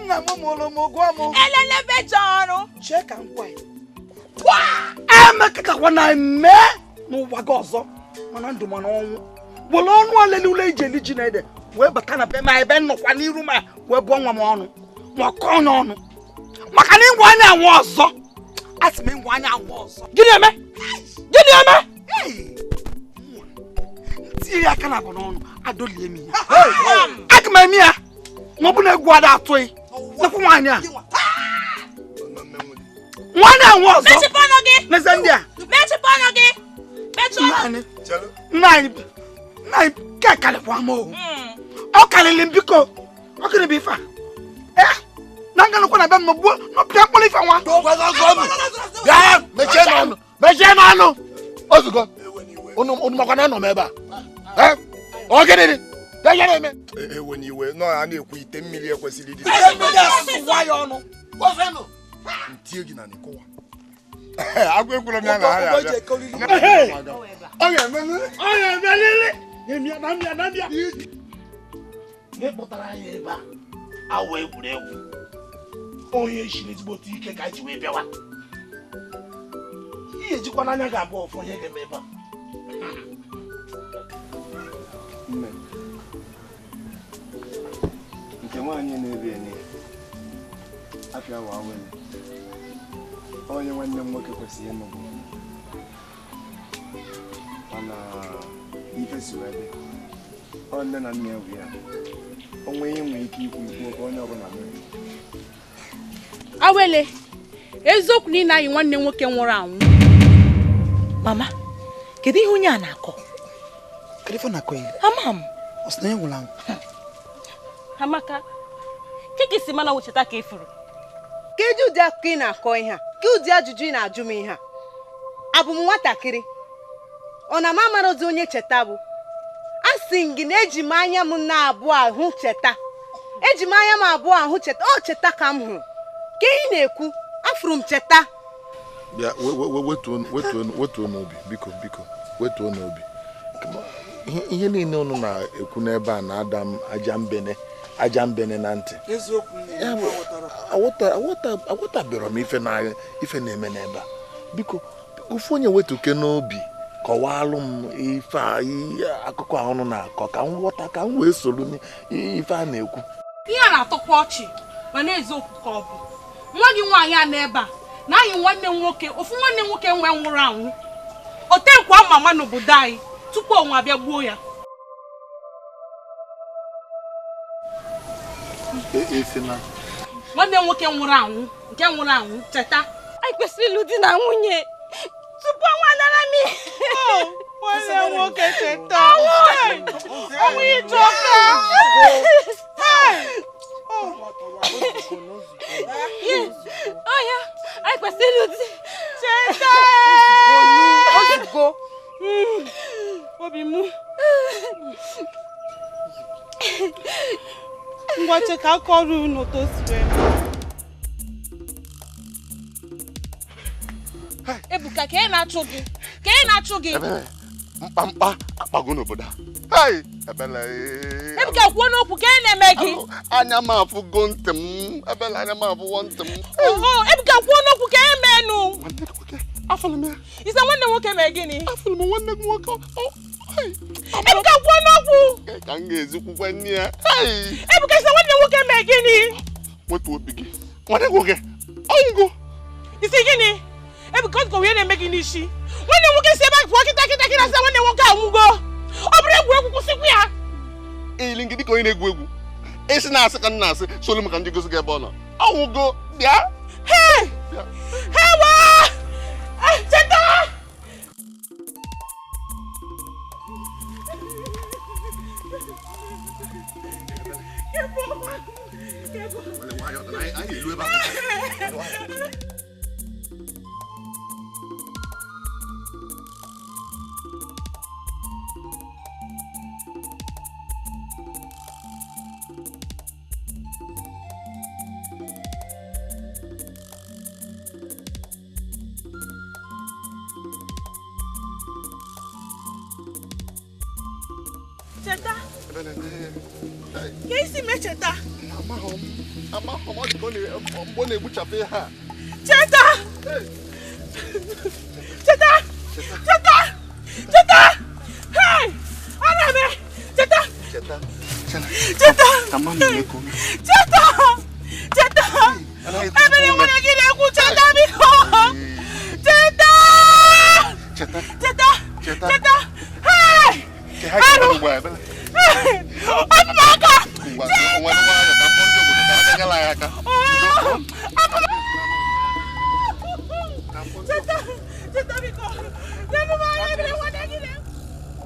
Nna m mụrụ m gwa m. Elele becha ọnụ. Chee ka m gwa ya. Emekọtakwa na eme n'ụwa gị ọzọ mana ndụ mana ọnwụ. Were ọnụ alele ule iji eli ji na ede wee bata na be ma ebe nnọkwa n'iru ma wee bụọ nwa m ọnụ ma kọọ n'ọnụ. Maka na ịngwa anya anwụ ọzọ. Asị m ịngwa anya anwụ ọzọ. Gịnị eme? Gịnị eme? Ntinye ya aka na abụ n'ọnụ adọlie m ya. Aga m eme ya ma ọ bụ na egwu ada atụghị. Nakwa nwaanyị a. Nwaanyị anwụ ọzọ. Mechipụ ọnụ gị. N'eze ndị a. Mechipụ ọnụ gị. Mechie ọnụ. Nna anyị ke karịkwa m o. Ọ karịrị m biko. Ọ gịnị bụ ife a? Na ngalụkwa na be m nọgbuo nọpịa mkpụrụ ife nwa. Bịa mechie n'ọnụ. Mechie n'ọnụ. Ozugbo. Unu makwa na anọ m ebe a. Ọ gịnị dị? Ihe na-eme. Ewe n'iwe nọ a na-ekwu ite mmiri ekwesịrị ịdị. Ite mmiri asụwa ya ọnụ. Ntie gị na n'ịkụwa. Agwa ekwuru m ya na ha ya abịa. Ọ ga-emelili. Ọ ga-emelili. Na mbịa na mbịa. Ihe kpọtara anyị ebe a awụ egwuregwu. Onye shiri ezigbote ike ka ji wee bịawa. Ihe ejikwa n'anya ga-abụ ọfọ ihe ga-eme ebe a. Nne, nke nwaanyị na-ebe ene afịa wa awele. Onye nwanne m nwoke kwesịrị ịnụ bụ mana ife si wee dị. Ọ nne na nna ya bụ ya. Onwe ihe nwere ike ikwu ikwu ka onye ọbụla mere. Awele, eziokwu na ị na-ayị nwanne nwoke nwụrụ anwụ. Mama, kedu ihe onye a na-akọ? Kedu ife na-akọ ya? Ama m. Ọ sị na ya nwụrụ anwụ. Amaka, ke si mana wecheta ka ifuru. Kedu ụdị akụkọ ị na-akọ ihe a? Ke ụdị ajụjụ ị na-ajụ m ihe a? Abụ m nwatakịrị? Ọ na m amarozi onye Cheta bụ? A sị m gị na eji m anya m na-abụọ ahụ Cheta. Eji m anya m abụọ ahụ Cheta. Ọ Cheta ka m hụrụ. Ke ị na-ekwu, afụrụ m Cheta. Bịa wetuo n'obi, biko biko, wetuo n'obi. Ihe niile unu na-ekwu n'ebe a na-ada m aja mbene na ntị. Aghọtabere m ife na-eme n'ebe a. Biko ofu onye wetuke n'obi kọwalụ m ife akụkọ a unu na-akọ ka m ghọta ka m wee soro n'ife a na-ekwu. Ihe a na-atọkwa ọchị mana eziokwu ka ọ bụ. Nwa gị nwaanyị a n'ebe a na anyị nwanne m nwoke ofu nwanne m nwoke nwe nwụrụ anwụ. O tenkwa mama n'obodo anyị tupu ọnwa abịa gbuo ya. Nwanne m nwoke nwụrụ anwụ nke nwụrụ anwụ cheta. Anyị kwesịrị ịlụ di na nwunye tupu ọnwa nara m. Nwanne m nwoke cheta. Ọnwụ Ijeọka. Ọya, anyị kwesịrị ịlụ di. Cheta. Ozugbo. Obi m. Ngwa cheka akọrọ unu otu o si wee. Ebuka, ka ị na-achụ gị? Ka ị na-achụ gị? Mkpamkpa akpago n'obodo a. Hey, Ebele. Ebuka, kwuo n'okwu, ka ị na-eme gị? Anya m afụgo ntị m. Ebele, anya m afụwo ntị m. Ebuka, kwuo n'okwu, ka ị menụ. Nwanne gị nwoke, afụlụ m ya. Ise nwanne nwoke mee gịnị? Afụlụ m nwanne gị nwoke. Ebuka, kwuo n'okwu. Ka m ga-ezikwukwa nne ya. Ebuka, ise nwanne nwoke mee gịnị? Wetu obi gị. Nwanne gị nwoke, ọnwụgo. Isi gịnị? Ebuka, ọ dịka onye na-eme gị n'isi. Nwanne nwoke si ebe a pụọ kịta kịta kịta sị nwanne nwoke anwụgo. Ọ bụrụ egwuregwu kwụsịkwa ya. Eyili gị dịka onye na-egwu egwu. Esi na-asị ka m na-asị, solu m ka m ji gosi gị ebe ọ nọ. Ọnwụgo, bịa. Hey! Hewa! Cheta! Cheta. Ka isi mee cheta? Amaghị m, ọ dị ka mgbe ọ na-egbuchapụ ihe a. Cheta! Cheta! Cheta! Cheta! Hey! Ana m cheta! Cheta! Cheta! Cheta! Cheta! Ebere nwere gị na-ekwu cheta biko! Cheta! Cheta! Cheta! Cheta! Hey! Arụ! Ọpụ m aka! Cheta! Cheta biko!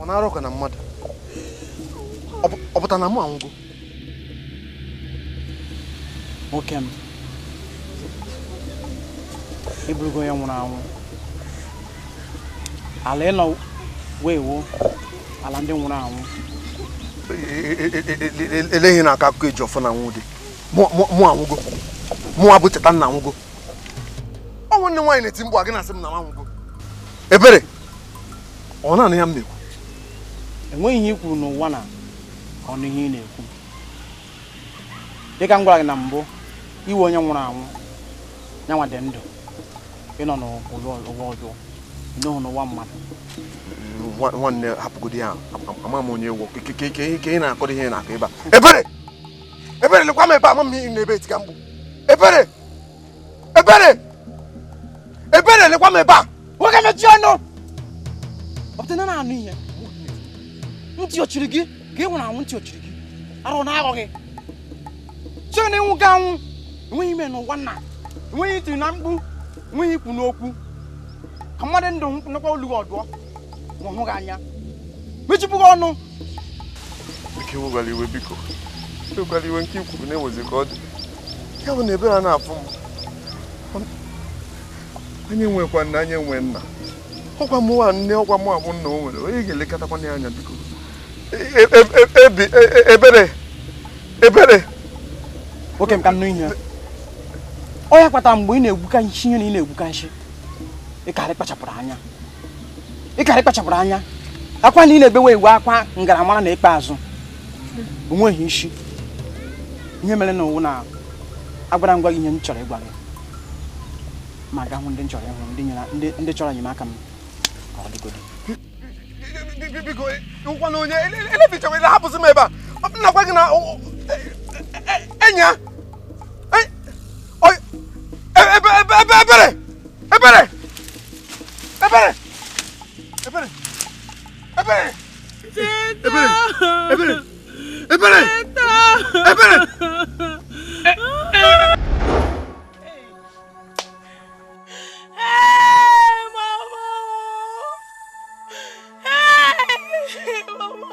Ọ na-arụ ka na mmadụ. Ọ pụtara na mụ anwụgo. Nwoke m, eburugo onye nwụrụ anwụ. Ala ịnọ wee wo ala ndị nwụrụ anwụ. Eleghị na aka akụkọ eji ọfọ na nwụ dị. Mụ anwụgo. Mụ abụ Cheta nna anwụgo. Ọ nwanne nwaanyị na-eti mkpu a gị na-asị m na m anwụgo. Ebere, ọ naanị ya m na-ekwu. Enweghị ihe i kwuru n'ụwa na ka ọnụ ihe ị na-ekwu. Dịka m gwara gị na mbụ, iwe onye nwụrụ anwụ nyanwa dị ndụ. Ịnọ n'ụwa ọjọọ, ịnọghị n'ụwa mmadụ. Nwanne hapụgodi ya, ama m onye ụgwọ ka ị na-akọrọ ihe na-akọ ebe a. Ebere! Ebere, lekwa m ebe a, ama m ihe na-ebe etika mgbu. Ebere! Ebere! Ebere, lekwa m ebe a! Nwoke mechie ọnụ! Ọ pụtara na na-anụ ihe. Ntị ochiri gị ka ị nwụrụ anwụ, ntị ochiri gị. Arụ na-aghọ gị. Chọọ na ịnwụ gị anwụ, enweghị ime n'ụwa nna, enweghị itiri na mkpu, enweghị ikwu n'okwu. Ka mmadụ ndụ nụkwa olu gị ọdụọ, ma ọ hụ gị anya. Mechipụ gị ọnụ. Ike wegwara iwe biko. Wegwara iwe nke ikwuru na-enwezi ka ọ dị. Ya bụ na ebere a na-afụ m. Anyị nwekwa nna, anyị nwe nna. Ọkwa mụwa nne, ọkwa mụ abụ nna o nwere. Onye ga-elekọtakwa ya anya biko. Ebere! Ebere! Nwoke m ka nnu ihe. Ọ ya kpatara mgbe ị na-egbuka nshi ihe na ị na-egbuka nshi. Ị karị kpachapụrụ anya. Ị karị kpachapụrụ anya. Akwa na ị na-ebewe iwe akwa ngaramara na ikpeazụ. O nweghị isi. Ihe mere na owu na agwara ngwa gị ihe m chọrọ ịgwa gị. Ma ga hụ ndị m chọrọ ịhụ ndị chọrọ enyemaka m ka ọ dịgodi. Biko, nkwa na onye elebichara ile hapụsị m ebe a. Nnakwa gị na enya. Ebere! Ebere! Ebere! Ebere! Ebere! Ebere! Ebere! Ebere! Ebere! Hey, mama! Hey, mama!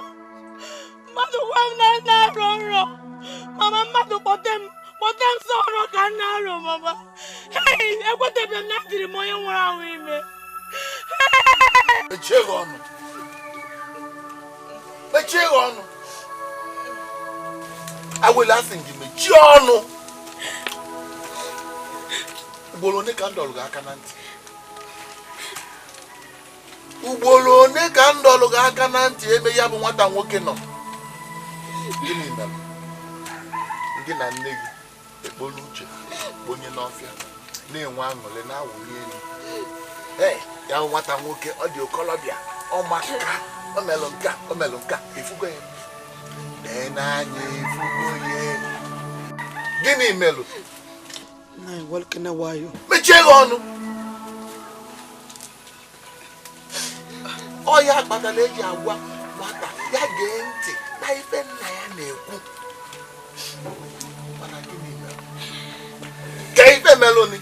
Mmadụ gwa m na nna arọ nrọ. Mama, mmadụ kpọte m sọrọ ka nna arọ, mama. Hey, ekwetebe m na adịrị m onye nwụrụ anwụ ime. Mechie gị ọnụ. Mechie gị ọnụ. Awele asị gị mechie ọnụ. Ugboro one ka m dọrọ gị aka na ntị. Ugboro one ka m dọrọ gị aka na ntị ebe ya bụ nwata nwoke nọ. Gịnị mere? Gị na nne gị ekpolu uche onye n'ọfịa na-enwe aṅụrị na-awụli elu. Ee, ya bụ nwata nwoke ọ dị okolobịa, ọ maka, o melụ nka, o melụ nka, efugo ya. Lee n'anya efugo ya. Gịnị melụ? Mechie gị ọnụ. Ọ ya kpatara eji agwa nwata ya gee ntị na ife nna ya na-ekwu. Mana gịnị mere? Ka ife melụ ni?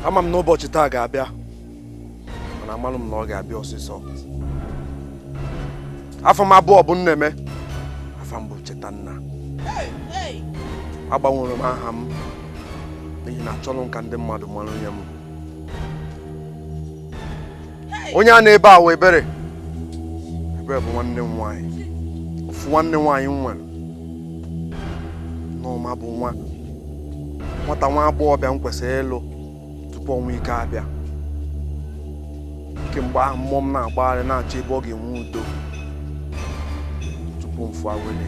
Ama m n'ụbọchị taa ga-abịa, mana amalụ m na ọ ga-abịa ọsịsọ. Afọ m abụọ bụ Nneme, afọ m bụ Chetanna. Agbanwere m aha m n'ihi na achọrọ m ka ndị mmadụ mara onye m. Onye a na-ebe a wụ Ebere. Ebere bụ nwanne m nwaanyị. Ofu nwanne nwaanyị m nwere. Nneọma bụ nwata nwa agbọghọbịa m kwesịrị ịlụ tupu ọnwa ike abịa. Kemgbe ahụ mmụọ m na-agbagharị na-achọ ebe ọ ga-enwe udo tupu m fụọ awele.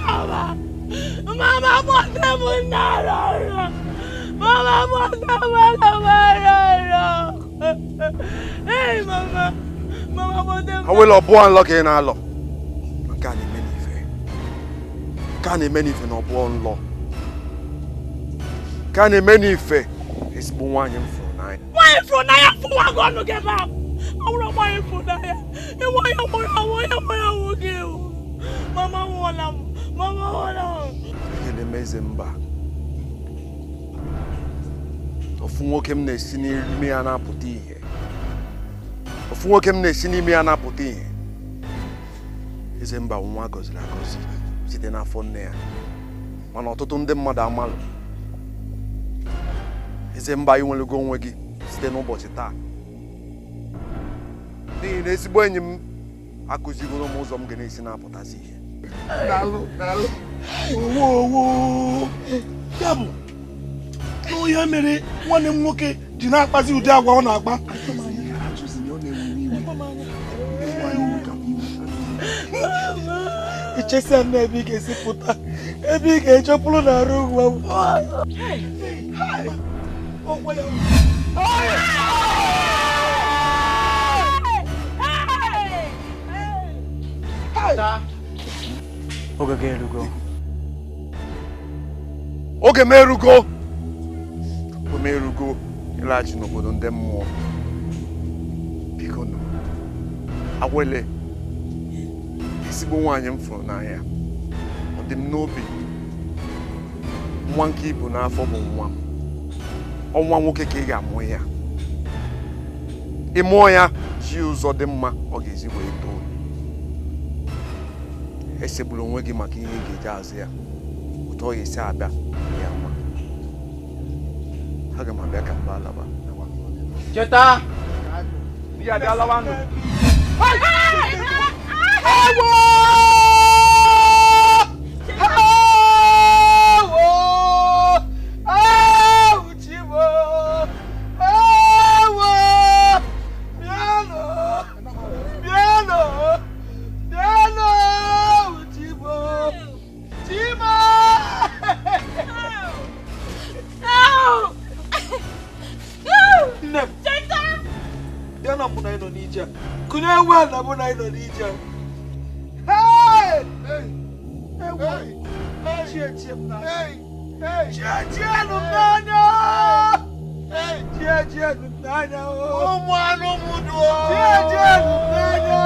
Mama! Mama, kpọte m nna arọ. Mama, kpọte m nna arọ. Hey, mama! Mama, kpọte m. Awele ọbụọ nlọ ka ị na-alọ. Nke a na-eme n'ife. Nke a na-eme n'ife na ọbụọ nlọ. Nke a na-eme n'ife. Ezigbo nwaanyị m fụrụ n'anya. Nwaanyị fụrụ n'anya fụwa gị ọnụ gị ebe ahụ. Ọ bụrụ nwaanyị fụrụ n'anya, ịnwe onye nwụrụ anwụ, onye nwụrụ anwụ gị ewu. Mama nwụọla m. Mama nwụọla m. Ekele m eze mba. Ofu nwoke m na-esi n'ime ya na-apụta ihe. Ofu nwoke m na-esi n'ime ya na-apụta ihe. Eze mba nwa gọziri agọzi site n'afọ nne ya. Mana ọtụtụ ndị mmadụ amalụ. Eze mba ị nwerego onwe gị site n'ụbọchị taa. N'ihi na ezigbo enyi m akụzigoro m ụzọ m ga na-esi na-apụtazi ihe. Daalụ, daalụ. Owo, ya bụ na ihe mere nwanne m nwoke ji na-akpazi ụdị agwa ọ na-akpa. Ichesia m ebe ị ga-esi pụta, ebe ị ga-echepụrụ na arụ ugwu. Oge gị erugo. Oge m erugo. Oge m erugo ịlaghachi n'obodo ndị mmụọ. Biko nụ. Awele, ezigbo nwaanyị m fụrụ n'anya. Ọ dị m n'obi. Nwa nke ibu n'afọ bụ nwa m. Ọnwa nwoke ka ị ga-amụ ya. Ị mụọ ya ji ụzọ dị mma ọ ga-esi wee too. Esegbula onwe gị maka ihe ị ga-eji azụ ya. Otu ọ ga-esi abịa ya mma. Aga m abịa ka mba alaba. Cheta! Ndị abịa lawanụ. Ewo! Ewo! Ewu Chibo! Ewo! Bịanụ! Bịanụ! Bịanụ! Ewu Chibo! Chimo! Nne m! Bịa na mụ na ị nọ n'ije a. Kụnye ewu a na mụ na ị nọ n'ije a. Hey! Ewu! Chie chie m n'anya. Chie chie nụ m n'anya! Chie chie nụ m n'anya o! Ụmụ anụ m dụọ! Chie chie nụ m n'anya!